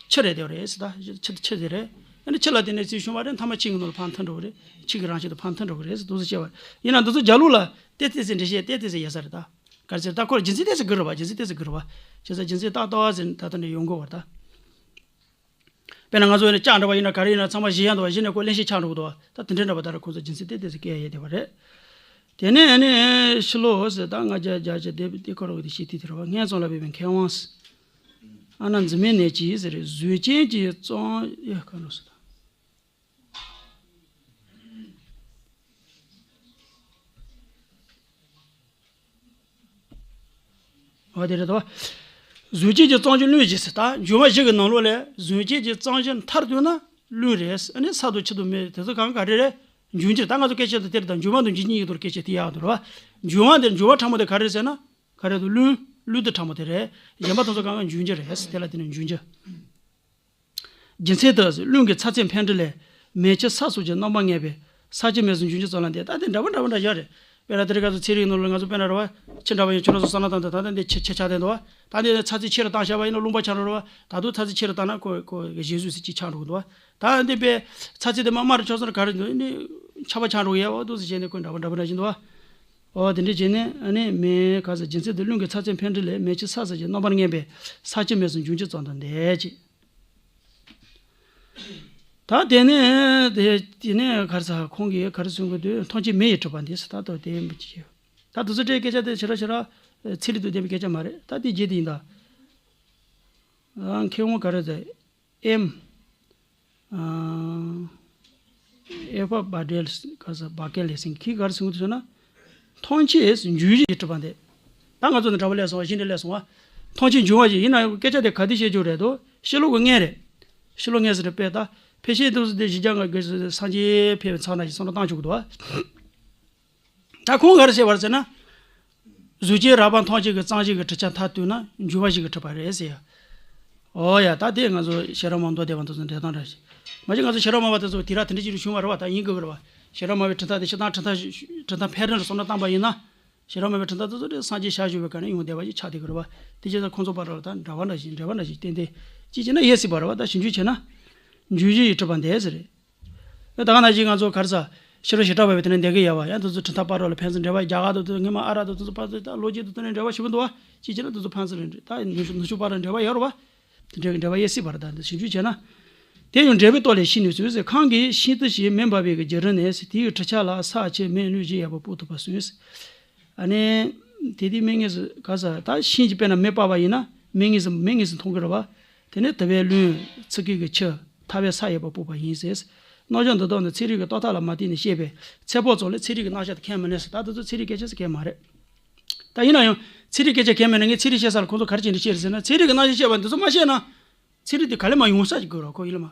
ཕྱི་རེད་དེ་རེད་ཟེར། ད་ཕྱི་ཕྱི་དེ་རེད། ཨ་ནི་ཕྱི་ལ་དེ་ནས་ཚུར་བྱུང་བ་རེད། མཐའ་མ་ཕྱི་གི་ནང་ལ་ཕར་མཐུད་འགྲོ་གི་རེད། ཕྱི་གི་རང་བཞིན་དུ་ཕར་མཐུད་འགྲོ་གི་རེད་ཟེར་འདུག་ཟེར་བཤད་པ་ཡིན་ན། འདི་ཚོ་རྒྱ་ལུགས་ལ་ཏོག་ཙམ་འདྲ་བཤད་ཏོག་ཙམ་ཡག་ས་རེད་ད། ག་རེ་ཟེར་ད་ཁོ་རྒྱུ་མཚན་ཏོག་ཙམ་དགོས་རེད་བ། རྒྱུ་མཚན་ཏོག་ཙམ་དགོས་རེད་བ། བྱས་ཙང་རྒྱུ་མཚན་ཏག་ཏག་ཟེར་ད་ལྟ་འདྲ་ཡོང་དགོས་བ་ད། དཔེར་ན་ང་ཚོ་ནི་ལྕགས་འདྲ་བ་ཡིན་ན་ག་རེ་ཡིན་ན་ཚང་མ་བཞེས་ཡག་འདུག་བ། བཞེས་ནས་ཁོ་བརླན་གཤེར་ཆགས་འགྲོ་གི་འདུག་བ། ད་དེ་འདྲའི་འདྲ་བ་ད་ར་ཁོ་ཚོ་རྒྱུ་མཚན་ཏོག་ཙམ་སྐྱེལ་ཡས་དེ་བ་རེད། དེ་ནས་ནི་ཕྱི་ལོགས་ཟེར་ད་ང་རྒྱ་རྒྱ་ཆེ་དེ་དེ་ཁོ་ར་གི་དེ་ཤེས་དུས་དེ་ར་བ། སྔོན་བྱོན་ལ་ཕེབས་པའི་མཁས་དབང་ཟེར། ཨ་ན་འཛིན་མའི་ནད་ཀྱིས་ཟེར་གཟུགས་ཅན་གྱི་རྩང་ཡ་ག་ལོ་ཟེར་ད། འོ་དེ་རེད་དོ། གཟུགས་ཅན་གྱི་རྩང་གཞི་བླུན་ཞེས་ཟེར། ད་འབྱུང་བ་བཞི་གི་ནང་ལོགས་ལས་གཟུགས་ཅན་གྱི་རྩང་གཞི་མཐར་ཐུག་ན་བླུན་རེད། ཨ་ནི་ས་དང་ཆུ་དང་མེ་དེ་ཚོ་གང་ག་རེ་རེད། འབྱུང་འགྱུར། ད་ང་ཚོ་སྐད་ཆ་དེ་དེར་དང་འབྱུང་བ་དང་འབྱུང་འགྱུར་གཉིས་ཀྱི་ཐོག་སྐད་ཆ་དེ་ཡག་འདུག་ར་བ། འབྱུང་བ་དེ་འབྱུང་བ་ཕྲ་མོ་དེ་ག་རེ་རེད་ཟེར་ན། ག་རེ་འདུག་བླུན། བླུན་དེ་ཕྲ་མོ་དེ་རེད། གཞན་པ་དེ་ཚོ་གང་ག་འབྱུང་འགྱུར་རེད། དེ་ལ་དེ་ནི་འབྱུང་འགྱུར། རྒྱུ་མཚན་དུ་བླུན་གྱི་ཚ་ཚད་འཕེལ་འགྲིབ་ལས་མེ་ཆུ་ས་སོགས་ཀྱི་རྣམ་པར་ངེས་པས་ས་ཆུ་མེ་གསུམ་འབྱུང་འགྱུར་ཙམ་ལ་འདས། ད་དེ་འདྲ་བ་འདྲ་བ་འདྲ་བཞག་རེད། དཔེར་ན་དེ་རིང་ཁ་སང་ཚན་རིག་ནང་ལ་ང་ཚོ་དཔེར་ན་རེད་བ། ཆུ་འདྲ་བ་ཡིན། ཁྱོད་རང་ཚོ་བསམ་བློ་བཏང་དང་། ད་ལྟ་འདི་ཆུ་ཆུ་ཆགས་བསྡད་འདུག་བ། ད་འདི་ཚ་ཚད་ཆེ་རུ་བཏང་བཞག་པ་ཡིན་ན་རླུང་བ་ཆགས་འགྲོ་རེད་བ། ད་དུང་ཚ་ཚད་ཆེ་རུ་བཏང་ན་ཁོ་ཁོ་གཞན་བཟོས་ཟེར་གཅིག་ཆགས་འགྲོ་གི་འདུག་བ། ད་འདི་པའི་ཚ་ཚད་དེ་མ་དམའ་རུ་ཆགས་སོང་ན་ག་རེ་འདུག་ནི་ཆར་པ་ཆགས་འགྲོ་གི་ཡ་བ་འདུག་ཟེར་བྱས་ནས་ཁོ་འདྲ་བ་འདྲ་བ་འདྲ་བཞིན་འདུག་བ། འོ་དེ་འདྲ་བྱས་ནས་ཨ་ནི་མེ་ག་ས་རྒྱུ་མཚན་དུ་བླུན་གྱི་ཚ་ཚད་འཕེལ་འགྲིབ་ལས་མེ་ཆུ་ས་སོགས་ཀྱི་རྣམ་པར་ངེས་པས་ས་ཆུ་མེ་གསུམ་འབྱུང་འགྱུར་ཙམ་དུ་འདས་ཀྱི། ད་དེ་ནས་དེ་དེ་ནས་ག་རེ་ཟ་ཁོང་གིས་ག་རེ་གསུང་གི་འདུག་ཐམས་ཅད་མེ་ཡིས་གྲུབ་པ་འདི་ཟེར། ད་ལྟོ་དེ་མི་བྱེད། ད་དེ་ཚོ་སྤྲད་སྐད་ཆ་དེ་ཕྱི་ར་ཕྱི་ར་ཚིག་རིག་ཏུ་ལྡན་པའི་སྐད་ཆ་མ་རེད། ད་དེ་རྗེས་དེ་ཡིན་ད། ཨ་མཁས་དབང་ག་རེ་ཟེར། ཨེམ། ཨ་ཨེ་ཕ་བྷ་ཌེལ་ག་ས་བྷ་ཀེ་ལེ་སིང་གིས་ག་རེ་གསུང་གི་འདུག་ཟེར་ན། ཐམས་ཅད་འབྱུང་བཞི་ཡིས་གྲུབ་པ་འདི། ད་ང་ཚོ་ནི་འདྲ་བ་སླེབས་སོང་བ། གཞན་འདྲ་སླེབས་སོང་བ། ཐམས་ཅད་འབྱུང་བ་ཞིག་ཡིན་ན་ཡང་སྐད་ཆ་དེ་ག་དུས་བཤད་རྒྱུ་རེད་དོ། ཕྱི་ལོགས་ཀྱི་མངོན་རེད། ཕྱི་ལོགས་མངོན་ཟེར་དཔེ་ད། ཕལ་ཆེར་འདུག་སེ་དེ་བཞི་བརྒྱ་ང་དགུ་སེ་སངས་རྒྱས་ཕེབས་པའི་ཚང་ན་ཞིག་བསམ་བློ་བཏང་ཆོག་གི་འདུག་བ། ད་ཁོང་ག་རེ་བཤད་པ་རེད་ཟེར་ན། གཟུགས་ཅན་རགས་པ་ཐམས་ཅད་ཀྱི་རྩང་གཞི་གི་གྲུབ་ཆ་མཐར་ཐུག་ན་འབྱུང་བ་ཞིག་གིས་གྲུབ་པ་རེད་ཟེར་ཡ། ཨོ་ཡ། ད་དེ་ང་ཚོ་ཤེས་རབ་མང་མདོ་སྡེ་པ་དེ་ཚོ་འགྲེལ་སྟངས་འདྲ་ཞིག་མ་གཞི་ང་ཚོ་ཤེས་རབ་མང་པ་དེ་ཚོ་དུས་རབས་དེ་འདྲ་ཅིག་རུ་བྱུང་བ་རེད་བ། ད་ཡིན་དགོས་ཀྱི་རེད་བ། ཤེས་རབ་མང་པའི་གྲུབ་མཐའ་དེ་སྤྱིར་བཏང་གྲུབ་མཐའ་གྲུབ་མཐའ་འཕེལ་རིམ་ལ་བསམ་བློ་བཏང་པ་ཡིན་ན། ཤེས་རབ་མང་པའི་གྲུབ་མཐའ་དེ་ཚོ་དེ་སངས་རྒྱས་ཞལ་བཞུགས་པའི་སྐབས་ནས་ཡོང་བསྡད་པ་ཞིག་ཆགས་བསྡད་ཀྱི་རེད་བ། དེ་བྱས་ཙང་ཁོང་ཚོ་བར་ལ་ད་འདྲ་བ་འདྲ་ཞིག་འབྲེལ་བ་འདྲ་ཞིག་ཏན་ཏན་ཅིག་བྱས་ན་ཡོད་སྲིད་པ་རེད་བ། ད་ཞིབ་འཇུག་བྱས་ན། འབྱུང་བཞི་ཡིས་གྲུབ་པ་འདས་ཟེར་རེད། ད་ག་ནང་བཞིན་ང་ཚོ་ག་རེ་ཟ། ཕྱི་རོལ་བྱེ་བྲག་པ་བས་དེ་ནས་འདས་ཀྱི་ཡོད་བ། ཡང་དེ་ཚོ་གྲུབ་མཐའ་བར་ལ་ཕན་ཚུན་འབྲེལ་བ། རྒྱ་གར་དང་དེ་ཚོ་སྔོན་མ་ཨ་ར་དང་དེ་ཚོ་བར་དུ་ད་ལོ་རྒྱུས་དང་དེ་ནས་འབྲེལ་བ་ཞེ་པོ་འདུག་བ། ཅིག་བྱས་ན་དེ་ཚོ་ཕན་ཚུན་ལ་འབྲེལ། ད་ནུབ་ཕྱོགས་ནུབ་ཕྱོགས་བར་ལ་འབྲེལ་བ་ཡོད་རེད་བ། དེ་འདྲའི་འབྲེལ་བ་ཡོད་སྲིད་པ་རེད། ད་འདི་ཞིབ་འཇུག་བྱས་ན། དེ་ཡང་འབྲས་བུའི་སྟོབས་ལས་ཤིང་ནི་ཚུལ་ཟེར། ཁམས་ཀྱི་ཤིང་རྟ་ཞིག་མེ་འབར་བའི་གི་རྒྱུ་རུ་ནས་ཟེར། དེའི་གྲུབ་ཆ་ལ་ས་ཆུ་མེ་རླུང་བཞི་ཡོད་པ་དཔག་ཐུབ་པ་གསུངས་ཟེར། ཨ་ནི། དེ་དེ་མེ་ངེས་སུ་ག་ས་ད་ཤིང་གི་དཔེར་ན་མེ་སྤར་བ་ཡིན་ན་མེ་ངེས་སུ་མེ་ངེས་སུ་མཐོང་གི་རེད་བ། དེ་ནས་དུ་བའི་རླུང་ཚི་གུ་གི་ཆུ་ཐར་པའི་ས་ཡོད་པ་དཔོག་པ་ཡིན་ཟེར། རྣམ་གཞག་འདི་དག་ནི་ཚན་རིག་གི་རྟོག་ཐབས་ལ་མ་བརྟེན་ནས་བཤད་པས་ཚེ་དཔག་ཙམ་ལས་ཚན་རིག་གི་རྣམ་གཞག་དེ་ཁས་མི་ལེན་ཟེར། ད་དེ་ཚོ་ཚན་རིག་སྐད་ཆ་ཟེར་མཁན་མ་རེད། ད་ཡིན་ན་ཡང་ ཚན་རིག་སྐད་ཆ་གང་མེད་ན། ངས་ཚན་རིག་བཤད་ས་ལ་ཁོང་ཚོ་ག་རེ་བྱས་ནས་བཤད་རེད་ཟེར་ན། ཚན་རིག་གི་རྣམ་གཞག་བཤད་པ་འདི་ཚོ་མ་བཤད་ན། ཚན་རིག་དེ་ག་ལེ་མ་ཡོང་ས་ཞིག་དགོས་ར། ཁོ་ཡིད་ལ་མ།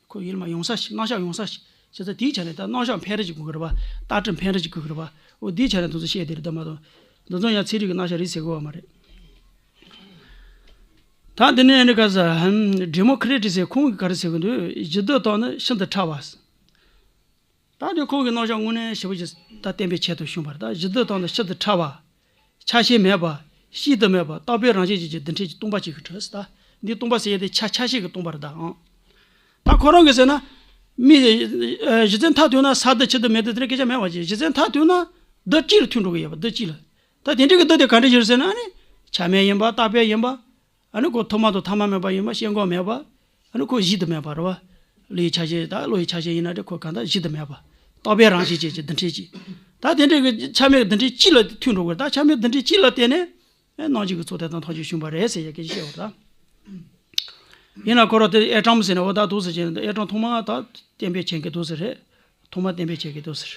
ཁོ་ཡིད་ལ་མ་ཡོང་ས་ཞིག་རྣམ་གཞག་ཡོང་ས་ཞིག་བྱས་ཙང་། དེའི་ཆ་ནས་ད་རྣམ་གཞག་ཕན་རེ་ཅིག་དགོས་ཀྱི་རེད་པ། ལྟ་གྲུབ་ཕན་རེ་ཅིག་དགོས་ཀྱི་རེད་པ། འོ་དེའི་ཆ་ནས་འདི་ཚོ་བཤད་དེ་རེད་ད་མ་གཏོགས། འདི་ཚོ་ཡང་ཚན་རིག་གི་རྣམ་གཞག་རེད་ཟེར་དགོས་པ་མ་རེད། ད་འདི་ནས་ཨ་ནི་ག་ཟེར། ཌེ་མོ་ཀྲི་ཊི་ཟེར་ཁོང་གིས་ག་རེ་ཟེར་གྱི་འདུག་ཞི་བདེ་དང་ནི་ཤིན་ཏུ་ཕྲ་བ། ད་དེ་ཁོང་གི་རྣམ་གཞག་དངོས་གནས་ཞེ་པོ་ཅིག་ད་བསྟན་པའི་ཆེད་དུ་བྱུང་བ་རེད། ད་ཞི་བདེ་དང་ནི་ཤིན་ཏུ་ཕྲ་བ། ཆགས་ཞེན་མེད་པ། གཤིས་དུ་མེད་པ། རྟག་པའི་རང་བཞིན་ཅན་གྱི་རྡུལ་ཕྲན་གྱི་སྟོང་པ་གཅིག་གིས་གྲུབ་ཟེར། ད་འདི་སྟོང་པ་ཟེར་ཡས་དེ་ཆ་ཆ་ཤས་ཀྱིས་སྟོང་པ་རེད་ད། ཨང་། ད་ཁོ་རང་གིས་ཟེར་ན། མི་གཞི་རྩའི་མཐར་ཐུག་ན་ས་རྡུལ་ཆུ་རྡུལ་མེ་རྡུལ་དེ་འདྲའི་སྐད་ཆ་མེད་པ་ཅིག་གཞི་རྩའི་མཐར་ཐུག་ན་རྡུལ་གཅིག་ལ་མཐུན་འགྲོ་གི་ཡོད་པ། རྡུལ་གཅིག་ལ། ད་དེ་འདྲའི་གི་རྡུལ་དེ་ག་འདྲ་ཞིག་རེད་ཟེར་ན། ཨ་ནི་ཆ་མེད་ཡིན་པ། རྟག་པའི་ཡིན་པ། ཨ་ནི་ཁོ་ཐོག་མ་དང་ཐ་མ་མེད་པ་ཡིན་པ། ཤེས་འགོག་མེད་པ། ཨ་ནི་ཁོ་གཞི་དུ་མེད་པ་རེད་བ། བློ་ཡི་ཆ་ཤས་ད་བློ་ཡི་ཆ་ཤས་ཡིན་ན་དེ་ཁོ་གང་ལྟར་གཞི་དུ་མེད་པ། རྟག་པའི་རང་བཞིན་ཅན་གྱི་རྡུལ་ཕྲན་གཅིག་ད་དེ་འདྲའི་གི་ཆ་མེད་རྡུལ་ཕྲན་གཅིག་ལ་མཐུན་འགྲོ་དགོས། ད་ཆ་མེད་རྡུལ་ཕྲན་གཅིག་ལ་བརྟེན་ནས་ཨེ་རྣམ་འབྱེད་ཀྱི་ཚུལ་དེ་དང་ཐམས་ཅད་བྱུང་བ་རེད་ཟེར་ཡ་སྐད་ཆ་བཤད་པ་རེད། ད་ཡིན་ན་ཁོ་རང་དེ་ཨེ་ཊམ་ཟེར་ནས། འོ་ད་འདུག་ཟེར་གྱི་ཨེ་ཊམ་ཐོག་མ་ད་གཏན་འབེབས་བྱེད་མཁན་འདུག་ཟེར་རེད། ཐོག་མ་གཏན་འབེབས་བྱེད་མཁན་འདུག་ཟེར།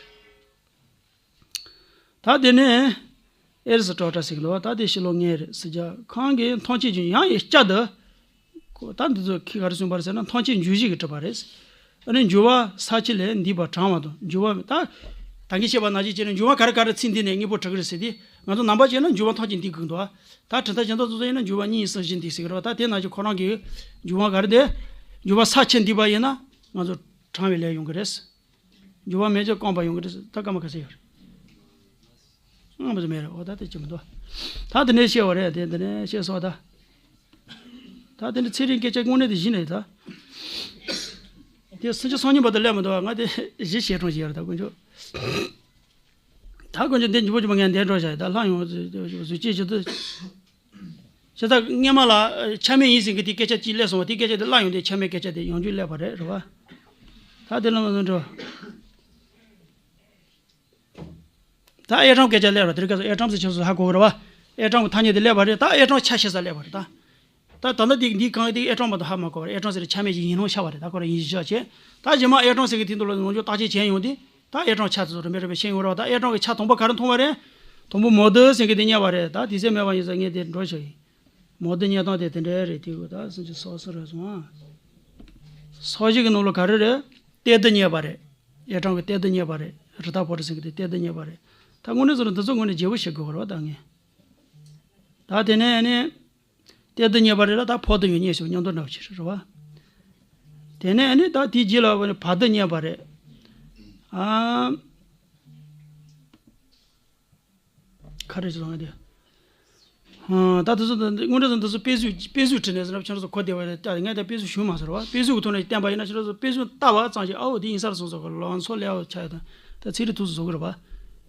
ད་དེ་ནས་ཨེ་རི་སི་ཊོ་ཊལ་ཟེར་གྱི་འདུག་ད་དེ་ཕྱི་ལོ་ལྔའི་རེད་ཟེར། རྒྱ་གང་གི་མཐོང་ཆོས་ཀྱི་ཡང་ཡི་བསྐྱར་དུ། ཁོ་ད་འདི་ཚོ་གིས་ག་རེ་གསུངས་པ་རེད་ཟེར་ན། མཐོང་ཆོས་འཇུག་གཞི་གིས་གྲུབ་པ་རེད། ཨ་ནི་འགྱུ་བ་ས་ཕྱི་ལས་འདས་པ་གྲང་བ་དང་། འགྱུ་བ་ད་ད་གིན་བཤད་པ་ནང་བཞིན་བྱས་ན། འགྱུ་བ་ག་རེ་ག་རེ་ཚིག་འདི་ནས་དངོས་པོ་གྲུབ་ཀྱི་རེད་ཟེར་དུས། ང་ཚོ་ནང་པ་བྱས་ན་འགྱུ་བ་མཐོང་ཆོས་འདས་དགོས་འདུག་ད་གྲུབ་མཐའ་གཞན་དག་ཚོ་ཚོ་ཡིན་ན་འགྱུ་བ་གཉིས་ཡིན་གསུམ་བཞི་འདས་ཟེར་གྱི་རེད་བ། ད་དེ་ནང་བཞིན་ཁོ་རང་གིས་འགྱུ་བ་ག་རེ་དེ། འགྱུ་བ་ས་ཕྱི་འདས་པ་ཡིན་ན་ང་ཚོ་གྲང་བའི་ལས་ཡོང་གི་རེད། འགྱུ་བ་མེད་ཀྱང་སྐོམ་པ་ཡོང་གི་རེད། ད་སྐར་མ་ག་ཚོད་ཡོད་རེད། ཨང་། མི་ཚོ་མེད་རེད། འོ་ད་དེ་ཅི་མི་འདུག་ད་དེ་ནས་བཤད་པ་རེད། དེ་དེ་ནས་བཤད་སོང་ད། ད་དེ་འདྲ་ཚན་རིག་སྐད་ཆ་དངོས་གནས་དེ་གཞི་ནས་ད། དེ་སུམ་ཅུ་སོ་གཉིས་པ་དེ་སླེབས་མི་འདུག་ང་དེ་གཞི་བྱས་གྲོངས་བྱས་ཡོད་རེད། ད་དཀོན་མཆོག་ད་དཀོན་མཆོག་འདི་མགྱོགས་པོ་མགྱོགས་པོ་ངས་འདས་འགྲོ་བྱ་ཡི། ད་ལྷ་ཡོང་། གཟུགས་སྐྱེས་ཇི་ལྟར། བྱས་ཙང་སྔས་མ་ལ་ཆ་མེད་ཡིན་ཟེར་གྱི་དེ་སྐད་ཆ་གཅིག་སླེབས་སོང་བ། དེ་སྐད་ཆ་དེ་སླར་ཡང་དེ་ཆ་མེད་སྐད་ཆ་དེ་ཡང་བསྐྱར་སླེབས་པ་རེད། རེད་བ། ད་དེ་ལ་མ་འདུག་འགྲོ། ད་ཨེ་ཊམ་སྐད་ཆ་སླེབས་ར། དེ་རིང་ཁ་སང་ཨེ་ཊམ་ཟེར་ཁྱེད་ཚོ་ཧ་གོ་གི་རེད་བ། ཨེ་ཊམ་གི་ཐ་སྙད་དེ་སླེབས་པ་རེད། ད་ཨེ་ཊམ་ཆ་ཤེས་ས་སླེབས་པ་རེད་ད། ད་ད་ལྟ་འདི་འདི་གང་འདི་ཨེ་ཊམ་མ་གཏོགས་ཧ་མ་གོ་བ་རེད། ཨེ་ཊམ་ཟེར་ཆ་མེད་ཅིག་ཡིན་ནོ་ཤ་བ་རེད། ད་ཁོ་རང་ཡིན་གཞི་བཞག་བྱས། ད་རྗེས་མ་ཨེ་ཊམ་ཟེར་གི་དེ་འདུག་ལ་ནོར་འཇོག་བརྟག་དཔྱད་བྱས་ཡོང་དུས། ད་ཨེ་ཊམ་ཆ་དེ་ཚོ་རིམ་པས་རིམ་པས་ཤེས་ཡོང་རེད་བ། ད་ཨེ་ཊམ་གི་ཆ་དང་པོ་ག་རེ་མཐོང་བ་རེད། དང་པོ་མོ་དུ་ཟེར་གི་དེ་རྙེད་པ་རེད། ད་དེ་ཚོ་མེད་པ་ཡིན་ཙང་ངས་དེ་འགྲོ་ཆོག་ཡིན། མོ་དུ་རྙེད་སྟངས་དེ་དེ་འདྲ་རེད། དེ་གོ་ད་སུམ་ཅུ་སོ་གསུམ་རེད་སོང་ཨ། སོ་བཞི་གི་ནང་ལ་ག་རེ་རེད། གཏེར་དུ་རྙེད་པ་རེད། ཨེ་ཊམ་གི་གཏེར་དུ་རྙེད་པ་རེད། རི་དྭགས་ཕོ་བྲང་ཟེར་གི་དེ་གཏེར་དུ་རྙེད་པ་རེད། ད་དངོས་གནས་ཚོ་ལ་འདི་ཚོ་དངོས་གནས་བརྗེ་པོ་བྱེད་དགོས་རེད་བ། ད་ངས། ད་དེ་ནས་ཨ་ནི། གཏེར་དུ་རྙེད་པ་རེད་ལ། ད་ཕོག་ཏུ་ཡང་རྙེད་ཤོག་མཉམ་དུ་འདྲ་བོ་ཅིག་རེད་བ། དེ་ནས་ཨ་ནི་ད་དེའི་རྗེས་ལ་བར་དུ་རྙེད་པ་རེད། ཨ། ག་རེ་ཟེར་ང་དེ། ཨ། ད་དེ་ཚོ་དངོས་འབྲེལ་དང་དེ་ཚོ་དཔེ་གཟུགས་དཔེ་གཟུགས་བྲིས་ནས་ཟེར་ན་ཁྱེད་རང་ཚོ་གོ་བདེ་བ་རེད། ད་ངས་ད་དཔེ་གཟུགས་ཞུ་མ་ཟེར་བ། དཔེ་གཟུགས་ཀྱི་ཐོག་ནས་བསྟན་པ་ཡིན་ན་ཁྱེད་རང་ཚོ་དཔེ་གཟུགས་ལྟ་བ་ཙམ་ཞིག་ཨའོ་དེ་ཡིན་ས་རེད་སོང་ཟེར་གི་ལང་ཚོ་ལས་འོ་ཆ་ཡ་དང་། ད་ཚིག་རིས་ཐུགས་སུ་བཟོ་གི་རེད་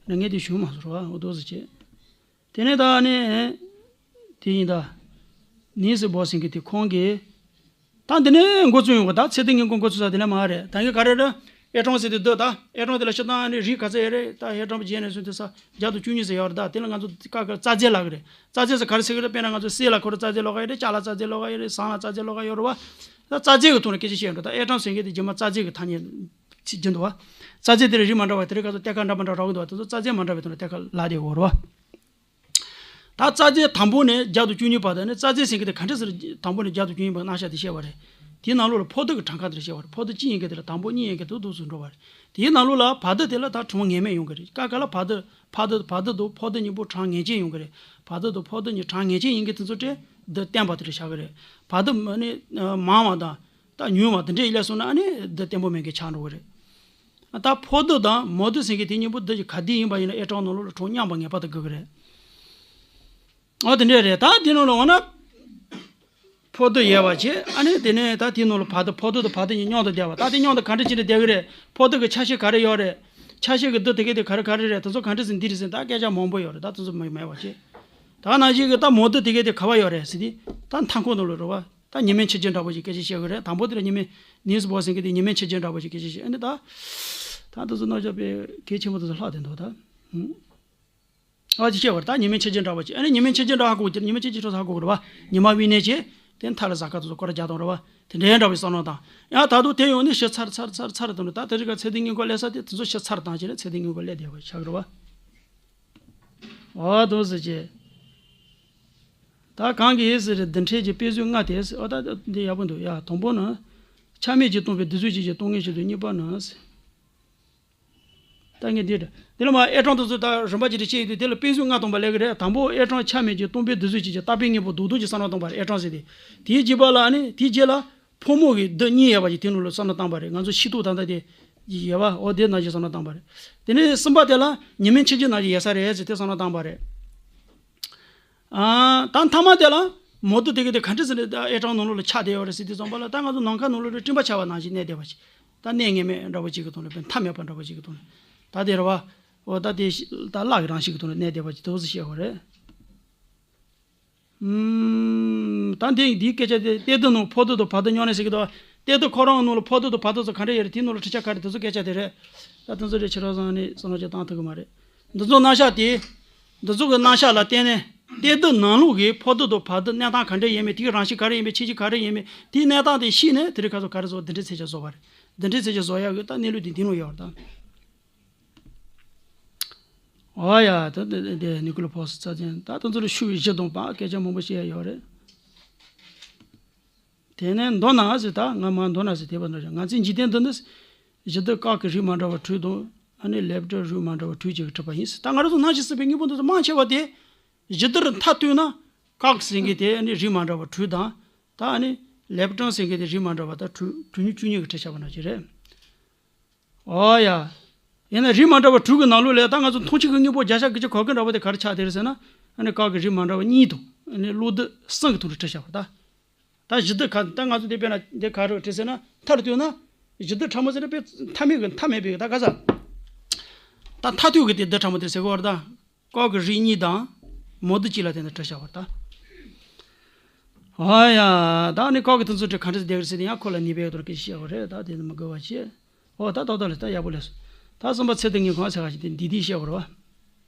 བ། ངས་དེ་ཞུ་མ་ཟེར་བ། འོ་དོ་ཟེར་བྱས། དེ་ནས་ད་ནི། དེ་ཡིན་ད། ནིས་སི་བོ་ཟེར་གི་དེ་ཁོང་གིས། ད་འདི་ནས་འགོ་བཙུགས་ཡོང་གི། ད་ཚད་ལྡན་དངོས་པོ་འགོ་བཙུགས་ས་དེ་ནས་མ་རེད། ད་གིན་ག་རེ་རེད། ཨེ་ཊོམ་ཟེར་དེ་འདུག་ད་ཨེ་ཊོམ་དེ་ལ་སྤྱིར་བཏང་ནི་རིགས་ག་ཚོད་ཡོད་རེད། ད་ཨེ་ཊོམ་རྗེས་ནས་བཟུང་སྟེ་ས་བརྒྱ་དང་བཅུ་གཉིས་ཙམ་ཡོད་རེད། ད་དེ་ལ་ང་ཚོ་ཀ་ཀ་རྩ་རྫས་ལབ་གི་རེད། རྩ་རྫས་ཟེར་ག་རེ་ཟེར་གི་རེད། དཔེར་ན་ང་ཚོ་གསེར་ལ་ཁོ་རང་རྩ་རྫས་ལབ་ཀ་ཡོད་རེད། ལྕགས་ལ་རྩ་རྫས་ལབ་ཀ་ཡོད་རེད། ཟངས་ལ་རྩ་རྫས་ལབ་ཀ་ཡོད་རེད་བ། ད་རྩ་རྫས་ཀྱི་ཐོག་ནས་སྐད་ཆ་བཤད་ཡོང་འགྲོ། ད་ཨེ་ཊོམ་ཟེར་མཁན་དེ་རྗེས་མ་རྩ་རྫས་ཀྱི་ཐ་སྙད་ཅིག་འདུག་བ། རྩ་རྫས་དེ་ལ་རིགས་མ་འདྲ་བ་དེ་རིགས་ག་ཚོད་གཏེར་ཁ་འདྲ་མི་འདྲ་རག་གི་འདུག་བ། དེ་ཚོ་རྩ་རྫས་མ་འདྲ་བའི་ཐོག་ནས་གཏེར་ཁ་ལབ་བསྡད་ཡོད་རེད་བ། ད་རྩ་རྫས་དང་པོ་ནས་བརྒྱ་དང་བཅུ་གཉིས་བར་དུ་ནི། རྩ་རྫས་ཟེར་མཁན་དེ་ག་འདྲ་ཟེར། དང་པོ་ནས་བརྒྱ་དང་བཅུ་གཉིས་བར་རྣམ་གཞག་དེ་བཤད་པ་རེད། དེའི་ནང་ལོགས་ལ་ཕོག་ཐུག་གི་གྲངས་ཀ་དེ་བཤད་པ་རེད། ཕོག་ཐུག་གཅིག་ཡིན་མཁན་དེ་ལ་དང་པོ་གཉིས་ཡིན་མཁན་དེ་འདུག་སུ་འགྲོ་བ་རེད། དེའི་ནང་ལོགས་ལ་བར་དུ་དེ་ལ་ད་གྲངས་ངེས་མེད་ཡོང་གི་རེད། ཀ་ཀ་ལ་བར་དུ་ཕོག་ཐུག་བར་དུ་དང་ཕོག་ཐུག་གཉིས་པོ་གྲངས་ངེས་ཅན་ཡོང་གི་རེད། བར་དུ་དང་ཕོག་ཐུག་གཉིས་གྲངས་ངེས་ཅན་ཡིན་མཁན་དེ་ཚོ་དེ་འདི་བརྟན་པ་དེ་རེད་བཞག་གི་རེད། བར་དུ་ནི་མང་བ་དང་། ད་ཉུང་བ་དེ་འདྲས་སླེབས་སོང་ན་ཨ་ནི་འདི་བརྟན་པོ་མེད་མཁན་ཆགས་འགྲོ་གི་རེད། ད་ཕོག་ཐུག་དང་མོ་ཐུག་ཟེར་མཁན་དེ་གཉིས་པོ་འདི་ག་དུས་ཡིན་པ་ཡིན་ན་ཨེ་ཊོམ་ནང་ལོགས་ལ་གྲངས་མཉམ་པ་ངེས་པར་དུ་དགོས་ཀྱི་རེད། འོ་དེ་འདྲས་རེད། ད་དེ་ནང་ལ་འོ་ན་ཕོག་ཐུག་ཡོད་པ་བྱས། ཨ་ནི་དེ་ནས་ད་དེ་ནང་ལ་བར་དུ་ཕོག་ཐུག་དང་བར་དུ་གཉིས་མཉམ་དུ་བསྡད་པ། ད་དེ་མཉམ་དུ་ག་འདྲ་བྱས་ནས་བསྡད་ཀྱི་རེད། ཕོག་ཐུག་གི་ཆ་ཤས་ག་རེ་ཡོད་རེད། ཆ་ཤས་ཀྱི་རྡུལ་དེ་ག་དེ་ག་རེ་ག་རེ་རེད། དེ་ཚོ་ག་འདྲ་ཟེར་འདི་རེད་ཟེར། ད་སྐད་ཆ་མང་པོ་ཡོད་རེད། ད་དེ་ཚོ་མེད་མེད་པ་བྱས། ད་ནང་བཞིན་གྱི་ད་མོ་ཐུག་དེ་ག་དེ་ག་པར་ཡོད་རེད་ཟེར་དུས། ད་མཐའ་འཁོར་ནང་ལ་རེད་བ། ད་ཉི་མའི་མཆུ་རྒྱུན་འདྲ་པོ་ཞིག་སྐད་ཆ་བཤད་དགོས་རེད། དང་པོ་དེ་ལ་ཉི་མའི་ནིས་སི་བོ་ཟེར་མཁན་དེ་ཉི་མའི་མཆུ་རྒྱུན་འདྲ་པོ་ཞིག་སྐད་ཆ་བཤད། ཨ་ནི་ད་ད་དེ་ཚོ་རྣམ་གཞག་དཔེ་གལ་ཆེན་པོ་དེ་ཚོ་ལྷག་བསྡད་འདུག་ད་ཨ་ཅིག་བཤད་དགོས་རེད། ད་ཉི་མའི་མཆུ་རྒྱུན་འདྲ་པོ་ཞིག་ཨ་ནི་ཉི་མའི་མཆུ་རྒྱུན་འདྲ་ཧ་གོ་གི། ཉི་མའི་མཆུ་རྒྱུན་ཧ་གོ་གི་རེད་བ། ཉི་མ་དབུས་གནས་བྱས། དེ་མཐའ་ལ་གཟའ་སྐར་དེ་ཚོ་སྐོར་ར་རྒྱག་སྟངས་རེད་བ། དེ་འདྲའི་འདྲ་པོའི་བསམ་བློ་བཏང་ཡང་། ད་དུང་དེ་ཡང་ནི་ཕྱི་ཚར་ཚར་ཚར་ཚར་དང་ནི། ད་དེ་རིགས་ཀ་ཚད་ལྡན་དངོས་པོ་སླེབས་ས་དེ་དེ་ཚོ་ཕྱི་ཚར་བཏང་བྱས་ནས་ཚད་ལྡན་དངོས་པོ་སླེབས་བསྡད་པ་ཆགས་ཀྱི་རེད་བ། འོ་དེ་ཟེར་བྱས། ད་གང་གི་ཟེར་རེད། འདི་འཕྲལ་གྱི་དཔེ་བཟོད་ལྔ་སྟེ་ཟེར། ཨོ་ད་འདི་ཡག་པོ་འདུག་ཡ། དང་པོ་ནི། ཆ་མེད་ཀྱིས་སྟོང་པའི་བདུད་རྩི་ཆོས་ཅན། སྟོང་ངེས་ཆོས་སྟོན་གཉིས་པ་ནི་ཟེར། ད་ངས་འདི་འདྲ་འདི་ལ་མ་ཨེ་ཀྲང་དེ་ཚོ་ད་རིམ་པ་ཅིག་རེ་བཤད་ཡོད་དུས། དེ་ལ་དཔེ་བཟོད་ལྔ་སྟོན་པ་ལས་ཀྱི་རེད། དང་པོ་ཨེ་ཀྲང་ཆ་མེད་ཀྱིས་སྟོང་པའི་བདུད་རྩི་ཆོས་ཅན། བརྟག་པའི་དངོས་པོ་རྡོག་རྡོག་གཅིག་བསམ་བློ་གཏོང་བ་རེད། ཨེ་ཀྲང་ཟེར་དེ། དེའི་རྗེས་པ་ལ་ནི། དེའི་རྗེས་ལ་ཕོ་མོ་གི་བདུད་གཉིས་ཡོད་པ་ཅིག་དེའི་ནང་ལ་བསམ་བློ་བཏང་བ་རེད། ང་ཚོ་ཤེས་རྟོགས་ད་ལྟ་དེ་ཡོད་པ། འོ་དེ་ནང་བཞིན་བསམ་བློ་བཏང་བ་རེད། དེ་ནས་གསུམ་པ་དེ་ལ་ཉི་མའི་ཆིབས་རྒྱན་ནང་བཞིན་ཡོད་ས་རེད་ཟེར་དེ་བསམ་བློ་བཏང་བ་རེད། ཨ། ད་མཐའ་མ་དེ་ལ་མོ་བདུད་དེ་ག་དེ་ག་འདྲ་ཟེར་ནས་ཨེ་ཀྲང་ནང་ལོགས་ལ་ཆགས་བསྡད་ཡོད་རེད་ཟེར་དུས་ཙམ་པ་ལ། ད་ང་ཚོ་ནམ་མཁའ་ནང་ལོགས་ལ་སྤྲིན་པ་ཆགས་པ་ནང་བཞིན་གནས་བསྡད་པ་ཞིག་ད་གནས་ངེས་མེད་འདྲ་བོ་ཅིག་གི་སྟེང་ལ། དཔེ་མཐའ་མེད་པ་འདྲ་བོ་ཅིག་གི་སྟེང་ལ། ད་དེ་རེད་བ། འོ་ད་དེ་ད་གླགས་ཀྱི་རང་བཞིན་གྱི་སྟེང་ལ་གནས་བསྡད་པ་ཅིག་དེ་འདྲ་བཤད་དགོས་རེད། ཨུམ། ད་འདི་འདིའི་སྐད་ཆ་དེ། གཏེར་སྟོན་ནང་ཕོ་བདུད་དང་བར་དོ་མཉམ་གནས་ཟེར་གྱི་འདུག་གཏེར་སྟོན་ཁོ་རང་ནང་ལ་ཕོ་བདུད་དང་བར་དོ་ཚོ་ག་འདྲ་ཡོད་རེད། དེའི་ནང་ལ་འཁྲིད་བྱ་ག་རེ། དེ་ཚོ་སྐད་ཆ་དེ་རེད། ད་དེ་ཚོ་རེད། ཁྱེད་རང་ཚོ་ནི་བསམ་བློ་ཅིག་བཏང་ཐུབ་ཀྱི་མ་རེད། འདི་ཚོ་རྣམ་གཞག་དེ། འདི་ཚོ་གི་རྣམ་གཞག་ལ་བརྟེན་ནས། གཏེར་སྟོན་ནང་ལོགས་ཀྱི་ཕོ་བདུད་དང་བར་དོ་གནས་སྟངས་ག་འདྲ་ཡིན་མིན། དེའི་རང་བཞིན་ག་རེ་ཡིན་མིན། ཁྱད་ཆོས་ག་རེ་ཡིན་མིན། དེའི་གནས་སྟངས་དེ་ཤེས་ནས། དེ་རིང་ཁ་སང་ག་རེ་ཟེར། འདི་འདྲའི་མཚོན་བྱ་བཟོ་བ་རེད། འདི་འདྲའི་མཚོན་བྱ་བཟོ་ཡག་གི་ད་གནས་ལུགས་དེ་འདི་ནང་ཡོད་རེད་ད། ཨོ་ཡ། ད་དེ་དེ་ནི་ཀུ་ལ་ཕོགས་རྩ་ཅན། ད་དེ་ཚོ་ལ་ཤུགས་བཞི་དང་པ་སྐད་ཆ་མང་པོ་བཤད་ཡོད་རེད། དེ་ནས་མདོར་ན་ཟེར། ད་ང་མ་མདོར་ན་ཟེར་དེ་བར་འདོར་བཞག་ང་ཚོའི་འཇིག་རྟེན་འདི་ནི་གཞི་རྟེན་སྐབས་ཀྱི་རིགས་མ་འདྲ་བ་དྲུག་དང་། ཨ་ནི་ལེབ་ཊོན་རིགས་མ་འདྲ་བ་དྲུག་ཅིག་གིས་གྲུབ་པ་ཡིན་ཟེར། ད་ང་རང་ཚོ་སྣང་ཞིང་སྲིད་པའི་དངོས་པོ་འདི་ཚོ་མང་ཆེ་བ་དེ་གཞི་རྟེན་མཐའ་གཏུགས་ན། སྐབས་ཟེར་མཁན་དེ་ཨ་ནི་རིགས་མ་འདྲ་བ་དྲུག་དང་། ད་ཨ་ནི་ལེབ་ཊོན་ཟེར་མཁན་དེ་རིགས་མ་འདྲ་བ་ད་དྲུག་དྲུག་ཉིས་བཅུ་གཉིས་ཀྱིས་གྲུབ་བཞག་པ་ནང་བཞིན་རེད། ཨོ་ཡ། ཡིན་ན་རིགས་མ་འདྲ་བ་དྲུག་གི་ནང་ལོགས་ལ་ད་ང་ཚོ་མཐོང་ཆོས་ཀྱི་དངོས་པོ་བརྒྱ་ཆ་བརྒྱད་ཅུ་གོ་གི་འདྲ་བོ་དེ་ག་རེ་ཆགས་བསྡད་རེད་ཟེར་ན། ཨ་ནི་སྐབས་ཀྱི་རིགས་མ་འདྲ་བ་གཉིས་དང་། ཨ་ནི་གློག་རྡུལ་གསུམ་གྱི་ཐོག་ནས་གྲུབ་བཞག་པ་ད། ད་གཞི་རྟེན་ག་ད་ང་ཚོ་དེ་དཔེར་ན་དེ་ག་རེ་གྲུབ་ཟེར་ན། མཐར་གཏུགས་ན། གཞི་རྟེན་ཕྲ་མོ་ཟེར་ན་དཔེ་མཐའ་མེད་ཀྱི་མཐའ་མེད་པའི་ད་ག་ས། ད་མཐར་ཐུག་གི་དེ་རྡུལ་ཕྲ་མོ་དེ་ཟེར་གི་ཡོད་རེད་ད། སྐབས་ཀྱི་རིགས་གཉིས་དང་། མོ་བདུད་གཅིག་ལ་བརྟེན་ནས་གྲུབ་བཞག་པ་ད། ཨ་ཡ། ད་ནི་སྐབས་ཀྱི་དེ་ཚོ་གྲུབ་ག་འདྲ་བསྡད་ཀྱི་རེད་ཟེར་ན། ཡང་ཁོ་ལ་ནུས་པའི་དོན་སྐད་ཆ་བཤད་དགོས་རེད། ད་དེ་ནི་མི་དགོས་པ་བྱས། ཨོ་ད་ཏག་ཏག་ལས། ད་ཡག་པོ་ལས་སོང་། ད་གསུམ་པ་ཚད་ལྡན་དངོས་ཁོངས་ཟེར་ག་ཞིག་དེ་འདི་འདི་བཤད་དགོས་རེད་བ།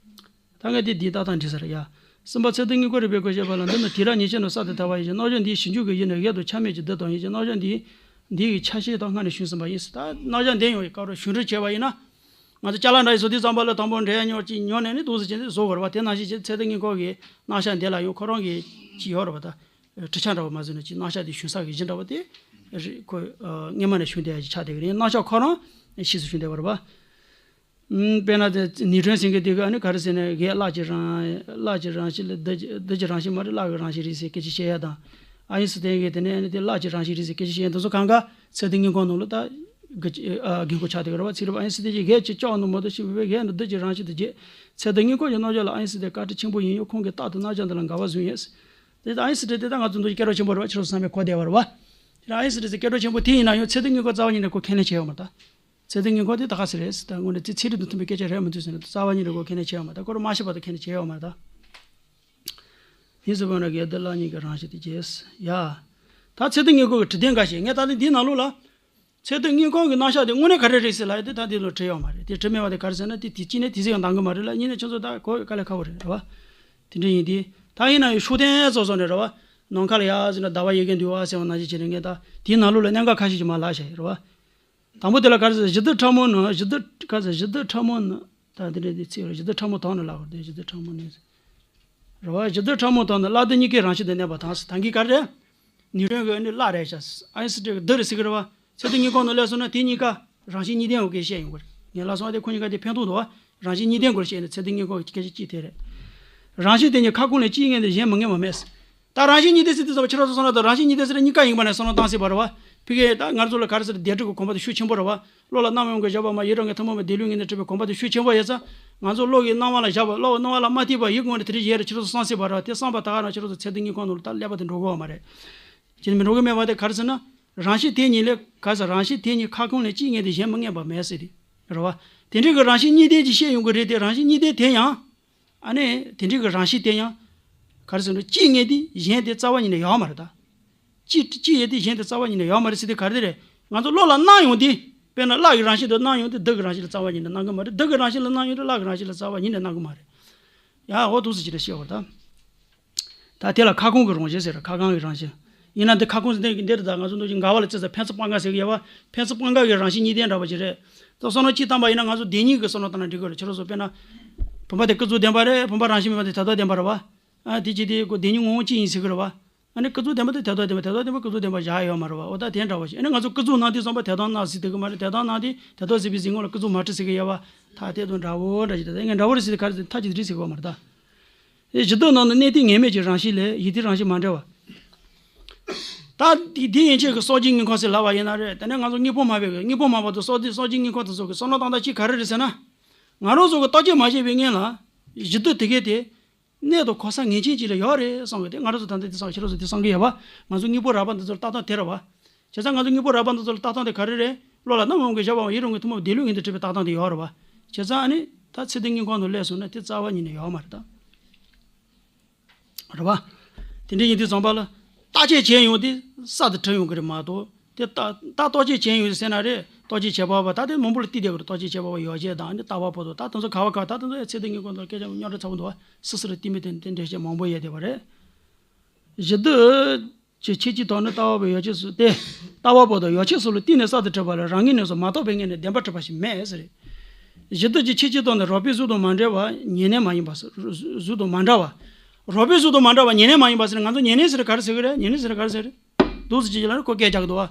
ད་ངས་དེ་འདི་ཏག་ཏག་འབྲི་ས་རེད་ཡ། གསུམ་པ་ཚད་ལྡན་དངོས་ཁོངས་རིགས་པས་བཀོད་བྱས་པ་ལ། འདི་ནི་དུས་རབས་ཉེར་གཅིག་ནང་གསར་དུ་དར་བ་ཡིན་ཞིང་། རྣམ་གཞག་འདིའི་ཞིབ་འཇུག་གི་གཞི་ནི་གཞལ་དང་ཆ་མེད་ཀྱི་བདུད་དང་ཡིན་ཞིང་། རྣམ་གཞག་འདིའི་འདི་ཡི་ཆ་ཤས་དག་སྔར་ནས་ཞུས་ཟིན་པ་ཡིན། ད་རྣམ་གཞག་འདི་ཡང་ཡི་སྐབས་རེ་ཞུ་འབྲི་བྱས་པ་ཡིན་ན། ང་ཚོ་ཅ་ལག་འདྲ་ཞིག་བཟོ་དུས་ཙམ་པ་ལ་དང་པོ་འབྲེལ་ཡག་ཉོ་ཅིག་ཉོ་ནས་ནི་འདུག་སེ་བྱས་ནས་བཟོ་དགོས་རེད་བ། དེ་ནང་བཞིན་བྱས་ཚད་ལྡན་དངོས་ཁོངས་ཀྱི་རྣམ་གཞག་འདི་ལ་ཡང་ཁོ་རང་གི་ཅིག་ཡོད་རེད་བ། ད་གྲུབ་ཆ་འདྲ་བོ་མ་བཟོས་ན་ཅིག་རྣམ་གཞག་དེ་ཞུ་ས་གི་གཞི་འདྲ་བོ་དེ་རེད། ཁོ་ཨ་སྔོན་མ་ནས་ཞུ་བསྡད་ཡག་ཅིག་ཆགས་བསྡད་ཀྱི་རེད། རྣམ་གཞག་ཁོ་རང་ཕྱིས་སུ་ཞུ་བསྡད་པ་རེད་བ། ཨུམ། དཔེར་ན་དེ་ནིའུ་ཊོན་ཟེར་མཁན་དེ་གིས་ཨ་ནི་ག་རེ་ཟེར་ན། གཞན་གླགས་ཀྱི་རང་གླགས་ཀྱི་རང་བཞིན་ལ་བདུད་ཀྱི་བདུད་ཀྱི་རང་བཞིན་མ་རེད། གླགས་ཀྱི་རང་བཞིན་རེད་ཟེར་སྐད་ཆ་བཤད་ཡག་དང་། ཨ་ཡིན་སི་ཐན་གྱིས་དེ་ནས་ཨ་ནི་དེ་གླགས་ཀྱི་རང་བཞིན་རེད་ཟེར་སྐད་ཆ་བཤད་ཡག་དེ་ཚོ་གང་ག་ཚད་ལྡན་དངོས་ཁོངས་ནང་ལ་ད་གི་ཨ་དགོས་མཁོ་ཆགས་བསྡད་ཀྱི་རེད་བ། ཚིག་རེ་བ། ཨ་ཡིན་སི་ཐན་གྱིས་གཞན་གྱིས་བཅོས་མ་ནུས་པ་དང་ཤེས་པས། གཞན་ནི་བདུད་ཀྱི་རང་བཞིན་དུ་བྱེད། ཚད་ལྡན་དངོས་ཁོངས་ཀྱི་རྣམ་གཞག་ལ་ཨ་ཡིན་སི་ཐན་བཀའ་དྲིན་ཆེན་པོ་ཡིན་ཡང་། ཁོང་གིས་རྟག་ཏུ་རྣམ་གཞག་འདི་ལ་དགའ་བ་བཟུང་ཡོད། དེ་ད་ཨ་ཡིན་སི་ཐན་དེ་ད་ང་ཚོ་འདི་སྐད་གྲགས་ཆེན་པོ་རེད་བ། ཁྱེད་རང་ཚོ་ཚང་མས་གོ་བསྡད་པ་རེད་བ། དེ་ཨ་ཡིན་སི་ཐན་ཟེར་སྐད་གྲགས་ཆེན་པོ་དེ་ཡིན་ན་ཡང་ཚད་ལྡན་དངོས་ཁོངས་རྩ་བ་ཉིད་ནས་ཁོ་ཁས་ལེན་བྱས་ཡོད་མ་རེད་ད། ཚད་ལྡན་དངོས་ཁོངས་དེ་ད་ག་ཟེ་རེད་ཟེར། ད་དངོས་གནས་དེ་ཚན་རིག་དང་མཐུན་པའི་སྐད་ཆ་རེད་མི་འདུག་ཟེར་ན། རྩ་བ་ཉིད་ནས་ཁོ་ཁས་ལེན་བྱས་ཡོད་མ་རེད་ད། ཁོ་རང་མ་ཤེས་པ་དང་ཁས་ལེན་བྱས་ཡོད་མ་རེད་ད། ཡིན་ཟེར་བ་ན་གལ་ཏེ་གླགས་གཉིས་ཀྱི་རང་བཞིན་དེ་བྱས། ཡ། ད་ཚད་ལྡན་དངོས་ཁོངས་ཀྱི་གྲུབ་དོན་འགའ་ཞིག་ངས་ད་ལྟ་འདིའི་ནང་ལོགས་ལ། ཚད་ལྡན་དངོས་ཁོངས་ཀྱི་རྣམ་གཞག་དེ་དངོས་གནས་ག་རེ་རེད་ཟེར་ལབ་ཡ་དེ་ད་འདི་ལོ་བྲིས་ཡོད་མ་རེད། དེ་བྲིས་མེད་པ་དེ་ག་རེ་ཟེར་ན། དེ་དེ་གཅིག་ནས་དེ་ཟེར་ཡང་འདང་གི་མ་རེད་ལ། གཉིས་ནས་ཁྱོད་ཚོ་ད་གོ་དཀའ་ལས་ཁག་པོ་རེད། རེད་བ། དེ་འདྲ་ཡིན་དུས་ད་ཡིན་ན་ཡང་ཤུགས་ལྡན་བཟོ་བཟོ་ནས་རེད་བ། ནམ་མཁའ་ལ་ཡར་གཟིགས་ན་ཟླ་བ་ཡལ་གྱིན་འདུག་བ་ཟེར་བ་ནང་བཞིན་བྱས་ནས། ངས་ད་དེའི་ནང་ལོགས་ལ་གནད་འགག་ཁ་ཤས་ཤིག་མར་ལབ་བཞག་ཡོད་རེད་བ། དང་པོ་དེ་ལ་ག་རེ་ཟེར། གཞི་རྟེན་ཕྲ་མོ་ནི། གཞི་རྟེན་ག་ཟེར། གཞི་རྟེན་ཕྲ་མོ་ནི། ད་འདི་འདྲ་དེ་ཚིག་རེད། གཞི་རྟེན་ཕྲ་མོ་དག་ནི་ལབ་དགོས་རེད། གཞི་རྟེན་ཕྲ་མོ་ནི་ཟེར། རེད་བ། གཞི་རྟེན་ཕྲ་མོ་དག་ནི་གླགས་རྡུལ་གཉིས་ཀའི་རང་བཞིན་དུ་གནས་པ་དང་ཟེར། ད་གིན་ག་རེ་རེད། ནིའུ་ཊོན་གྱིས་ནི་གླགས་རེད་ཤག་ཟེར། ཨ་ཡིན་སི་ཊན་གྱིས་རྡུལ་རེད་ཟེར་གི་རེད་བ། ཚད་ལྡན་དངོས་ཁོངས་ནང་སླེབས་སོང་ན་དེ་གཉིས་ཀ་རང་བཞིན་གཉིས་ལྡན་ཡོད་སྐད་བཤད་ཡོང་གི་རེད། ངས་ལབ་སོང་བ་དེ་ཁོ་གཉིས་ཀ་དེ་ཕན་ཐོགས་འདུག་བ། རང་བཞིན་གཉིས་ལྡན་སྐོར་བཤད་ནས་ཚད་ལྡན་དངོས་ཁོངས་ཀྱི་སྐད་ཆ་གཅིག་དེ་རེད། རང་བཞིན་དེ་གཉིས་ཁ་སྐོང་ལས་གཅིག་ངེས་ཏེ་གཞན་མི་ངེས་པ་མེད། ད་རང་བཞིན་གཉིས་ལྡན་ཟེར་དུས་ཙམ་པ་ཁྱེད་རང་ཚོ་བསམ་བློ་དང་། རང་བཞིན་གཉིས་ལྡན་ཟེར་ན་གཉིས་ཀ་ཡིན་པ་ནས་བསམ་བློ་བཏང་སྲིད་པ་རེད་བ། ཕ་གིའི་ད་ང་ཚོ་ལ་ག་རེ་ཟེར། བདེན་གྲུབ་ཀྱི་གོམས་པ་དེ་ཤུགས་ཆེན་པོ་རེད་བ། བློ་ལ་རྣམ་གཡེང་གི་བཞག་པ་མ། ཡིད་རང་གི་ཐུན་མོང་མ། བདེན་ལུགས་ངེས་ནས་གྲུབ་པའི་གོམས་པ་དེ་ཤུགས་ཆེན་པོ་ཡོད་ཙང་། ང་ཚོ་བློ་གི་སྣང་བ་ལ་བཞག་པ། བློ་གི་སྣང་བ་ལ་མ་ཐིག་པ། ཡིད་ངོ་ནས་དེ་འདྲ་ཡོད་རེད། ཁྱེད་རང་ཚོ་བསམ་སྲིད་པ་རེད་བ། དེ་བསམ་པ་ད་ག་རང་ཁྱེད་རང་ཚོ་ཚད་ལྡན་དངོས་ཁོངས་ནང་ལ་ད་ཀླད་པ་དེ་འགྲོ་གི་ཡོད་མ་རེད། ཅི་ནས་མི་འགྲོ་གི་མེད་པ་དེ་ག་རེ་ཟེར་ན། རང་བཞིན་དེ་གཉིས་ལས་ག་རེ་ཟེར། རང་བཞིན་དེ་གཉིས་ཁ་སྐོང་ལས་གཅིག་ངེས་ཏེ་གཞན་མི་ངེས་པ་མེད་ཟེར་དེ་རེད་བ། དེ་འདྲའི་གི་རང་བཞིན་གཉིས་ལྡན་གྱི་བཤད་ཡོང་གི་རེད་དེ། རང་བཞིན་གཉིས་ལྡན་དེ་ཡང་། ཨ་ནི་དེ་འདྲའི་གི་རང་བཞིན་དེ་ཡང་། ག་རེ་ཟེར་ན། གཅིག་ངེས་ཏེ་གཞན་དེ་རྩ་བ་ཉིད་ནས་ཡོད་མ་རེད་ད། གཅིག་གཅིག་ཡོད་དེ་གཞན་དེ་རྩ་བ་ཉིད་ནས་ཡོད་མ་རེད་ཟེར་དེ་ག་རེ་རེད། ང་ཚོ་བློ་ལ་སྣང་ཡོང་དེ། དཔེར་ན་གླགས་ཀྱི་རང་བཞིན་དུ་སྣང་ཡོང་དེ་བདུད་ཀྱི་རང་བཞིན་ལ་རྩ་བ་ཉིད་ནས་སྣང་གི་མ་རེད། བདུད་ཀྱི་རང་བཞིན་ལ་སྣང་ཡོང་དེ་གླགས་ཀྱི་རང་བཞིན་ལ་རྩ་བ་ཉིད་ནས་སྣང་གི་མ་རེད། ཡ། འོ་འདུག་སེ་ཅིག་ལ་བཤད་པ་རེད་ད། ད་དེ་ལ་ཁ་སྐོང་གི་རང་བཞིན་ཟེར། ཁ་སྐོང་གི་རང་བཞིན། ཡིན་ན་འདི་ཁ་སྐོང་ཟེར་དེ་འདིར་ད་ང་ཚོ་འདུག་ཅིང་འགལ་བ་ལ་བརྩི་ས། ཕན་ཚུན་སྤང་དགའ་ཟེར་གྱི་ཡོད་བ། ཕན་ཚུན་སྤང་དགའ་གི་རང་བཞིན་གཉིས་ལྡན་འདྲ་བ་ཅིག་རེད། ད་བསམ་བློ་གཅིག་བཏང་པ་ཡིན་ན་ང་ཚོ་བདེན་གཉིས་ཀྱི་བསམ་བློ་བཏང་ན་འགྲིག་གི་རེད། ཁྱེད་རང་ཚོ་དཔེར་ན། བུམ་པ་དེ་ཀུན་རྫོབ་བདེན་པ་རེད། བུམ་པ་རང་བཞིན་མེད་པ་དེ་ཐ་དད་བདེན་པ་རེད་བ། ཨ་དེ་ཅི་དེ་ཀོ་བདེན་གཉིས་ངོ་བོ་གཅིག་ཡིན་ཟེར་གི་རེད་བ། ཨ་ནི་ཀུན་རྫོབ་བདེན་པ་དེ་དོན་དམ་བདེན་པ། དོན་དམ་བདེན་པ་ཀུན་རྫོབ་བདེན་པ་བཞག་ཡོད་མ་རེད་བ། འོ་ད་དེ་འདྲ་བ་ཞིག་ཨ་ནི་ང་ཚོ་ཀུན་རྫོབ་སྣང་དེ་བསམ་པ་དོན་དམ་སྣང་ཟེར་དེ་གི་མ་རེད། དོན་དམ་སྣང་དེ་དོན་དམ་ཟེར་བའི་གཞི་ངོ་ལ་ཀུན་རྫོབ་མ་འཁྲུལ་ཟེར་གི་ཡོད་བ། ཐ་དད་དང་འདྲ་བོ་འདྲ་ཞིག་ད་ངས་འདྲ་བོ་རེད་ཟེར་དེ་ག་རེ་ཟེར་ཐ་ཅིག་རེད་ཟེར་གི་ཡོད་མ་རེད་ད། གཞི་འདོད་ནང་དུ་གནས་དུས་ངེས་མེད་ཀྱི་རང་བཞིན་ལས་ཡིད་དུས་རང་བཞིན་མ་འབྲེལ་བ། ད་དེ་དེ་ཡན་ཆད་ཀྱི་སྲོག་གཅོད་དངོས་ཁམས་ཟེར་ལབ་པ་ཡིན་ན་རེད། དེ་ནས་ང་ཚོ་དངོས་པོ་མ་བས་ཀྱི་དངོས་པོ་མ་བ་དང་སྲོག་གཅོད་སྲོག་གཅོད་དངོས་ཁམས་དེ་ཚོ་གི་བསམ་བློ་བཏང་སྟངས་གཅིག་ག་རེ་རེད་ཟེར་ན། ང་རང་ཚོ་གི་བརྟག་དཔྱད་མ་བྱས་པའི་སྔོན་ལ་གཞི་འདོད་དེ་གས་དེ་གནས་དང་གོ་ས་ངེས་ཅན་ཅིག་ལ་ཡོད་རེད་བསམ་གི། དེ་ང་རང་ཚོ་ད་ལྟ་དེ་བསམ་ཁྱེད་རང་ཚོ་དེ་བསམ་གི་ཡོད་པ། ང་ཚོ་དངོས་པོ་རགས་པ་འདི་ཚོར་བརྟག་སྟངས་དེ་རེད་བ། བྱས་ཙང་ང་ཚོ་དངོས་པོ་རགས་པ་འདི་ཚོ་ལ་བརྟག་སྟངས་དེ་ག་རེ་རེད། བློ་ལ་གནམ་འོང་གི་བཞག་པའམ་ཡིད་འོང་གི་ཐུན་མོང་བདེ་ལུགས་ངན་དུ་འཁྲིད་པའི་བརྟག་སྟངས་དེ་ཡོད་རེད་བ། བྱས་ཙང་ཨ་ནི་ད་ཚད་ལྡན་དངོས་ཁམས་དུ་སླེབས་སོང་ན་དེ་རྩ་བ་ཉིད་ནས་ཡོད་མ་རེད་ད། རེད་བ། དེ་འདྲ་ཡིན་དུས་ཙམ་པ་ལ་བརྟག་དཔྱད་བྱས་ཡོང་དུས་གསར་དུ་གྲུབ་ཡོང་གི་རེད་མ་གཏོགས། དེ་ལྟ་ལྟ་བརྟག་དཔྱད་བྱས་ཡོང་དུས་ཟེར་ན་རེད། བརྟག་དཔྱད་བྱས་པ་བ་ད་དེ་མང་པོ་ལ་བལྟས་བསྡད་དགོས་རེད། བརྟག་དཔྱད་བྱས་པ་བ་ཡོ་བྱད་དང་ནི་ལྟ་བ་པོ་དང་ད་དེ་ཚོ་ག་བ་ག་ད་དེ་ཚོ་ཚད་ལྡན་དངོས་ཁམས་དང་སྐད་ཆ་རྙོག་དྲ་ཚ་པོ་འདུག་བ། སི་སི་རེད་བལྟས་མེད་དེ་དེ་འདྲ་བྱས་མང་པོ་ཡོད་བསྡད་པ་རེད། གཞི་འདོད་ཀྱི་ཁྱད་ཆོས་དང་ནི་ལྟ་བ་པོའི་ཡོ་བྱད་སོགས་ཏེ། ལྟ་བ་པོ་དང་ཡོ་བྱད་སོགས་ལ་བརྟེན་ནས་གསར་དུ་གྲུབ་པ་ལ་རང་ངོས་ནས་སུ་མ་རྟོགས་པའི་ངོས་ནས་བདེན་པར་གྲུབ་པ་ཞིག་མེད་ཟེར། གཞི་འདོད་ཀྱི་ཁྱད་ཆོས་དང་ནི་རོགས་པའི་གཟུགས་དང་མ་འདྲ་བ་ཉེར་ལེན་མ་ཡིན་པ་ཟེར། གཟུགས་དང་མ་འདྲ་བ། རོགས་པའི་གཟུགས་དང་མ་འདྲ་བ་ཉེར་ལེན་མ་ཡིན་པ་ཟེར། ང་ཚོ་ཉེར་ལེན་ཟེར་ག་རེ་ཟེར་གི་རེད། ཉེར་ལེན་ཟེར་ག་རེ་ཟེར་རེད། འདུག་སེ་བྱེད་ཀྱི་ལ་རེ་ཁོ་སྐད་རྒྱག་གི་འདུག་བ།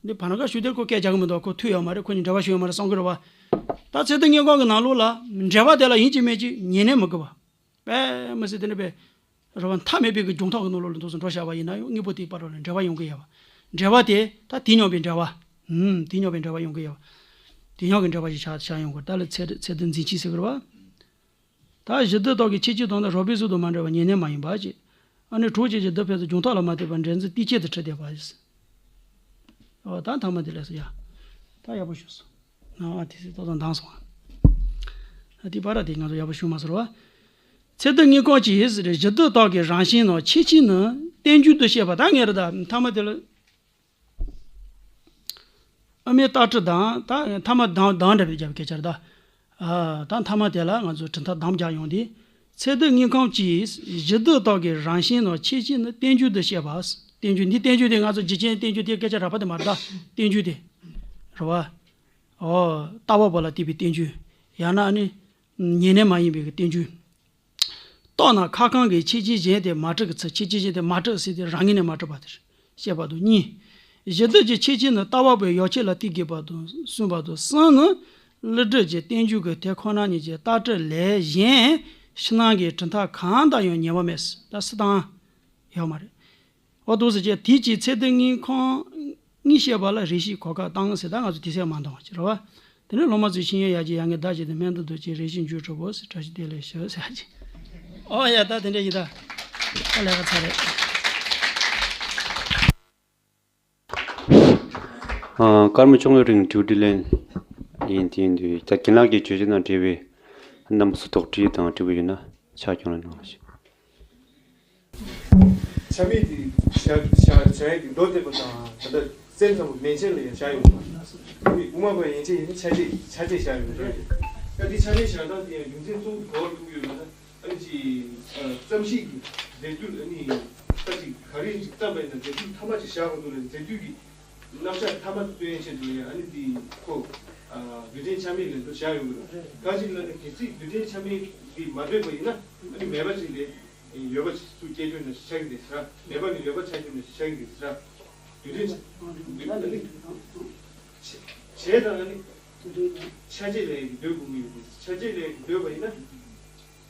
འདི་བར་ན་ཁ་ཞུ་དེར་ཁོ་སྐད་རྒྱག་གི་མི་འདུག་ཁོ་མཐུ་ཡོད་མ་རེད། ཁོ་གཉིས་འབྲེལ་བ་ཞུ་ཡོད་མ་རེད་བསམ་གི་རེད་བ། ད་ཚད་ལྡན་དངོས་ཁམས་ཀྱི་ནང་ལོགས་ལ་འབྲེལ་བ་དེ་ལ་ཡིན་གཅིག་མིན་གཅིག་ཉེར་ལེན་མི་དགོས་པ། དཔེ་མི་སྲིད་དེ་འདྲ་པའི་རེ་བ་མཐའ་མེད་པའི་གི་སྦྱོང་ཐབས་ཀྱི་ནང་ལོགས་ལ་འདུག་སེ་འགྲོ་བཞག་པ་ཡིན་ན་ཡང་དངོས་པོ་དེའི་བར་ལ་འབྲེལ་བ་ཡོང་གི་ཡོད་པ། འབྲེལ་བ་དེ་ད་དེ་སྙོམས་པའི་འབྲེལ་བ། ཧུམ། དེ་སྙོམས་པའི་འབྲེལ་བ་ཡོང་གི་ཡོད་པ། དེ་སྙོམས་ཀྱི་འབྲེལ་བ་ཞིག་ཆགས་ཆགས་ཡོང་གི། ད་ལ་ཚད་ཚད་ལྡན་འཛིན་སྤྱོད་ཟེར་གི་རེད་བ། ད་གཞི་འདོད་རྟོག་གེའི་ཁྱད་ཆོས་དང་ནི་རོགས་པའི་གཟུགས་དང་མ་འདྲ་བ་ཉེར་ལེན་མ་ཡིན་པ་ཅེས། ཨ་ནི་གྲོགས་ཀྱི་གཞི་འདོད་ཕན་ཚུན་སྦྱོང་ཐབས་ལ་མ་ལྟོས་པར་འདྲེན་འཛིན་ཏིག་ཅན་དུ་འཁྲིད་བསྡད་པ། ཨོ་ད་མཐའ་མ་དེ་ལས་སོ་ཡ། ད་ཡག་པོ་ཞུས་སོང་། ཨ་དེ་སྲིད་ཏོག་ཙམ་འདང་སོང་། ཨ་དེ་པར་དེ་ང་ཚོ་ཡག་པོ་ཞུ་མ་ཟེར་བ། ཚད་ལྡན་དངོས་ཁམས་ཀྱི་གཞི་འདོད་རྟོག་གེའི་རང་བཞིན་ནང་ཁྱད་ཆོས་ནི་བསྟན་བཅོས་དུ་བཤད་པ། ད་ངས་རེད་ད་མཐའ་མ་དེ་ལ། དབུ་མའི་ལྟ་ཁྲིད་དང་ད་མཐའ་མ་དང་དང་འདྲ་བའི་རྒྱབ་སྐད་ཆ་རེད་ད། ཨ་ད་མཐའ་མ་དེ་ལ་ང་ཚོ་གྲུབ་མཐའ་དམ་རྒྱག་ཡོང་དུས། ཚད་ལྡན་དངོས་ཁམས་ཀྱི་གཞི་འདོད་རྟོག་གེའི་རང་བཞིན་ནང་ཁྱད་ཆོས་ནི་བསྟན་བཅོས་དུ་བཤད་པ། བསྟན་བཅོས་འདི་བསྟན་བཅོས་དེ་ང་ཚོ་རྒྱུ་རྐྱེན་བསྟན་བཅོས་དེ་སྐད་ཆ་རགས་པ་དེ་མ་རེད་ད། བསྟན་བཅོས་དེ་རེད་བ། ཨོ། ལྟ་བ་པོ་ལ་བརྟེན་པའི་བསྟན་བཅོས། ཡང་ན་ནི། ཉེར་ལེན་མ་ཡིན་པའི་བསྟན་བཅོས། རྟོག་ན་ཁ་སྐོང་གི་ཁྱད་ཆོས་གཞན་དེ་མ་གྲུབ་ཀྱི་ཚུལ། ཁྱད་ཆོས་གཞན་དེ་མ་གྲུབ་ཟེར་ཏེ་རང་ངོས་ནས་མ་གྲུབ་པ་དེར་བཤད་པ་དང་གཉིས། གཞི་འདོད་ཀྱི་ཁྱད་ཆོས་ནི་ལྟ་བ་པོའི་ཡོ་བྱད་ལ་བརྟེན་དགོས་པ་དང་གསུངས་པ་དང་གསུམ་ནི། ཀླུ་སྒྲུབ་ཀྱི་བསྟན་བཅོས་ཀྱི་དེ་ཁོ་ན་ཉིད་ཀྱི་ལྟ་གྲུབ་ལས་གཞན་ཕྱི་ནང་གི་གྲུབ་མཐའ་གང་དང་ཡང་ཉེ་བ་མེད། ད་སྲིད་དང་ཡོད་མ་རེད། འོ་འདུག་ཟེར་བྱས་དེ་ཅིག་ཚད་ལྡན་དངོས་ཁམས་གཉིས་བཤད་པ་ལ་རེ་ཞིག་གོ་སྐབས་བཏང་ཟེར། ད་ང་ཚོ་དེ་ཚད་མ་འདང་བ་ཅིག་རེད་བ། དེ་ནས་སློབ་མ་ཚོས་ཤེས་ཡོན་ཡར་རྒྱས་ཡར་ངེས་བདག་བྱས་ཏེ་སྨན་དང་འདུ་བྱེད་རེ་ཞིག་འཇུག་གྲུབ་བོ་ཟེར་བཀྲ་ཤིས་བདེ་ལེགས་ཞུ་ཟེར་ཡ་ཅིག་ཨོ་ཡ་ད་དེ་འདྲ་ཡིན་ད། ད་ལས་ཀ་ཚར་རེད། ཨ། སྐར་མ་བཅོ་ལྔའི་རིང་དྲི་བ་དྲིས་ལན་ཡིན། དེ་ཡིན་དུས་ད་རྒན་ལགས་ཀྱིས་བརྗོད་གཞི་ནང་འབྲེལ་བའི་རྣམ་པ་ཚོ་དོགས་འདྲི་དང་དྲི་བ་ཡོད་ན་ཕྱག་རྒྱང་ལ་གནང་རོགས་ཞུ། ཆ་མེད་དེ་བྱ་བྱ་བྱ་ཡ་དེ་མདོ་སྡེ་པ་དང་ད་ལྟ་སེམས་ཙམ་པ་མན་ཆད་ལ་ཡང་བཞག་ཡོད་པ། དེ་ནི་དབུ་མ་པ་ཡན་ཆད་ཡིན་ན་ཆ་བྱད་ཆ་བྱད་བཞག་ཡོད་རེད། ད་དེ་ཆ་བྱད་བཞག་སྟངས་དེ་ཡང་རྒྱུ་མཚན་གཙོ་བོ་ག་པར་ཐུག་ཡོད་ལབ་ན། ཨ་ནི་ཅིག་ཨ་ཙམ་ཞིག་གི་མཛད་དུས་ཨ་ནི་ད་ཅིག་ག་རེ་ཅིག་བརྩམས་པ་ཡིན་ན་མཛད་དུས་ཐ་མ་ཅིག་བཞག་དགོས་འདུག་ལ། མཛད་དུས་ཀྱི་རྣམ་གཞག་ཐ་མ་སྟོན་ཆེད་དུ་ཡང་ཨ་ནི་འདི་ཁོ་ཨ་རྡུལ་ཕྲན་ཆ་མེད་ལབ་འདུག་བཞག་ཡོང་གི་རེད། གང་ཞིག་ལབ་ན་གལ་སྲིད་རྡུལ་ཕྲན་ཆ་མེད་འདི་མ་འདོད་པ་ཡིན་ན་ཨ་ནི་མེད་པ་ཅིག་ལས་ཡོད་པ་ཅིག་ཏུ་སྐྱེ་རྒྱུ་ནི་ཆགས་ཀྱི་རེད་ཟེར། མེད་པ་ནི་ཡོད་པ་ཆགས་རྒྱུ་ནི་ཆགས་ཀྱི་རེད་ཟེར། རྡུལ་ཕྲན་ཨ་ནི་བྱས་དང་ཨ་ནི་ཆ་བྱད་ལས་འདོད་དགོས་ཀྱི་ཡོད་རེད། ཆ་བྱད་ལས་འདོད་པ་ཡིན་ན།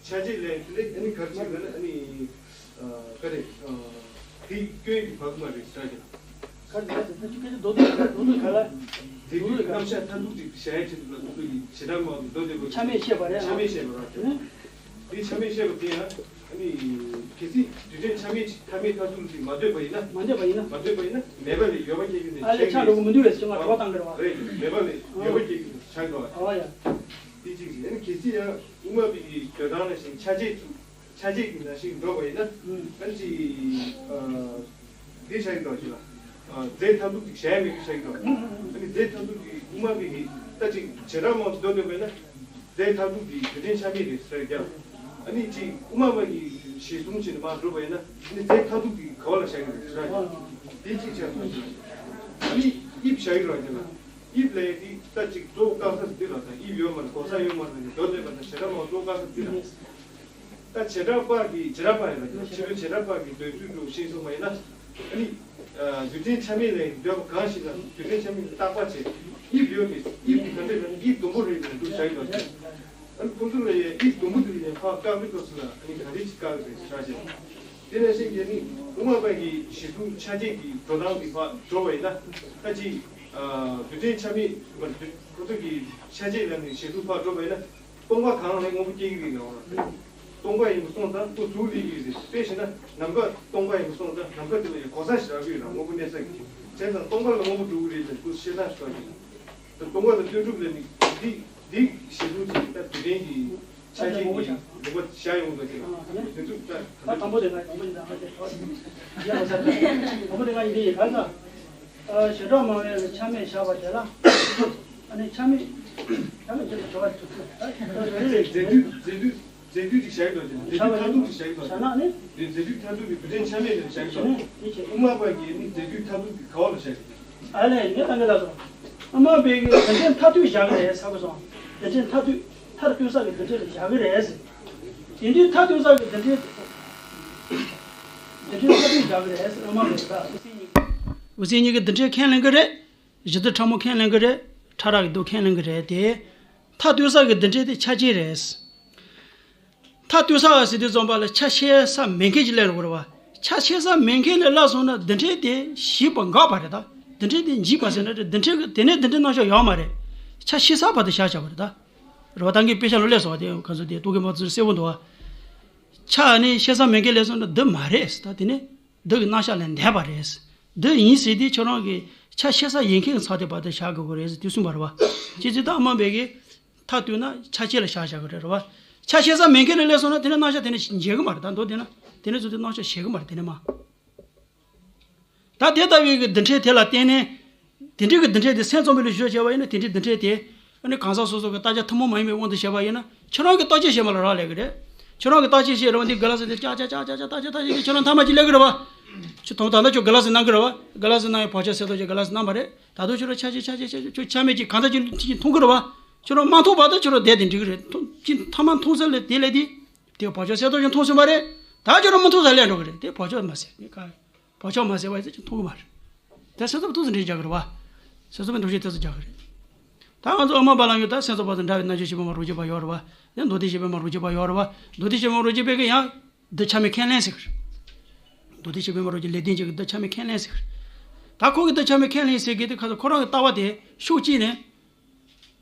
ཆ་བྱད་ལས་དེ་ལས་ཨ་ནི་ག་རེ་བྱེད་ན་ཨ་ནི་ཨ་ག་རེ་ཨ་དེ་སྐྱོན་གྱི་བག་མ་རེད་ཟེར་གྱི། ག་རེ་ཟེར་ན་ཁྱོད་ཀྱི་རྡོག་རྡོག་ག་ལ། དེ་དུས་རྣམ་གཞག་མཐར་ཐུག་ཅིག་བྱ་ཡ་ཆེད་དུ་ལ་ཐུག་ཡིན་ཞེ་དྲག་མང་བའི་མདོ་སྡེ་པ་ཆ་མེད་བཤད་པ་རེད། ཆ་མེད་བཤད་པ་རེད། དེ་ཆ་མེད་བཤད་པ་དེ་ཡང་ཨ་ནི་གལ་སྲིད་རྡུལ་ཕྲན་ཆ་མེད་ཅིག་ཐ་མའི་མཐར་ཐུག་ཅིག་མ་འདོད་པ་ཡིན་ན། མ་འདོད་པ་ཡིན་ན། མ་འདོད་པ་ཡིན་ན་མེད་པ་ལས་ཡོད་པ་སྐྱེ་རྒྱུ་ནི་ཨ་ལས་ཆགས་ཆགས་འགྲོ་གི་མི་འདུག་བས་ཟེར་ང་གྲོགས་བཏང་གི་རེད་བ། རེད། མེད་པ་ལས་ཡོད་པ་སྐྱེ་རྒྱུ་ཆགས་འགྲོ་བ། ཨ་ཡ། དེ་གཅིག་རེད། ཨ་ནི་གལ་སྲིད་ཡང་དབུ་མ་པའི་གི་འགྲོ་སྟངས་ནང་བཞིན་ཆ་བྱད་ཆ་བྱད་ཀྱི་ནང་བཞིན་འགྲོ་བ་ཡིན་ན། ཨ་ནི་ཅིག་ཨ་འདི་ཆགས་ཀྱི་འདུག་ཅིག་ལ། ཨ་རྫས་མཐར་ཐུག་ཅིག་བྱ་ཡ་མེད་པ་ཆགས་ཀྱི་འདུག་ཨ་ནི་རྫས་མཐར་ཐུག་གི་དབུ་མ་པའི་གི་ད་ཅིག་བྱེ་བྲག་སྨྲ་བ་ཚོ་འདོད་འདོད་པ་ཡིན་ན། རྫས་མཐར་ཐུག་དེ་རྡུལ་ཕྲན་ཆ་མེད་རེད་ཟེར་ཀྱང་། ཨ་ནི་ཅིག་དབུ་མ་པ་གི་གཞི་བཟུང་བྱས་ནས་མར་སྒྲུབ་པ་ཡིན་ན་ཨ་ནི་རྫས་མཐར་ཐུག་དེ་ག་བ་ལ་བཞག་གི་རེད་ཟེར་ན། དེ་གཅིག་བྱས་སོང་ཅིག་ཨ་ནི་དབྱིབས་བཞག་གི་རེད་ཟེར་ན། དབྱིབས་ལས་དེ་ད་ཅིག་གཙོ་བོ་དཀའ་ས་དེ་ལ་ད་དབྱིབས་ཡོད་མ་རེད། གོ་ས་ཡོད་མ་རེད། མདོ་སྡེ་པ་དང་བྱེ་བྲག་སྨྲ་བ་གཙོ་བོ་དཀའ་ས་དེ་ལ། ད་བྱེ་བྲག་པ་གི་བྱེ་བྲག་པ་ཡིན་པ་ཕྱི་རོལ་བྱེ་བྲག་པ་གི་འདོད་ཚུལ་དུ་ཤེས་སོང་བ་ཡིན་ན། ཨ་ནི། རྡུལ་ཕྲན་ཆ་མེད་ལས་འདོད་པ་གང་ཞིག་ལ་རྡུལ་ཕྲན་ཆ་མེད་ལས་བཏགས་པ་བྱས། དབྱིབས་ཡོད་ནས་དབྱིབས་ག་འདྲ་ཡིན་དབྱིབས་ཟླུམ་པོ་རེད་ལ་འདུག་བྱ་ཡི་དོ་ཅན། ཨ་ནི་ཁོང་ཚོ་ལ་ཡང་དབྱིབས་ཟླུམ་པོ་དེ་ལ་ཡང་ཕར་བཀག་པའི་སྐབས་སུ་ལ་ཨ་ནི་ག་རེ་ཞིག་བཀག་པའི་ཆ་བྱས། དེ་ནས་སེང་གེ་ནི་དབུ་མ་པ་གི་གཞི་གཟུགས་ཆ་བྱད་ཀྱི་འགྲོ་སྟངས་ཀྱི་ཕར་འགྲོ་བ་ཡིན་ན། ད་ཅི། རྡུལ་ཕྲན་ཆ་མེད་ཁོ་ཚོ་གི་ཆ་བྱད་ལ་ནི་གཞི་གཟུགས་ཕར་འགྲོ་བ་ཡིན་ན། སྟོང་པ་གང་ལས་དངོས་པོ་སྐྱེ་གི་རེད་ལ། སྟོང་པ་ཡིན་པ་སོང་ཙང་ཁོ་གཟུགས་ལས་ཀྱི་རེད། དཔེ་བྱས་ན་ནམ་མཁའ་སྟོང་པ་ཡིན་པ་སོང་ཙང་ནམ་མཁའ་དེ་ལ་ཡང་གོ་ས་ཞིག་རག་གི་ཡོད་ལ་དངོས་པོ་གནས་ས་གི་བྱས་ཙང་སྟོང་པ་ལ་དངོས་པོ་གྲུབ་ཀྱི་རེད་ཅེས་ཁོ་ཤེས་སྟངས་ཤིག་རེད། སྟོང་པ་དང་ལྟོས་གྲུབ་ལ་ནི་འདི་འདི་ཞེས་པོ་ཅིག་ད་དེ་རིང་གི་ཆ་རྐྱེན་གྱི་ལུང་པ་བཞག་ཡོང་དགོས་ཀྱི་ལ་དེ་ཚོ་ད་ད་དང་པོ་དེ་ང་དང་པོ་དེ་ང་ང་དེ་ཧ་ཅང་དང་པོ་དེ་ང་ཡིན་དེ་ཡིན་ག་ས། ཨ་ཞེ་དྲག་མང་བའི་ཆ་མེད་བཞག་པ་དེ་ལ། ཨ་ནི་ཆ་མེད། ཆ་མེད་ཅེས་བྱ་བ་ཐུབ་ཐུབ། རྫས་འདུས་རྫས་འདུས་རྫས་འདུས་ཅིག་བཞག་ཡོད་དོ་ཅན་རྫས་འདུས་མཐར་ཐུག་ཅིག་བཞག་ཡོད་དོ་ཅན། བཞག་ན་ནི། རྫས་འདུས་མཐར་ཐུག་གི་རྡུལ་ཕྲན་ཆ་མེད་ལ་བཞག་ཡོད་དོ། དེ་བྱས་དབུ་མ་པ་གིས་ནི་རྫས་འདུས་མཐར་ཐུག་གི་ག་བ་ལ་བཞག་ཡོད། ཨ་ལས་ངས་ད་ག་ལ་སོང་། དབུ་མ་པའི་གི་རྡུལ་ཕྲན་མཐར་ཐུག་བཞག་གི་རེད་ཟེར་བ་སོང་། རྡུལ་ཕྲན་མཐར་ཐུག་མཐར་ཐུག་ས་གི་རྡུལ་ཕྲན་ལ་བཞག་གི་རེད་ཟེར། དེ་འདྲའི་མཐར་ཐུག་ས་གི་རྡུལ་ཕྲན། རྡུལ་ཕྲན་མཐར་ཐུག་བཞག་གི་རེད་ཟེར་དབུ་མ་པའི་གི་ད་འུ་ཚོ་གཉིས་ཀྱི་རྡུལ་ཕྲན་ཁས་ལེན་གི་རེད། གཞི་རྡུལ་ཕྲ་མོ་ཁས་ལེན་གི་རེད། ཕྲ་རགས་ཀྱི་རྡུལ་ཁས་ལེན་གི་རེད་དེ། མཐར་ཐུག་ས་གི་རྡུལ་ཕྲན་དེ་ཆ་བྱད་རེད། མཐར་ཐུག་ས་ཟེར་དུས་ཙམ་པ་ལ་ཆ་ཤེས་ས་མེད་མཁན་ཅིག་སླེབས་འགྲོ་གི་རེད་བ། ཆ་ཤེས་ས་མེད་མཁན་ལས་སླ་སོང་ན་རྡུལ་ཕྲན་དེ་ཞིག་པ་འགག་པ་རེད་ད། རྡུལ་ཕྲན་དེ་འཇིག་པ་ཟེར་ན་རེད། རྡུལ་ཕྲན་གི་དེ་ནས་རྡུལ་ཕྲན་རྣམ་གཞག་ཡོད་མ་རེད། ཆ་ཤེས་ས་བར་དུ་བཞག་བཞག་པ་རེད་ད། རེད་བ། ད་གིན་དཔེ་ཆ་ལ་སླེབས་སོང་བ་དེ་ག་ཚོད་དེ་རྟོག་གེ་མ་ཚོད་གསལ་པོ་འདུག་བ། ཆ་ནི་ཤེས་ས་མེད་མཁན་སླེབས་སོང་ན་རྡུལ་མ་རེད་ད། དེ་ནི་རྡུལ་གི་རྣམ་གཞག་ལས་འདས་པ་རེད། རྡུལ་ཡིན་ཟེར་དུས་ཁྱོད་རང་གི་ཆ་ཤེས་ས་ཡོད་མཁན་གི་ཚབ་དེ་བར་དུ་བཞག་དགོས་ཀྱི་རེད་ཟེར་དུས་གསུངས་པ་རེད་བ། ཅི་ཚེ་ད་དབུ་མ་པའི་གི་མཐར་གཏུགས་ན་ཆ་བྱད་ལ་བཞག་བཞག་གི་རེད་རེད་བ། ཆ་ཤེས་ས་མེད་མཁན་ལ་སླེབས་སོང་ན་དེ་ནི་རྣམ་གཞག་དེ་ནི་འཇལ་གི་མ་རེད། ད་མདོར་བསྡུས་ན་དེ་ནི་ཚུལ་དེ་རྣམ་གཞག་བྱེད་གི་མ་རེད། དེ་ནི་མ། ད་དེ་ལྟ་བུའི་གི་རྡུལ་ཕྲན་དེ་ལ་བརྟེན་ནས། དེ་འདྲའི་གི་རྡུལ་ཕྲན་དེ་སེམས་ཙམ་པའི་ལུགས་ཞུ་བྱས་པ་ཡིན་ན་དེ་འདྲའི་རྡུལ་ཕྲན་དེ། ཨ་ནི་གང་ཟག་སོ་སོ་གི་བརྟག་དཔྱད་ཐུན་མོང་མ་ཡིན་པའི་དབང་དུ་བྱས་པ་ཡིན་ན་ཁྱོད་རང་གི་བརྟག་དཔྱད་བྱས་པ་ལ་རག་ལས་གི་རེད། ཁྱོད་རང་གི་བརྟག་དཔྱད་བྱས་རང་དེ་དགེ་ལགས་ཟེར་དེ་ཅག་ཅག་ཅག་ཅག་ཅག་བརྟག་དཔྱད་བྱས་ཁྱོད་རང་ཐ་མ་ཅིག་སླེབས་གི་རེད་བ། ཁྱོད་དང་ད་ལྟ་ཁྱོད་དགེ་ལགས་ཟེར་གནང་གི་རེད་བ། དགེ་ལགས་ཟེར་གནང་བའི་བག་ཆགས་སད་རྟོགས་ཀྱིས་དགེ་ལགས་ཟེར་གནང་བ་རེད། ད་དུང་ཁྱོད་རང་ཆ་ཤས་ཆ་ཤས་ཆ་ཤས་ཁྱོད་ཆ་མེད་ཅིག་གང་ལྟར་ཅིག་ཅིག་མཐོང་གི་རེད་བ། ཁྱོད་རང་མ་མཐོང་བར་དུ་ཁྱོད་རང་བསྡད་དེ་འགྲིག་གི་རེད། མཐོང་ཅིག་ཐ་མ་མཐོང་ཚར་ལས་དེ་ལས་དེ། དེ་བག་ཆགས་སད་རྟོགས་ཀྱིས་མཐོང་ཟིན་པ་རེད། ད་ཁྱོད་རང་མ་མཐོང་ས་སླེབས་འགྲོ་གི་རེད། དེ་བག་ཆགས་མ་ཟད་ནི་ག་བག་ཆགས་མ་ཟད་པ་ཡིན་ཚེ་ཅིག་མཐོང་གི་མ་རེད། དེ་སེམས་ཙམ་ཐུགས་སུ་འདྲེན་རྒྱག་གི་རེད་བ། སེམས་ཙམ་འདུ་ཤེས་ཐུགས་སུ་རྒྱག་གི་རེད། ད་ང་ཚོ་དབུ་མ་པ་ལ་ཡོད་ད་སེམས་ཙམ་པ་དང་འདྲ་བའི་རྣལ་འབྱོར་ཤེས་པ་མ་རོ་གཅིག་པ་ཡོད་རེད་བ། དེ་མདོ་སྡེ་ཤེས་པ་མ་རོ་གཅིག་པ་ཡོད་རེད་བ། མདོ་སྡེ་ཤེས་པ་མ་རོ་གཅིག་པའི་གི་ཡང་། རྡུལ་ཆ་མེད་ཁས་ལེན་ཟེར་གི་རེད། མདོ་སྡེ་ཤེས་པ་མ་རོ་གཅིག་ལེགས་ལྡན་འབྱེད་ཀྱི་རྡུལ་ཆ་མེད་ཁས་ལེན་ཟེར་གི་རེད། ད་ཁོ་གི་རྡུལ་ཆ་མེད་ཁས་ལེན་ཟེར་གི་དེ་ཁ་ཚོ་ཁོ་རང་གི་ལྟ་བ་དེ་ཕྱོགས་གཅིག་ནས།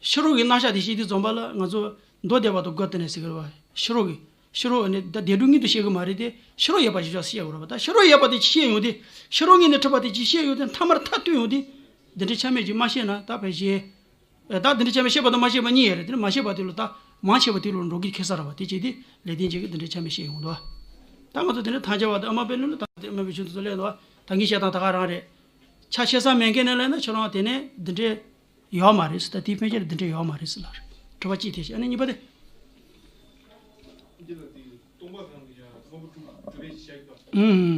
ཕྱི་རོལ་གྱི་རྣམ་གཞག་དེ་ཤེས་དུས་ཙམ་པ་ལ་ང་ཚོ་མདོ་སྡེ་པ་དང་སྒོ་བསྟུན་ནས་ཟེར་གི་རེད་བ། ཕྱི་རོལ་གྱི། ཕྱི་རོལ་ནི་ད་བདེན་གྲུབ་ཉིད་དུ་ཤེས་གི་མ་རེད་དེ། ཕྱི་རོལ་ཡོད་པ་ཞིག་ཤེས་དགོས་རེད་བ། ད་ཕྱི་རོལ་ཡོད་པ་དེ་ཅིག་ཤེས་ཡོང་དུས། ཕྱི་རོལ་ངོས་ནས་གྲུབ་པ་དེ་ཅིག་ཤེས་ཡོང་དུས་མཐའ་མར་མཐར་གཏུགས་ཡོང་དུས། རྡུལ་ཕྲན་ཆ་མེད་ཅིག་མ་ཤེས་ན་ད་ཕལ་ཆེར། ད་རྡུལ་ཕྲན་ཆ་མེད་ཤེས་པ་དང་མ་ཤེས་པ་གཉིས་ཡོད་རེད། དེ་ནི་མ་ཤེས་པ་དེ་ལ་ད་མང་ཆེ་བ་དེ་ལ་འགྲོ་གི་ཁེལ་ས་རེད་བ། དེ་བྱས་དུས་ལེགས་ལྡན་འབྱེད་ཀྱི་རྡུལ་ཕྲན་ཆ་མེད་ཤེས་ཡོང་འདུག་ད་ང་ཚོ་དེ་ནི་ཐམས་ཅད་པ་དང་དབུ་མ་པའི་ལུགས་ལ་ད་དེ་དབུ་མ་པའི་ཆོས་ཚོ་སླེབས་འདུག་ད་ངས་བཤད་སྟངས་ད་ག་རང་རེད། ཆ་ཤེས་ས་མེད་མཁན་ནས་ལབ་ན་ཁྱོད་རང་དེ་ནས་རྡུལ་ཕྲན་ཡོད་མ་རེད་ཟེར། ད་དེའི་ཕན་ཆད་རྡུལ་ཕྲན་ཡོད་མ་རེད་ཟེར་ལབ་རེད། དྲི་བ་གཅིག་དེ་བྱས། ཨ་ནི་གཉིས་པ་དེ། འདི་ལ་དེ་སྟོང་པ་གང་གི་ཡང་དངོས་པོ་གྲུབ་གྲུབ་པའི་བཤད་ཀྱི་དང་། ཨུམ།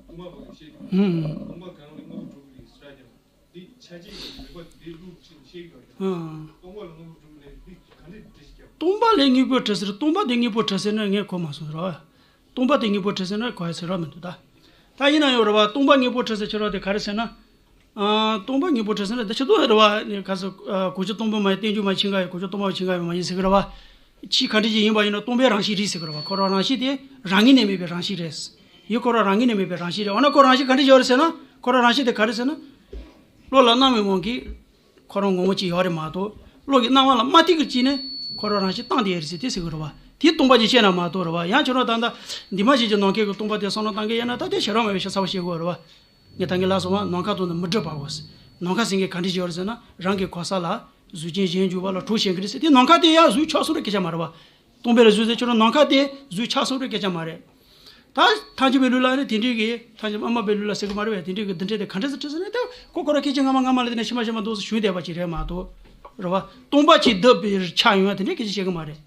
དབུ་མ་པ་གི་བཤད་ཀྱི་དང་། ཨུམ། སྟོང་པ་གང་ལས་དངོས་པོ་གྲུབ་པའི་སྲ་ཀྱང་། འདི་ཆ་བྱད་ཀྱི་རིགས་པ་འདི་ལུགས་ཅིག་བཤད་ཀྱི་དང་། ཨུམ། སྟོང་པ་ལས་དངོས་པོ་གྲུབ་ལས་འདི་ག་འདྲ་འདྲི་ཞིག་ཀྱང་། སྟོང་པ་ལས་དངོས་པོ་གྲུབ་ཟེར། སྟོང་པ་དེ་དངོས་པོ་གྲུབ་ཟེར་ན་ངས་གོ་མ་སོང་ར། སྟོང་པ་དེ་དངོས་པོ་གྲུབ་ཟེར་ན་གོ་ཡ་ཟེར་ར་མི་འདུག་ད། ད་ཡིན་ན་ཡང་རེད་བ། སྟོང་པ་དངོས་པོ་གྲུབ་ཟེར་ཁྱོད་རང་དེ་ག་རེ་ཟེར་ན། ཨ། སྟོང་པ་དངོས་པོ་གྲུབ་ཟེར་ན་ད་ཆི་ཟིག་རེད་བ། ནི་ག་ཟེར། ཨ། གོ་ཆོད་སྟོང་པ་མ་ཡིན། རྟེན་འབྱུང་མ་ཡིན། ཆིངས་འགལ་ཡོད། གོ་ཆོད་སྟོང་པ་ཆིངས་འགལ་ཡོད་མ་ཡིན་ཟེར་གི་རེད་བ། ཆོས་ག་འདྲ་ཞིག་ཡིན་པ་ཡིན་ན་སྟོང་པའི་རང་བཞིན་རེད་ཟེར་གི་རེད་བ། ཁོ་རང་རང་བཞིན་དེ་རང་ངོས་ནས་མེད་པའི་རང་བཞིན་རེད། ཡིན་ཁོ་རང་རང་ངོས་ནས་མེད་པའི་རང་བཞིན་རེད། འོ་ན་ཁོ་རང་བཞིན་ག་འདྲ་ཞིག་ཡོད་རེད་ཟེར་ན། ཁོ་རང་རང་བཞིན་དེ་ག་རེ་ཟེར་ན། བློ་ལ་སྣང་བའི་དབང་གིས་ཁོ་རང་ངོ་བོ་ཅིག་ཡོད་རེད་མ་གཏོགས། བློ་གི་སྣང་བ་ལ་མ་ཐིག་གི་ཅིག་ནས་ཁོ་རང་རང་བཞིན་བཏང་བསྡད་ཡོད་རེད་ཟེར་དེ་ཟེར་གི་རེད་བ། དེ་སྟོང་པ་ཅིག་བཤད་ན་མ་གཏོགས་རེད་བ། ཡང་ཁྱོད་རང་ད་ལྟ་འདི་མ་གཞི་གི་ནམ་མཁའི་གི་སྟོང་པ་དེ་བསམ་བློ་བཏང་གི་ཡོད་ན་ད་དེ་བྱེ་བྲག་སྨྲ་བའི་ཤ་ཚ་བོ་བཤད་དགོས་རེད་བ། ངས་ད་གིན་ལབ་སོང་བ། ནམ་མཁའ་དང་ནི་མི་འབྲལ་བའོ་ཟེར། ནམ་མཁའ་ཟེར་མཁན་ག་འདྲ་ཞིག་ཡོད་རེད་ཟེར་ན། རང་གི་གོ་ས་ལ་གཟུགས་ཅན་གཞན་འགྱུར་བ་ལ་གྲོགས་བྱེད་མཁན་རེད་ཟེར། དེ་ནམ་མཁའ་དེ་ཡང་གཟུགས་ཆགས་སོང་རེད་སྐད་ཆ་མ་རེད་བ། སྟོང་པའི་ལ་གཟུགས་ཟེར་ཁྱོད་རང་ནམ་མཁའ་དེ་གཟུགས་ཆགས་སོང་རེད་སྐད་ཆ་མ་རེད། ད་ཐམས་ཅད་པའི་ལུགས་ལ་ནི་དེ་འདྲའི་གི་ཐམས་ཅད་དབུ་མ་པའི་ལུགས་ལ་ཟེར་གི་མ་རེད་བས། དེ་འདྲའི་གི་རྡུལ་ཕྲན་དེ་ག་འདྲ་ཟེར་ཁྲིད་ཟེར་ན། ད་ཁོ་ཁོ་རང་སྐད་ཆ་སྔ་མ་སྔ་མ་ལ་དེ་ནས་ཕྱི་མ་ཕྱི་མ་འདུག་སེ་ཞུས་བསྡད་པ་ཅིག་རེད་མ་གཏོགས་རེད་བ། སྟོང་པ་ཅིག་རྡུལ་པའི་ཆགས་ཡོང་བ་དེ་འདྲའི་སྐད་ཆ་བཤད་གི་མ་རེད།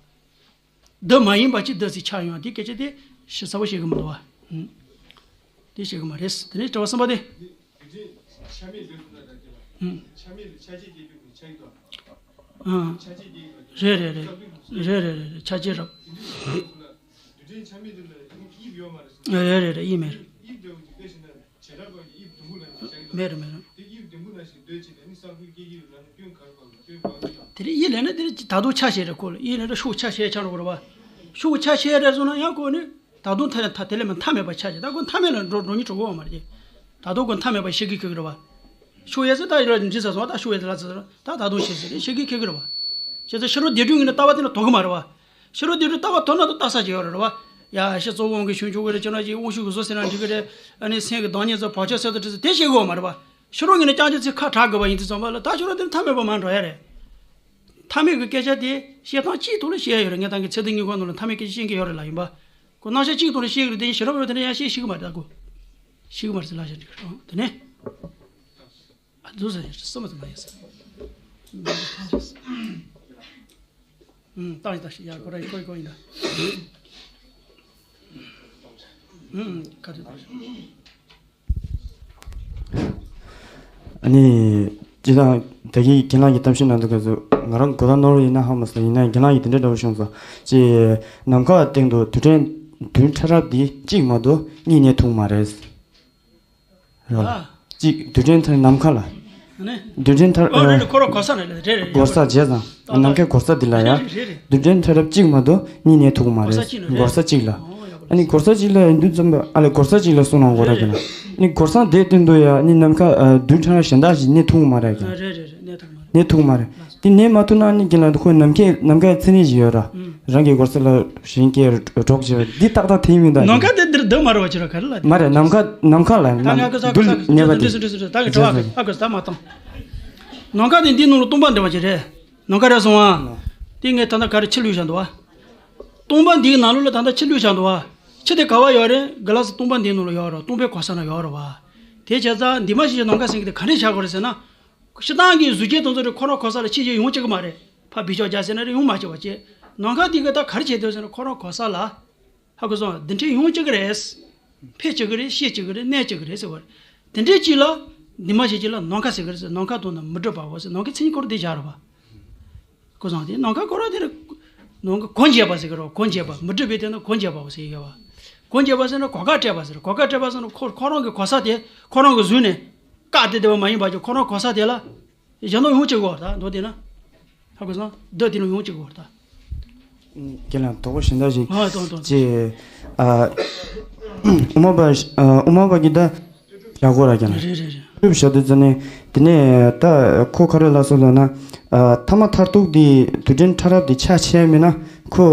རྡུལ་མ་ཡིན་པ་ཅིག་རྡུལ་ཟེར་ཆགས་ཡོང་བ་དེ་སྐད་ཆ་དེ་ཞིབ་ཚགས་པོ་བཤད་གི་མི་འདུག་བ། ཨུམ། དེ་བཤད་གི་མ་རེད། དེ་ནས་དྲི་བ་གསུམ་པ་དེ། རྡུལ་ཕྲན་ཆ་མེད་ལས་གྲུབ་ན་འདྲ་སྐྱེ་བ། ཨུམ། ཆ་མེད་ལས་ཆ་བྱད་སྐྱེ་རྒྱུ་གི་ཆ་ཡིག་དང་། ཨ། ཆ་བྱད་སྐྱེ་ཡིག་དང་། རེད་རེད་རེད་རེད། ཆ་བྱད་རབ། དེ་འདྲའི་ལས་གྲུབ་ན། རེད་རེད་རེད། དབྱིབས་མེད་རེད། མེད་རེད་མེད་རེད། དེ་རིང་དབྱིབས་ལེན་ན་དེ་རིང་ད་དུང་ཆ་ཤས་རེད། ཁོ་ལ་དབྱིབས་ལེན་ན་ཤོག་ཆ་ཤས་ཆགས་འགྲོ་གི་རེད་བ། ཤོག་ཆ་ཤས་རེད་སོང་ན་ཡང་ཁོ་ནི་ད་དུང་མཐའ་མཐའ་དེ་ལས་མི་མཐའ་མེད་པ་ཆ་ཤས། ད་ཁོ་མཐའ་མེད་ལ་འགྲོ་འགྲོ་མི་འགྲོ་གི་ཡོད་མ་རེད། ད་དུང་ཁོ་མཐའ་མེད་པ་ཤེས་ཀྱི་ཁེལ་གི་རེད་བ། ཤོག་ཡས་ཟེར་ད་ཡོད་འདི་ཟེར་སོང་བ། ད་ཤོག་ཡས་ཟེར་ལ་ཟེར་ད་ད་དུང་ཤེས་ཟེར་ཤེས་ཀྱི་ཁེལ་གི་རེད་བ། བྱས་ཙང་ཕྱི་རོལ་སྡེ་དྲུག་གི་ནི་ལྟ་བ་དེ་ལ་དོ་གི་མ་རེད་བ། ཕྱི་རོལ་སྡེ་དྲུག་ལྟ་བ་དོར་ན་དང་ལྟ་ས་ཅིག་ཡོད་རེད་བ། ཡ་ཤི་གཙོ་བོ་དབང་གིས་བྱུང་ཆོག་གི་རེད། ཅི་ན་ཅིག་དབང་ཕྱུག་གི་བཟོ་ཟེར་ན་འགྲིག་གི་རེད། ཨ་ནི་སེམས་ཀྱི་བདག་ཉིད་ཚོ་བག་ཆགས་གསལ་དུ་བྲི་ཟེར་དེ་ཤེས་དགོས་མ་རེད་བ། ཕྱི་རོལ་ངོས་ནས་རྐྱང་རྐྱང་ཚིག་ཁ་གྲག་དགོས་པ་ཡིན་དུས་ཙམ་པ་ལ་ད་ཕྱི་རོལ་དེ་མཐའ་མེད་པ་མར་འགྲོ་ཡ་རེད། མཐའ་མེད་ཀྱི་སྐད་ཆ་དེ་བཤད་སྟངས་གཅིག་ཐོག་ལ་བཤད་ཡ་ཡོད་རེད། ངས་ད་གིན་ཚེ་འདི་དངོས་ཁོག་ནང་ལ་མཐའ་མེད་སྐད་ཆ་བཤད་མཁན་ཡོད་རེད་ལ། ཡིན་པ་ཁོ་རྣམ་གཞག་གཅིག་ཐོག་ལ་བཤད་ཀྱི་རེད། དེ་ཕྱི་རོལ་པ་དེ་འདྲ་ཡང་བཤད་ཤེས་ཀྱི་མ་རེད། ད་ཁོ་ཤེས་ཀྱི་མ་རེད་ཟེར་ལབ་བཞག་འགྲིག་རེད། དེ་ནས། ཨ་འདུག་ཟེར་ཡ་སེམས་མ་ཚོམ་མ་ཡིན་ཟེར། ཨུམ། བཏང་ཡིན་ད་ཤི་ཡ་ཁོ་ར་ཡི་ཁོ་ཡི་ཁོ་ཡིན་ད། ཨུམ། ག་དུས་བཏང་ཤི། ཨ་ནི། སྤྱིར་བཏང་ད་གིན་རྒན་ལགས་ཀྱི་གཏམ་བཤད་ནང་དུ་ག་ཚོད་ང་རང་གོ་བརྡ་ནོར་ཡིན་ན་ཧ་མ་སོང་། ཡིན་ན་རྒན་ལགས་ཀྱིས་དེ་འདྲ་འདྲ་བོ་བྱུང་སོང་། ཅེས། ནམ་མཁའ་སྟེང་དུ་རྡུལ་ཕྲན་རྡུལ་ཕྲ་རབ་འདི་གཅིག་མ་གཏོགས་གཉིས་རྙེད་ཐུབ་མ་རེད། རེད་བ། ཨ། གཅིག་རྡུལ་ཕྲན་ཐར་ནམ་མཁའ་ལ། ཨ་ནི། རྡུལ་ཕྲན་ཐར། ཨོ་རེད་རེད། ཁོ་རང་གོ་ས་ནས་རེད་རེད་རེད། གོ་ས་བྱས་ཙང་། ཨ། ནམ་མཁའི་གོ་ས་འདི་ལ་ཡ། རེད་རེད་རེད། རྡུལ་ཕྲན་ཐར་རབ་གཅིག་མ་གཏོགས་གཉིས་རྙེད་ཐུབ་མ་རེད། གོ་ས་གཅིག་ནས་རེད། གོ་ས་གཅིག་ལ། ཨོ་ཡག་པོ། ཨ་ནི་གོ་ས་གཅིག་ལ་ཡིན་དུས་ཙམ་པ་ཨ་ལས་གོ་ས་གཅིག་ལ་གསུངས་ན་འགོར་ར་གི་ན། རེད་རེད། ཨ་ནི་གོ་ས་དེའི་སྟེང་དུ་ཡ་ཨ་ནི་ནམ་མཁའ་ཨ་རྡུལ་ཕྲན་གཞན་དག་ཅིག་རྙེད་ཐུབ་མ་རེད་གི། ཨ། རེད་རེད་རེད། རྙེད་ཐུབ་མ་རེད། རྙེད་ཐུབ་མ་རེད། དེ་རྙེད་མ་ཐུབ་ན་ཨ་ནི་རྒན་ལགས་ཁོའི་ནམ་མཁའི་ནམ་མཁའི་མཚན་ཉིད་ཅིག་ཡོད་ར། ཨུམ། རང་གི་གོ་ས་ལ་གཞན་སྐྱེ་གྲོགས་བྱེད་པ་འདི་ཏག་ཏག་དེ་མིན་ད། ནམ་མཁའ་དེ་འདིར་འདུག་མ་རེད་བ། ཁྱེད་རང་ག་རེ་ལ། མ་རེད། ནམ་མཁའ་ནམ་མཁའ་ལ་ད་ནམ་ང་ཀ་ས་རྡུལ་ཀ་ས་རྙེད་པ་འདི། འདྲི་སོ་འདྲི་སོ་འདྲི་སོ། ད་གི་དྲི་བ་གི་ཨ་གི་ད་མ་བཏང་། ནམ་མཁའ་དེ་འདིའི་ནང་ལ་སྟོང་པ་འདྲ་བ་ཅིག་རེད། ནམ་མཁའ་རེད་སོང་ཨ། དེ་ངས་ད་ལྟ་ག་རེ་ཕྱི་ལུས་བཞག་འདུག་བ། སྟོང་པ་འདིའི་ནང་ལོགས་ལ་ད་ལྟ་ཕྱི་ལུས་བཞག་འདུག་བ། ཕྱི་དེ་ག་བ་ཡོད་རེད། ག་ལ་སི་སྟོང་པ་འདིའི་ནང་ལ་ཡོད་རེད། སྟོང་པའི་གོ་ས་ན་ཡོད་རེད་བ། དེ་བྱས་ཙང་འདི་མ་ཤེས་ཀྱི་ནམ་མཁའ་ཟེར་གི་དེ་ག་འདྲས་བྱ་དགོས་རེད་ཟེར་ན། སྤྱིར་བཏང་གི་གཟུགས་ཅན་དེ་ཚོ་རེད། ཁོ་རང་གོ་ས་ལ་ཕྱི་རྒྱལ་ཡོང་བཅུག་གི་མ་རེད། ཕ་བི་ཤོག་རྒྱག་ཟེར་ན་རེད། ཡོང་མ་བཅུག་པ་བྱས། ནམ་མཁའ་འདི་གི་ད་ག་རེ་བྱེད་འདོད་ཟེར་ན། ཁོ་རང་གོ་ས་ལ། ཧ་གོ་སོང་། འདི་འདྲས་ཡོང་བཅུག་གི་རེད། ཕེབས་བཅུག་གི་རེད། སྐྱེ་བཅུག་གི་རེད། གནས་བཅུག་གི་རེད་ཟེར་བ་རེད། དེ་འདྲས་ཅིག་ལ། འདི་མ་ཞིག་ཅིག་ལ་ནམ་མཁའ་ཟེར་གི་རེད་ཟེར། ནམ་མཁའ་དང་ནི་མི་སྒྲིབ་པའོ་ཟེར། ནམ་མཁའི་མཚན་ཉིད་སྐོར་འདི་བཞག་རེད་བ། ཁོ་ཚང་དེ་ནམ་མཁའ་ཁོ་རང་དེ་རེད། ནམ་མཁའ་གོ་འབྱེད་པ་ཟེར་གི་རེད། གོ་འབྱེད་པ། མི་སྒྲིབ་པའི་སྟེང་ན་གོ་འབྱེད་པའོ་ཟེར་གི་རེད་བ། གོ་འབྱེད་པ་ཟེར་ན་གོ་སྐབས་སྤྲད་པ་ཟེར། གོ་སྐབས་སྤྲད་པ་ཟེར་ན་ཁོ་ཁོ་རང་གི་གོ་ས་དེ་ཁོ་རང་གིས་བཟུང་ནས་བཀག་སྟེ་བསྡད་པ་མ་ཡིན་པ་ཅིག་ཁོ་རང་གོ་ས་དེ་ལ་གཞན་དག་ཡོང་བཅུག་གི་རེད་ད། མདོར་བསྡུས་ན། ཧ་གོ་སོང་། མདོར་བསྡུས་ན་ཡོང་བཅུག་གི་རེད་ད། རྒན་ལགས་དོགས་པ་གཞན་དག་ཅིག་ཨ། དོན་དོན། ཅེས། ཨ། དབུ་མ་པ། ཨ། དབུ་མ་པ་གིས་ད་བཞག་གོ་ར་རྒན་ལགས། རེད་རེད་རེད། སྒྲུབ་བྱ་དུས་ཙ་ནས་དེ་ནས་ད་ཁོ་ག་རེ་ལབ་སོང་ལབ་ན། ཨ། ཐ་མ་མཐར་ཐུག་འདི་རྡུལ་ཕྲན་ཕྲ་རབ་འདི་ཆ་ཆེ་མེད་ན་ཁོ་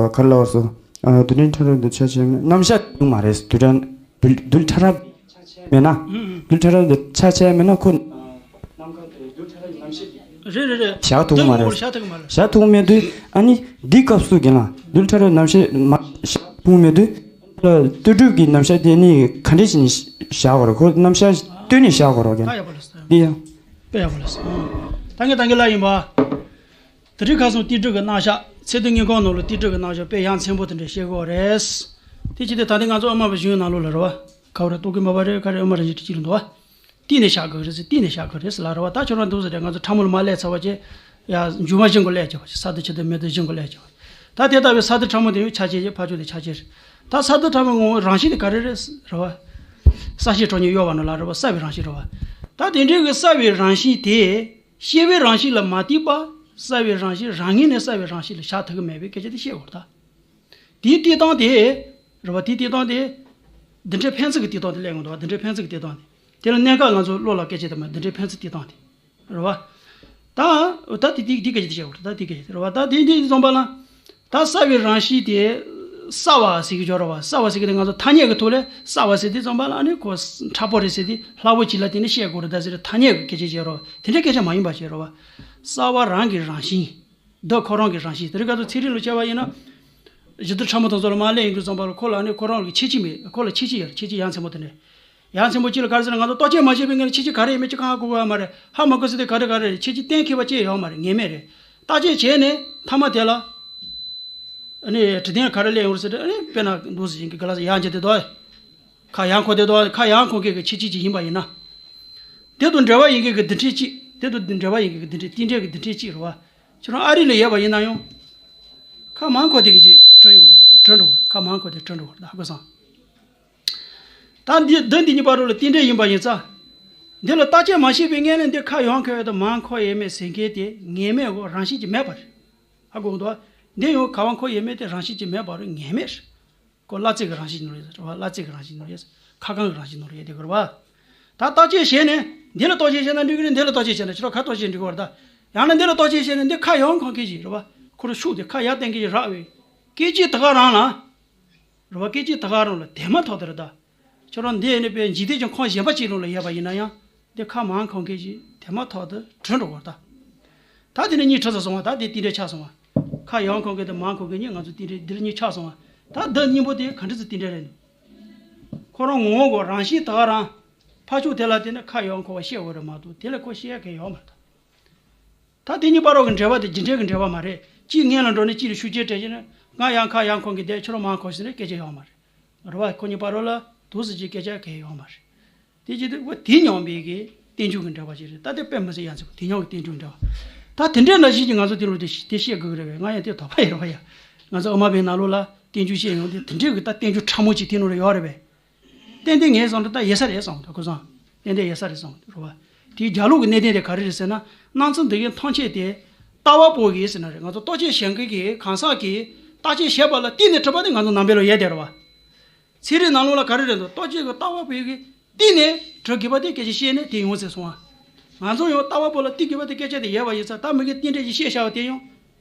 ག་རེ་ལབ་སོང་། ཨ། རྡུལ་ཕྲན་ཕྲ་རབ་འདི་ཆ་ཆེ་མེད། རྣམ་གཞག་ཡོང་མ་རེད། རྡུལ་ཕྲན་རྡུལ་རྡུལ་ཕྲ་རབ་ཆ་ཆེ་མེད་ན། ཨུ་ཨུ། རྡུལ་ཕྲ་རབ་འདི་ཆ་ཆེ་མེད་ན་ཁོ། རེད་རེད་རེད། བཞག་ཐུབ་ཀྱི་མ་རེད། བཞག་ཐུབ་ཀྱི་མ་རེད། བཞག་ཐུབ་མེད་དུས་ཨ་ནི་འདི་སྐབས་སུ་རྒན་ལགས་རྡུལ་ཕྲ་རབ་རྣམ་གཞག་མ་བཞག་ཐུབ་མེད་དུས། ལྟོས་གྲུབ་ཀྱི་རྣམ་གཞག་དེ་ནི་ག་འདྲས་བྱས་ནས་བཞག་དགོས་རེད། ཁོ་རྣམ་གཞག་བཏོན་ནས་བཞག་དགོས་རེད་རྒན་ལགས། ད་ཡག་པོ་ལ་སོང་། འདི་ཡང་། དཔེ་ཡག་པོ་ལ་སོང་། ད་ངས་ད་གིན་ལབ་ཡིན་པ། དེ་རིང་ཁ་སང་རྟེན་འབྲེལ་གྱི་རྣམ་གཞག་ཚེ་འདི་དངོས་ཁོག་ནང་ལ་རྟེན་འབྲེལ་གྱི་རྣམ་གཞག་དཔེ་ཡ་མཚན་པོ་དེ་འདྲ་བཤད་ཀྱི་ཡོད་རེད། དེ་བྱས་ཏེ་ད་ལྟ་ང་ཚོ་ཨ་མ་བའི་གཞུང་ནང་ལོགས་ལ་རེད་བ། ག་བ་རེད། རྟོག་གེ་མ་བ་རེད། ག་རེ་ཨ་མ་རེད་ཅིག་ཅིག་ལ་འདུག་བ། གཏིང་ནས་བཞག་དགོས་རེད་ཟེར། གཏིང་ནས་བཞག་དགོས་རེད་ཟེར་ལབ་རེད་བ། ད་ཁྱོད་རང་འདུག་ཟེར་ཏེ་ང་ཚོ་ཕྲ་མོ་ལ་མར་སླེབས་ཚར་བ་བྱས། ཡ་མཇུག་མ་བཞི་མགོ་སླེབས་བྱས་བ་བྱས། ས་རྡུལ་ཆེ་དང་མེ་རྡུལ་བཞི་མགོ་སླེབས་བྱས་བ། ད་དེ་ལྟ་བུའི་ས་རྡུལ་ཕྲ་མོ་དེ་ཡང་ཆ་ཆེ་ཡོད། ཕར་ཕྱོགས་དེ་ཆ་ཆེ་རེད། ད་ས་རྡུལ་ཕྲ་མོའི་ངོ་བོའི་རང་བཞིན་དེ་ག་རེ་རེད་ཟེར་བ། གསལ་བྱེད་གྲོགས་ཉིད་གཡོ་བ་ནོར་ལ་རེད་བ། གསལ་བའི་རང་བཞིན་རེད་བ། ད་དེ་འདྲའི་གི་གསལ་བའི་རང་བཞིན་དེ། སྐྱེ་བའི་རང་བཞིན་ལ་མ་ལྟོས་པར་གསལ་བའི་རང་བཞིན་རང་ངོས་ནས་གསལ་བའི་རང་བཞིན་ལ་བཞག་ཐུབ་ཀྱི་མེད་པའི་སྐད་ཆ་དེ་བཤད་དགོས་རེད་ད། དེའི་བལྟས་སྟངས་དེ། རེད་བ། དེའི་བལྟས་སྟངས་དེ། རྡུལ་ཕྲན་ཕན་ཚུན་གྱི་བལྟས་སྟངས་དེ་སླེབས་ཡོང་འདུག་བ། རྡུལ་ཕྲན་ཕན་ཚུན་གྱི་བལྟས་སྟངས་དེ། དེ་ལ་གནད་འགག་ང་ཚོ་བློ་ལ་སྐད་ཆ་དེ་མ། རྡུལ་ཕྲན་ཕན་ཚུན་བལྟས་སྟངས་དེ། རེད་བ། ད། ད་དེ་དེ་དེ་སྐད་ཆ་དེ་བཤད་དགོས་རེད་ད། དེ་སྐད་ཆ་དེ་རེད་བ། ད་དེ་དེ་ཙམ་པ་ལ། ད་གསལ་བའི་རང་བཞིན་དེ། གསལ་བ་ཟེར་གྱི་ཡོད་རེད་བ། གསལ་བ་ཟེར་གྱི་དེ་ང་ཚོ་ཐ་སྙད་ཀྱི་ཐོག་ལས་གསལ་བ་ཟེར་དུས་ཙམ་པ་ལ་ཨ་ནི་ཁོ་མཁྲེགས་པོ་རེད་ཟེར་དུས་སླ་པོ་ཅིག་ལ་དེ་ནི་བཤད་དགོས་རེད་ད་ཟེར། ཐ་སྙད་ཀྱི་སྐད་ཆ་བཤད་རོགས། དེ་འདྲའི་སྐད་ཆ་མ་ཡིན་པ་བཤད་རོགས། གསལ་བ་རང་གི་རང་བཞིན། འདི་ཁོ་རང་གི་རང་བཞིན། དེ་རིང་ཁ་སང་ཚན་རིག་ལ་བྱས་པ་ཡིན་ན། གཞི་རྡུལ་ཕྲ་མོ་དེ་ཚོ་ལ་མར་སླེབས་ཡོང་དུས་ཙམ་པ་ལ་ཁོ་ལ་ནི་ཁོ་རང་གི་ཁྱད་ཆོས་མེད། ཁོ་ལ་ཁྱད་ཆོས་ཡོད་རེད། ཁྱད་ཆོས་ཡ་མཚན་པོ་དེ་འདྲ། ཡ་མཚན་པོ་གཅིག་ལ་ག་རེ་ཟེར་ན་ང་ཚོ་བརྟག་དཔྱད་མ་བྱས་པའི་སྔོན་ལ་ཁྱད་ཆོས་ག་རེ་ཡིན་མིན་ཅི་གང་ཧ་གོ་གི་ཡོད་མ་རེད། ཧ་མ་གོ་ས་དེ་ག་རེ་ག་རེ་རེད། ཁྱད་ཆོས་གཏན་འཁེལ་བ་ཅི་ཡོད་མ་རེད། ངེས་མེད་རེད། བརྟག་དཔྱད་བྱས་ནས་མཐའ་མ་དེ་ལ། ཨ་ནི་དྲི་བདེན་ག་རེ་སླེབས་ཡོང་རེད་ཟེར་ཏེ། ཨ་ནི་དཔེར་ན་འདུག་ཟེར་ཡིན་གི་ག་ལ་ཟེར་ཡང་བྱས་དེ་དོ། ཁ་ཡང་ཁོ་དེ་དོ། ཁ་ཡང་ཁོ་གེ་གི་ཁྱད་ཆོས་ཅིག་ཡིན་པ་ཡིན་ན། དེ་དང་འབྲེལ་བ་ཡིན་གི་གི་རྡུལ་ཕྲན་གཅིག་དེ་དང་འབྲེལ་བ་ཡིན་གི་གི་རྡུལ་ཕྲན། རྟེན་འབྲེལ་གི་རྡུལ་ཕྲན་གཅིག་རེད་བ། ཁྱོད་རང་ཨ་རི་ལ་ཡོད་པ་ཡིན་ན་ཡང་། ད་མར་འཁོར་དེ་གི་ཅིག་གྲོལ་ཡོང་འགྲོ་གྲོལ་འགྲོ་ཁ་མར་འཁོར་དེ་གྲོལ་འགྲོ་ད་ཧ་གོ་སོང་། ད་འདི་འདི་འདི་གཉིས་བར་རོ་ལ་རྟེན་འབྲེལ་ཡིན་པ་ཡིན་ཙང་། འདི་ལ་རྟག་ཆད་མ་ཤེས་པའི་སྔོན་ནས་འདི་ཁ་ཡང་འཁོར་ཡོད་དུ་མར་འཁོར་ཡོད་མེད་ཟེར་མཁན་དེ་ངེས་མེད་གོ་རང་བཞིན་གྱིས་མེད་པ་རེད། ཧ་གོ་འདུག་འདི་ཡང་ག་བ་འཁོར་ཡོད་མེད་དེ་རང་བཞིན་གྱིས་མེད་པ་རེད་ངེས་མེད་རེད། ཁོ་བླ་རྩེ་གི་རང་བཞིན་ནོར་ཡོད་རེད་བ། བླ་རྩེ་གི་རང་བཞིན་ནོར་ཡོད། ཁ་རྐང་གི་རང་བཞིན་ནོར་ཡོད་དེ་གོ་རེད་བ། ད་བརྟག་དཔྱད་བྱས་ནས་འདི་ལ་བརྟག་དཔྱད་བྱས་ན་འགྲིག་གི་རེད། འདི་ལ་བརྟག་དཔྱད་བྱས་ན་ཕྱི་རོལ་ཁ་བརྟག་དཔྱད་འགྲིག་གི་རེད་ད། ཡང་ན་འདི་ལ་བརྟག་དཔྱད་བྱས་ན་འདི་ཁ་ཡང་འཁོར་མཁན་ཞིག་རེད་བ། ཁོ་རང་ཤུགས་དེ་ཁ་ཡར་བསྟན་མཁན་ཞིག་རག་བས། སྐད་ཅིག་ད་ག་རང་ལ། རེད་བ། སྐད་ཅིག་ད་ག་རང་ལ་དེ་མ་ཐག་དེ་རེད་ད། ཁྱོད་རང་འདི་ནི་པའི་འཇིག་རྟེན་གྱི་ཁམས་གཞན་པ་ཅིག་ལོགས་ལ་ཡོད་པ་ཡིན་ན་ཡང་། འདི་ཁ་མར་འཁོར་མཁན་ཞིག་དེ་མ་ཐག་ཏུ་གྲོལ་འགྲོ་བར་ད། ད་དེ་ནས་གཉིས་ཁྲི་ཚོ་སོང་བ། ད་དེ་རྟེན་འབྲེལ་ཆགས་སོང་བ། ཁ་ཡང་འཁོར་མཁན་དེ་མར་འཁོར་མཁན་གཉིས་ང་ཚོ་རྟེན་འབྲེལ་འདིར་གཉིས་ཆགས་སོང་བ། ད་འདི་གཉིས་པོ་དེ་ག་འདྲ་ཚོ་རྟེན་འབྲེལ་རེད། ཁོ་རང་ངོ་བོ་གོ་རང་བཞིན་ད་ག་རང་། ཕར་ཕྱོགས་དེ་ལ་བརྟེན་ནས་ཁ་ཡང་འཁོར་བ་ཤེས་འོ་རེད་མ་གཏོགས་དེ་ལས་ཁོ་ཤེས་ཡ་གང་ཡོད་མ་རེད་ད། ད་དེ་གཉིས་བར་རོ་གི་འབྲེལ་བ་དེ་རྒྱུ་འབྲས་ཀྱི་འབྲེལ་བ་མ་རེད། གཅིག་སྔོན་ལ་འགྲོ་ནས་གཅིག་ལ་ཤུགས་རྐྱེན་སྤྲད་བྱས་ན་སྔར་ཡང་ཁ་ཡང་འཁོར་མཁན་དེ་ཕྱི་རོལ་མར་འཁོར་ཟིན་ན་སྐད་ཆ་ཡོད་མ་རེད། རེད་བ། ཁོ་གཉིས་བར་རོ་ལ་དུས་སུ་ཅིག་སྐད་ཆ་གང་ཡོད་མ་རེད། དེ་བྱེད་དུས་བ་དེ་མཉམ་པའི་གི་རྟེན་འབྱུང་གི་འབྲེལ་བ་ཅིག་རེད། ད་དེ་དཔེ་མི་སྲིད་ཡ་ཟེར་བ་དེ་མཉམ་གི་རྟེན་འབྱུང་འབྲེལ་བ། ད་དེ་འདྲའི་ནང་བཞིན་གྱི་ང་ཚོ་དེ་ལོ་དེ་དེ་བཤད་དགོས་ཀྱི་རེད་བས། ང་ཡང་དེ་དོགས་པ་ཡོད་རེད་བ་ཡ། ང་ཚོ་དབུ་མ་པའི་ནང་ལོགས་ལ་རྟེན་འབྱུང་བཤད་ཡོང་དུས་དེ་འདྲའི་གི་ད་རྟེན་འབྱུང་ཕྲ་མོ་ཅིག་དེ་ནང་ལ་ཡོད་རེད་བས། ཏན་ཏན་ངས་བསམ་ད་ཡོད་ས་རེད་བསམ་ད་ཁོ་བསམ། ཏན་ཏན་ཡོད་ས་རེད་བསམ་རེད་བ། དེའི་རྒྱ་ལུགས་ཀྱི་གནད་དོན་དེ་ག་རེ་རེད་ཟེར་ན། སྣང་ཚུལ་འདི་གའི་མཐོང་ཆོས་དེ་ལྟ་བ་པོ་གིས་ཟེར་ན་རེད། ང་ཚོ་རྟོག་དཔྱོད་བྱེད་མཁན་གྱི་གང་ཟག་གིས་བརྟག་དཔྱད་བྱས་པ་ལ་བརྟེན་ནས་གྲུབ་པ་དེ་ང་ཚོ་ནང་པའི་ལོ་ཡོད་དེ་རེད་བ། ཚན་རིག་ནང་ལོགས་ལ་ག་རེ་རེད་འདུག་རྟོག་དཔྱོད་ཀྱི་ལྟ་བ་པོ་གིས་བརྟེན་ནས་གྲུབ་དགོས་པ་དེ་སྐད་ཆ་བཤད་ནས་དེ་ཡོང་ཟེར་སོང་བ། ང་ཚོ་ཡང་ལྟ་བ་པོ་ལ་བརྟེན་དགོས་པ་དེ་སྐད་ཆ་དེ་ཡོད་པ་ཡིན་ཙང་ད་མི་གིས་རྟེན་འབྲེལ་གྱི་བཤད་བྱ་བ་དེ་ཡང་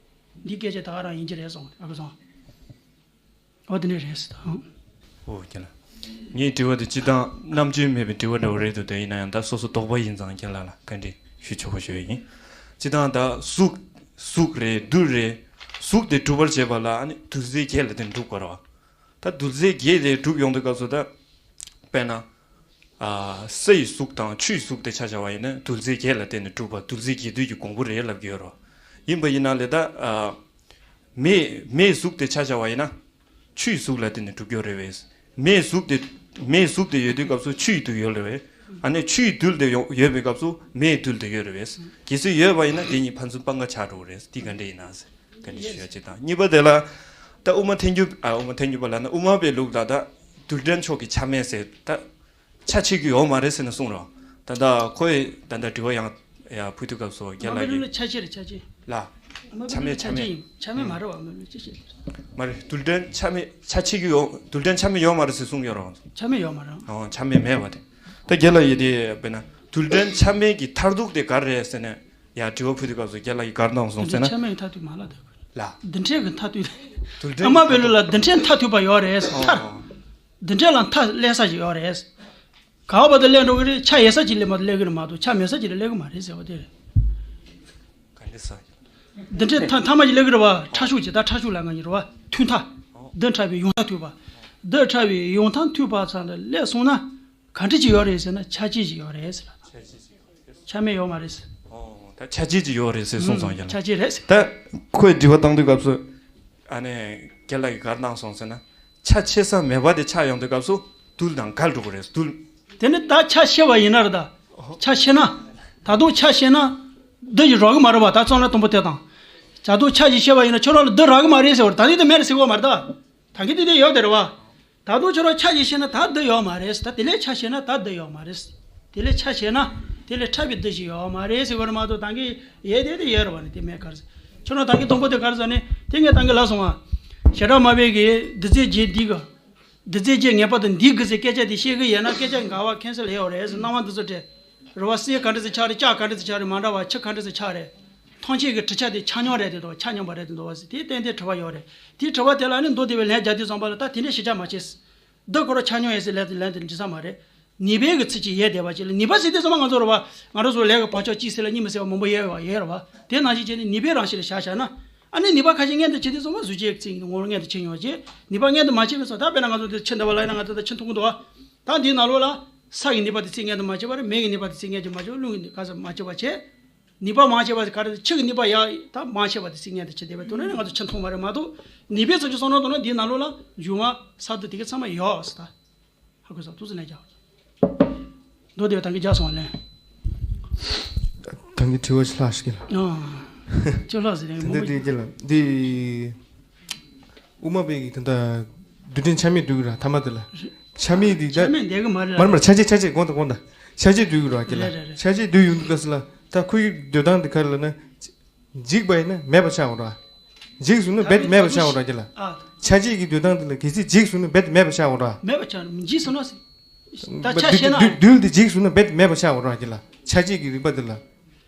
འདི་སྐད་ཆ་ད་ག་རང་ཡིན་གྱི་རེད་སོང་ཨ་ཁུ་སོང་། ཨོ་དེ་འདྲ་རེད་ཟེར་དང་། ཨོ་ཁྱེད་ལ། ངའི་དྲི་བ་དེ་སྤྱིར་བཏང་རྣམ་དཔྱོད་མེད་པའི་དྲི་བ་འདྲ་བོ་རེད་འདུག་དེ་ཡིན་ན་ཡང་ད་སོ་སོ་དོགས་པ་ཡིན་ཙང་ཁྱེད་ལ་ལ་བཀའ་འདྲི་ཞུ་ཆོག་པ་ཞུ་ཡ་ཡིན། སྤྱིར་བཏང་ད་གཟུགས་གཟུགས་རེད་རྡུལ་རེད། གཟུགས་དེ་གྲུབ་པར་བྱེད་པ་ལ་ཨ་ནི་རྡུལ་རྫས་བརྒྱད་ལ་བརྟེན་ནས་གྲུབ་དགོས་རེད་བ། ད་རྡུལ་རྫས་བརྒྱད་དེ་གྲུབ་ཡོང་དུས་སྐབས་སུ་ད། དཔེར་ན། ཨ། སའི་གཟུགས་དང་ཆུའི་གཟུགས་དེ་ཆ་བཞག་པ་ཡིན་ན་རྡུལ་རྫས་བརྒྱད་ལ་བརྟེན་ནས་གྲུབ་པ་རྡུལ་རྫས་བརྒྱད་འདུས་ཀྱི་གོང་བུ་རེད་ལབ་ཀྱི་ཡོད་རེད། ཡིན་པ་ཡིན་ན་ལས་ད། ཨ། མེ་མེའི་གཟུགས་དེ་ཆ་བཞག་པ་ཡིན་ན། ཆུའི་གཟུགས་ལ་བརྟེན་ནས་གྲུབ་ཀྱི་ཡོད་རེད་བས། མེའི་གཟུགས་དེ་མེའི་གཟུགས་དེ་ཡོད་དུས་སྐབས་སུ་ཆུའི་རྡུལ་ཡོད་རེད་བས། ཨ་ནི་ཆུའི་རྡུལ་དེ་ཡོད་ཡོད་པའི་སྐབས་སུ་མེའི་རྡུལ་དེ་ཡོད་རེད་བས། གལ་སྲིད་ཡོད་པ་ཡིན་ན་དེ་གཉིས་ཕན་ཚུན་སྤང་ཁ་ཆགས་འགྲོ་གི་རེད། འདི་ག་འདྲ་ཡིན་ན་ཟེར་ག་འདྲ་ཞུ་ཡ་གཅིག་དང་གཉིས་པ་དེ་ལ། ད་དབུ་མ་ཐལ་འགྱུར་ཨ་དབུ་མ་ཐལ་འགྱུར་པ་ལ་ན་དབུ་མ་པའི་ལུགས་ལ་ད་རྡུལ་ཕྲན་མཆོག་གི་ཆ་མེད་ཟེར་ད། ཆ་ཆེ་གི་ཡོད་མ་རེད་ཟེར་ནས་གསུངས་རོགས། ད་ལྟ་ཁོས་ད་ལྟ་དྲི་བ་ཡང་ཡང་ཕུལ་དུས་སྐབས་སུ་རྒན་ལགས་ཀྱིས། དམའ་འབེབས་ལ་ཆ་ཆེ་རེད་ཆ་ཆེ། ལ། དམའ་འབེབས་ཆ་མེད་ལ་ཆ་ཆ་མེད་ཆེ་ཡིན། ཆ་མེད་མ་རེད་བ་དམའ་འབེབས་ཆ་ཆེ་རེད། མ་རེད་རྡུལ་ཕྲན་ཆ་མེད་ཆ་ཆེ་གི་ཡོད་རྡུལ་ཕྲན་ཆ་མེད་ཡོད་མ་རེད་ཟེར་གསུངས་ཡོད་རོགས། ཆ་མེད་ཡོད་མ་རེད། ཨོ་ཆ་མེད་མེད་བ་དེ། ད་རྒན་ལགས་ཡིན་དེ་དཔེར་ན་རྡུལ་ཕྲན་ཆ་མེད་ཀྱི་མཐར་ཐུག་དེ་ག་རེ་རེད་ཟེར་ནས་ཡང་དྲི་བ་ཕུལ་དུས་སྐབས་སུ་རྒན་ལགས་ཀྱིས་ག་རེ་གནང་སོང་ཟེར་ན། རྡུལ་ཕྲན་ཆ་མེད་མཐར་ཐུག་མ་ལ་དགོས། ལ། རྡུལ་ཕྲན་གྱི་མཐར་ཐུག་རྡུལ་ཕྲན་དམའ་འབེབས་ལ་རྡུལ་ཕྲན་མཐར་ཐུག་པ་ཡོད་རེད་ཨོ་མཐར། ཨོ། འདི་འདྲ་ལ་མཐའ་སླེབས་ས་ཞིག་ཡོད་རེད། ག་བ་བར་དུ་སླེབས་འགྲོ་གི་རེད། ཆ་ཡོད་ས་ཅིག་སླེབས་མ་གཏོགས་སླེབས་གི་རེད་མ་གཏོགས་ཆ་མེད་ས་ཅིག་ལ་སླེབས་གི་མ་རེད་ཟེར་བ་དེ་རེད། ག་འདྲ་ས། འདི་འདྲའི་མཐའ་མཐའ་མ་ཅིག་སླེབས་གི་རེད་བ། ཕྲ་ཤུགས་ཅིག་ད་ཕྲ་ཤུགས་ལ་ང་གཉིས་རེད་བ། མཐུད་མཐའ། འདི་ཕྲ་བའི་ཡང་མཐའ་མཐུད་པ། འདི་ཕྲ་བའི་ཡང་མཐའ་མཐུད་པ་ཚང་ལ་སླེབས་སོང་ན། ག་འདྲ་ཅིག་ཡོད་རེད་ཟེར་ན་ཆ་ཅིག་ཅིག་ཡོད་རེད་ཟེར་ལ། ཆ་མེད་ཡོད་མ་རེད་ཟེར། ཨོ་ད་ཆ་ཅིག་ཅིག་ཡོད་རེད་ཟེར་གསུངས་སོང་ཡ་ལ། ཆ་ཅིག་རེད་ཟེར། ད་ཁོས་དྲི་བ་བཏང་དུས་སྐབས་སུ། ཨ་ནི་རྒན་ལགས་ཀྱིས་ག་རེ་གནང་སོང་ཟེར་ན། ཆ་ཆེ་ས་མེད་པ་དེ་ཆགས་ཡོང་དུས་སྐབས་སུ་རྡུལ་དང་འགལ་འགྲོ་གི་རེད་རྡུལ། དེ་ནི་ད་ཆ་ཤེས་པ་ཡིན་ན་རེད་ད། ཆ་ཤེས་ན། ད་དུང་ཆ་ཤེས་ན། འདི་ཡི་རག་གི་མ་རེད་བ་ད་གཙང་སྦྲ་དང་པོ་དེ་དང་། ད་དུང་ཆ་ཞིག་ཤེས་པ་ཡིན་ན་ཁྱོད་རང་ལ་འདི་རག་གི་མ་རེད་ཟེར་བ་རེད། ད་ནི་འདི་མེད་རེད་ཟེར་གི་མ་རེད་ད། ད་གིན་འདི་དེ་ཡོད་དེ་རེད་བ། ད་དུང་ཁྱོད་རང་ཆ་ཞིག་ཤེས་ན་ད་འདི་ཡོད་མ་རེད་ད། དེ་ལས་ཆ་ཤེས་ན་ད་འདི་ཡོད་མ་རེད། དེ་ལས་ཆ་ཤེས་ན་དེ་ལས་ཕྲ་བའི་འདི་ཞིག་ཡོད་མ་རེད་ཟེར་བ་རེད་མ་གཏོགས་ད་གིན་ཡོད་དེ་དེ་ཡོད་རེད་བ་ནི་དེ་མེད་ག་རེ་ཟེར། ཁྱོད་རང་ད་གིན་དང་པོ་དེ་ག་རེ་ཟེར་ནི་དེ་ངས་ད་གིན་ལབ་སོང་ང་། ཞེ་དྲག་དམའ་བའི་གི་འདི་ཚེ་རྗེས་འདི་གི། འདི་ཚེ་རྗེས་ངེས་པར་དུ་འདི་དགོས་ཟེར་སྐད་ཆ་དེ་བཤད་གི་ཡོད་ན་སྐད་ཆ་འགལ་བ་ཁེན་སེལ་ཡོད་རེད་ཟེར་སྣང་བ་འདི་ཚོ་སྤྲད། རེད་བ། གསེར་ག་འདྲ་ཟེར་ཆགས་རེད། ལྕགས་ག་འདྲ་ཟེར་ཆགས་རེད། མ་འདྲ་བ་ཆུ་ག་འདྲ་ཟེར་ཆགས་རེད། ཐམས་ཅད་ཀྱི་གྲུབ་ཆ་དེ་ཆ་མཉམ་རེད་དེ་འདུག་ཆ་མཉམ་པ་རེད་དེ་འདུག་བ་ཟེར་དེ་ཏན་ཏན་དྲི་བ་ཡོད་རེད། དེའི་དྲི་བ་དེ་ལ་ནི་མདོ་སྡེ་པའི་ལན་རྒྱག་དུས་ཙམ་པ་ལ་ད་དེ་འདྲ་ཞིབ་ཆ་མ་བྱེད། འདི་ཁོ་རང་ཆ་མཉམ་ཡིན་ཟེར་ལན་དེ་ལན་དེ་འགྲིག་ས་མ་རེད། ནུས་པའི་གི་ཚིག་ཅིག་ཡོད་བསྡད་པ་ཅིག་ལ་ནུས་པ་ཟེར་དུས་ཙམ་པ་ང་ཚོ་རེད་བ། ང་རང་ཚོ་ལས་ཀྱི་བག་ཆགས་གཅིག་ཟེར་ལ་གཉིས་མི་ཟེར་བ་མང་པོ་ཡོད་བ་ཡོད་རེད་བ། དེ་ནང་བཞིན་བྱས་ནས་ནུས་པའི་རང་བཞིན་ལ་བཞག་བཞག་ན། ཨ་ནི་ནུས་པ་ཁ་ཤས་མངོན་དུ་བྱེད་དུས་ཙམ་པ་གཟུགས་ཅན་གྱི་ཚིག་ངོ་བོ་མངོན་དུ་བྱེད་མྱོང་བྱས། ནུས་པ་མངོན་དུ་མ་བྱེད་པའི་ཚོ་ད་དཔེར་ན་ང་ཚོ་འདི་ཕྱི་འདི་བ་ལ་ཡིན་ན་ང་ཚོ་ད་ཕྱི་མཐོང་གི་འདུག་བ། ད་འདིའི་ནང་ལོགས་ལ། ས་ཡི་ནུས་པ་དེ་ཚིག་ངན་དུ་མ་བྱེད་པར་མེ་ཡི་ནུས་པ་དེ་ཚིག་ངན་དུ་མ་བྱེད་པར་རླུང་གི་ནུས་པ་ཚིག་མ་བྱེད་པར་བྱས། ནུས་པ་མང་ཆེ་བ་དེ་ག་རེ་ཆུ་གི་ནུས་པ་ཡག་ད་མང་ཆེ་བ་དེ་ཚིག་ངན་དུ་བྱེད་བསྡད་པའི་དོན་ནི་ང་ཚོ་ཕྱིར་མཐོང་བ་རེད་མ་གཏོགས་ནུས་པའི་ཚོགས་ཀྱི་བསམ་བློ་གཏོང་ན་འདིའི་ནང་ལོགས་ལ་འབྱུང་བ་ས་རྡུལ་དེ་ག་ཚང་མ་ཡོད་ཟེར་ད། ཧ་གོ་ས་ཐུགས་སུ་ནས་རྒྱག་མདོ་སྡེ་པ་ད་གིན་རྒྱག་སོང་བ་ལན། ད་གིན་དྲི་བ་ཞིག་ལྷག་ཞིག་ལ། ཨ། ཅོ་ལྷག་ཟེར་ཡང་དེ་འདྲ་མང་པོ་དེ་ཅི་ལ་འདི། དབུ་མ་པའི་གི་དེ་འདྲ་རྡུལ་ཕྲན་ཆ་མེད་འདུག་ར་ཐ་མ་དེ་ལ། ཆ་མེད་དེ་ད། ཆ་མེད་འདེགས་གི་མ་རེད། མར་མར་ཆ་ཆེ་ཆ་ཆེ་དགོངས་དག་དགོངས་དག་ཆ་ཆེ་འདུག་ར་ཀྱི་ལ། རེད་རེད་རེད། ཆ་ཆེ་འདུག་ཡོང་དུས་སྐབས་སུ་ལ་ད་ཁོ་ཡི་འདོད་སྟངས་དེ་ག་རེ་ལབ་ན། འཇིག་པ་ཡིན་ན་མེད་པ་ཆགས་འོང་ར། འཇིག་སོང་ན་རྦད་དེ་མེད་པ་ཆགས་འོང་ར་ཀྱི་ལ། ཨ། ཆ་ཆེ་གི་འདོད་སྟངས་དེ་ལ་གལ་སྲིད་འཇིག་སོང་ན་རྦད་དེ་མེད་པ་ཆགས་འོང་ར། མེད་པ་ཆགས་འཇིག་སོང་ན་སི། ད་ཆ་ཤེས་ན། རྡུལ་རྡུལ་དེ་འཇིག་སོང་ན་རྦད་དེ་མེད་པ་ཆགས་འོང་ར་ཀྱི་ལ། ཆ་ཆེ་གི་རིག་པ་དེ་ལ།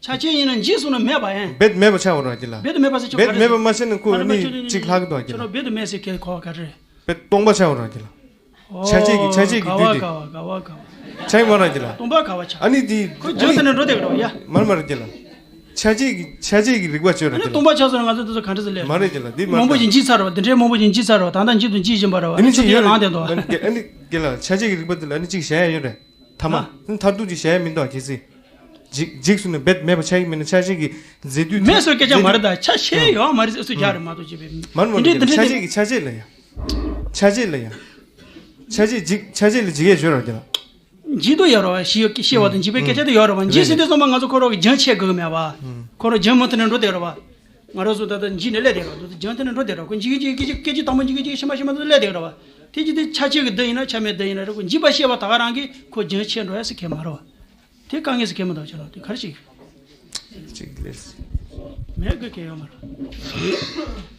ཆ་ཆེ་ཡིན་ན་འཇིག་སོང་ན་མེད་པ་ཡིན། རྦད་དེ་མེད་པ་ཆགས་འོང་ར་ཀྱི་ལ། རྦད་དེ་མེད་པ་ཟེར་ཁྱོད་རྦད་དེ་མེད་པ་མ་ཤེས་ན་ཁོ་ཨ་ནི་གཅིག་ལྷག་གི་འདུག་ཀྱི་ལ། ཁྱོད་རྦད་དེ་མེད་ཟེར་ཁྱོད་གོ་བ་ག་རེ། རྦད་སྟོང་པ་ཆགས་འོང་ར་ཀྱི་ལ། ཆ་ཆེ་གི་ཆ་ཆེ་གི་དུས་དེ། ག་བ་ག་བ་ག་བ་ག་བ། ཆ་ཡི་མ་ར་ཀྱི་ལ། སྟོང་པ་ག་བ་ཆགས། ཨ་ནི་དེ་ཁོ་རྒྱུན་དེ་ནས་འགྲོ་བསྡད་ཀྱི་རེད་ཡ། མར་མར་ཀྱི་ལ། ཆ་ཆེ་གི་ཆ་ཆེ་གི་རིག་པ་བཅོས་ར་ཨ་ནི་ཀྱི་ལ། སྟོང་པ་ཆགས་སོང་ན་ང་ཚོ་དེ་ཚོ་ག་འདྲ་ཟེར་ལས། མ་རེད་ཀྱི་ལ་འདི་མ་མང་པོ་རེད། ཞིག་འཇིག་ཚར་བ་དེ་འདྲའི་མང་པོ་ཞིག་འཇིག་ཚར་བ་ད་ལྟ་འཇིག་དང་འཇིག་བཞིན་པ་ར་བ་ཨ་ནི་ཨ་ནི་ཅིག་ཡོད་ལངས་བསྡད་འདུག་བ། ཨ་ནི་ཀྱི་ལ་ཆ་ཆེ་གི་རིག་པ་དེ་ལ་ཨ་ནི་ཅིག་བྱ་ཡ་ཡོད་རེད། ཐ་མ་ཨ་ནི་མཐར་ཐུག་ཅིག་བྱ་ཡ་མི་འདུག་གལ་སྲིད། འཇིག་འཇིག་སོང་ན་རྦད་མེད་པ་ཆགས་ཀྱི་མིན་ན་ཆ་ཆེ་གི་མཛེས་སྡུག་མེད་སོ་སྐད་ཆ་མ་རེད་ད་ཆ་ཤེས་ཡོད་མ་རེད་ཟེར་སུ་རྒྱག་རེད་མ་གཏོགས་ཅེས་པའི། མར་མར་འདི་འདྲའི་འདི་ཆ་འདྲའི་ཆ་ཆེ་གི་ཆ་ཆེ་ལ་ཡ། ཆ་ཆེ་ལ་ཡ། ཆ་ཆེ་འཇིག་ཆ་ཆེ་ལ་འཇིག་ཡས་ཡོད་ར་ཀྱི་ལ། འཇིག་ཏུ་ཡོད་ར་བ་ཞི་ཡོད་ཤེས་བ་དང་འཇིག་པའི་སྐད་ཆ་དེ་ཡོད་ར་བ་འཇིག་ཟེར་དུས་ཙམ་པ་ང་ཚོ་ཁོ་རང་གི་རྒྱུན་ཆད་དགོས་ཀྱི་མེད་བ། ཁོ་རང་རྒྱུན་མུ་མཐུད་ནས་འགྲོ་བསྡད་ར་བ། ང་རང་ཚོ་ད་ལྟ་འཇིག་ནས་སླེབས་བསྡད་ར་འདུག་རྒྱུན་མཐུད་ནས་འགྲོ་བསྡད་ར་ཁོ་འཇིག་གི་འཇིག་གི་སྐད་ཅིག་དང་པོ་འཇིག་གི་འཇིག་ཤི་མ་ཤི་མ་དུ་སླེབས་བསྡད་ར་བ། དེ་ཅི་དེ་ཆ་ཆེ་གི་འདི་ཡིན་ན་ཆ་མེད་འདི་ཡིན་ན་རེ་ཁོ་འཇིག་པ་ཤེས་བ་ད་ག་རང་གི་ཁོ་རྒྱུན་ཆད་འགྲོ་ཡ་སི་ཁེ་མ་ར་བ། དེ་དཀའ་ངལ་སི་ཁེ་མ་དང་ཆ་ར་དེ་ག་རེ་ཞིག་ཅིག་ལེས། མེད་གི་ཁེ་ཡོད་མ་ར།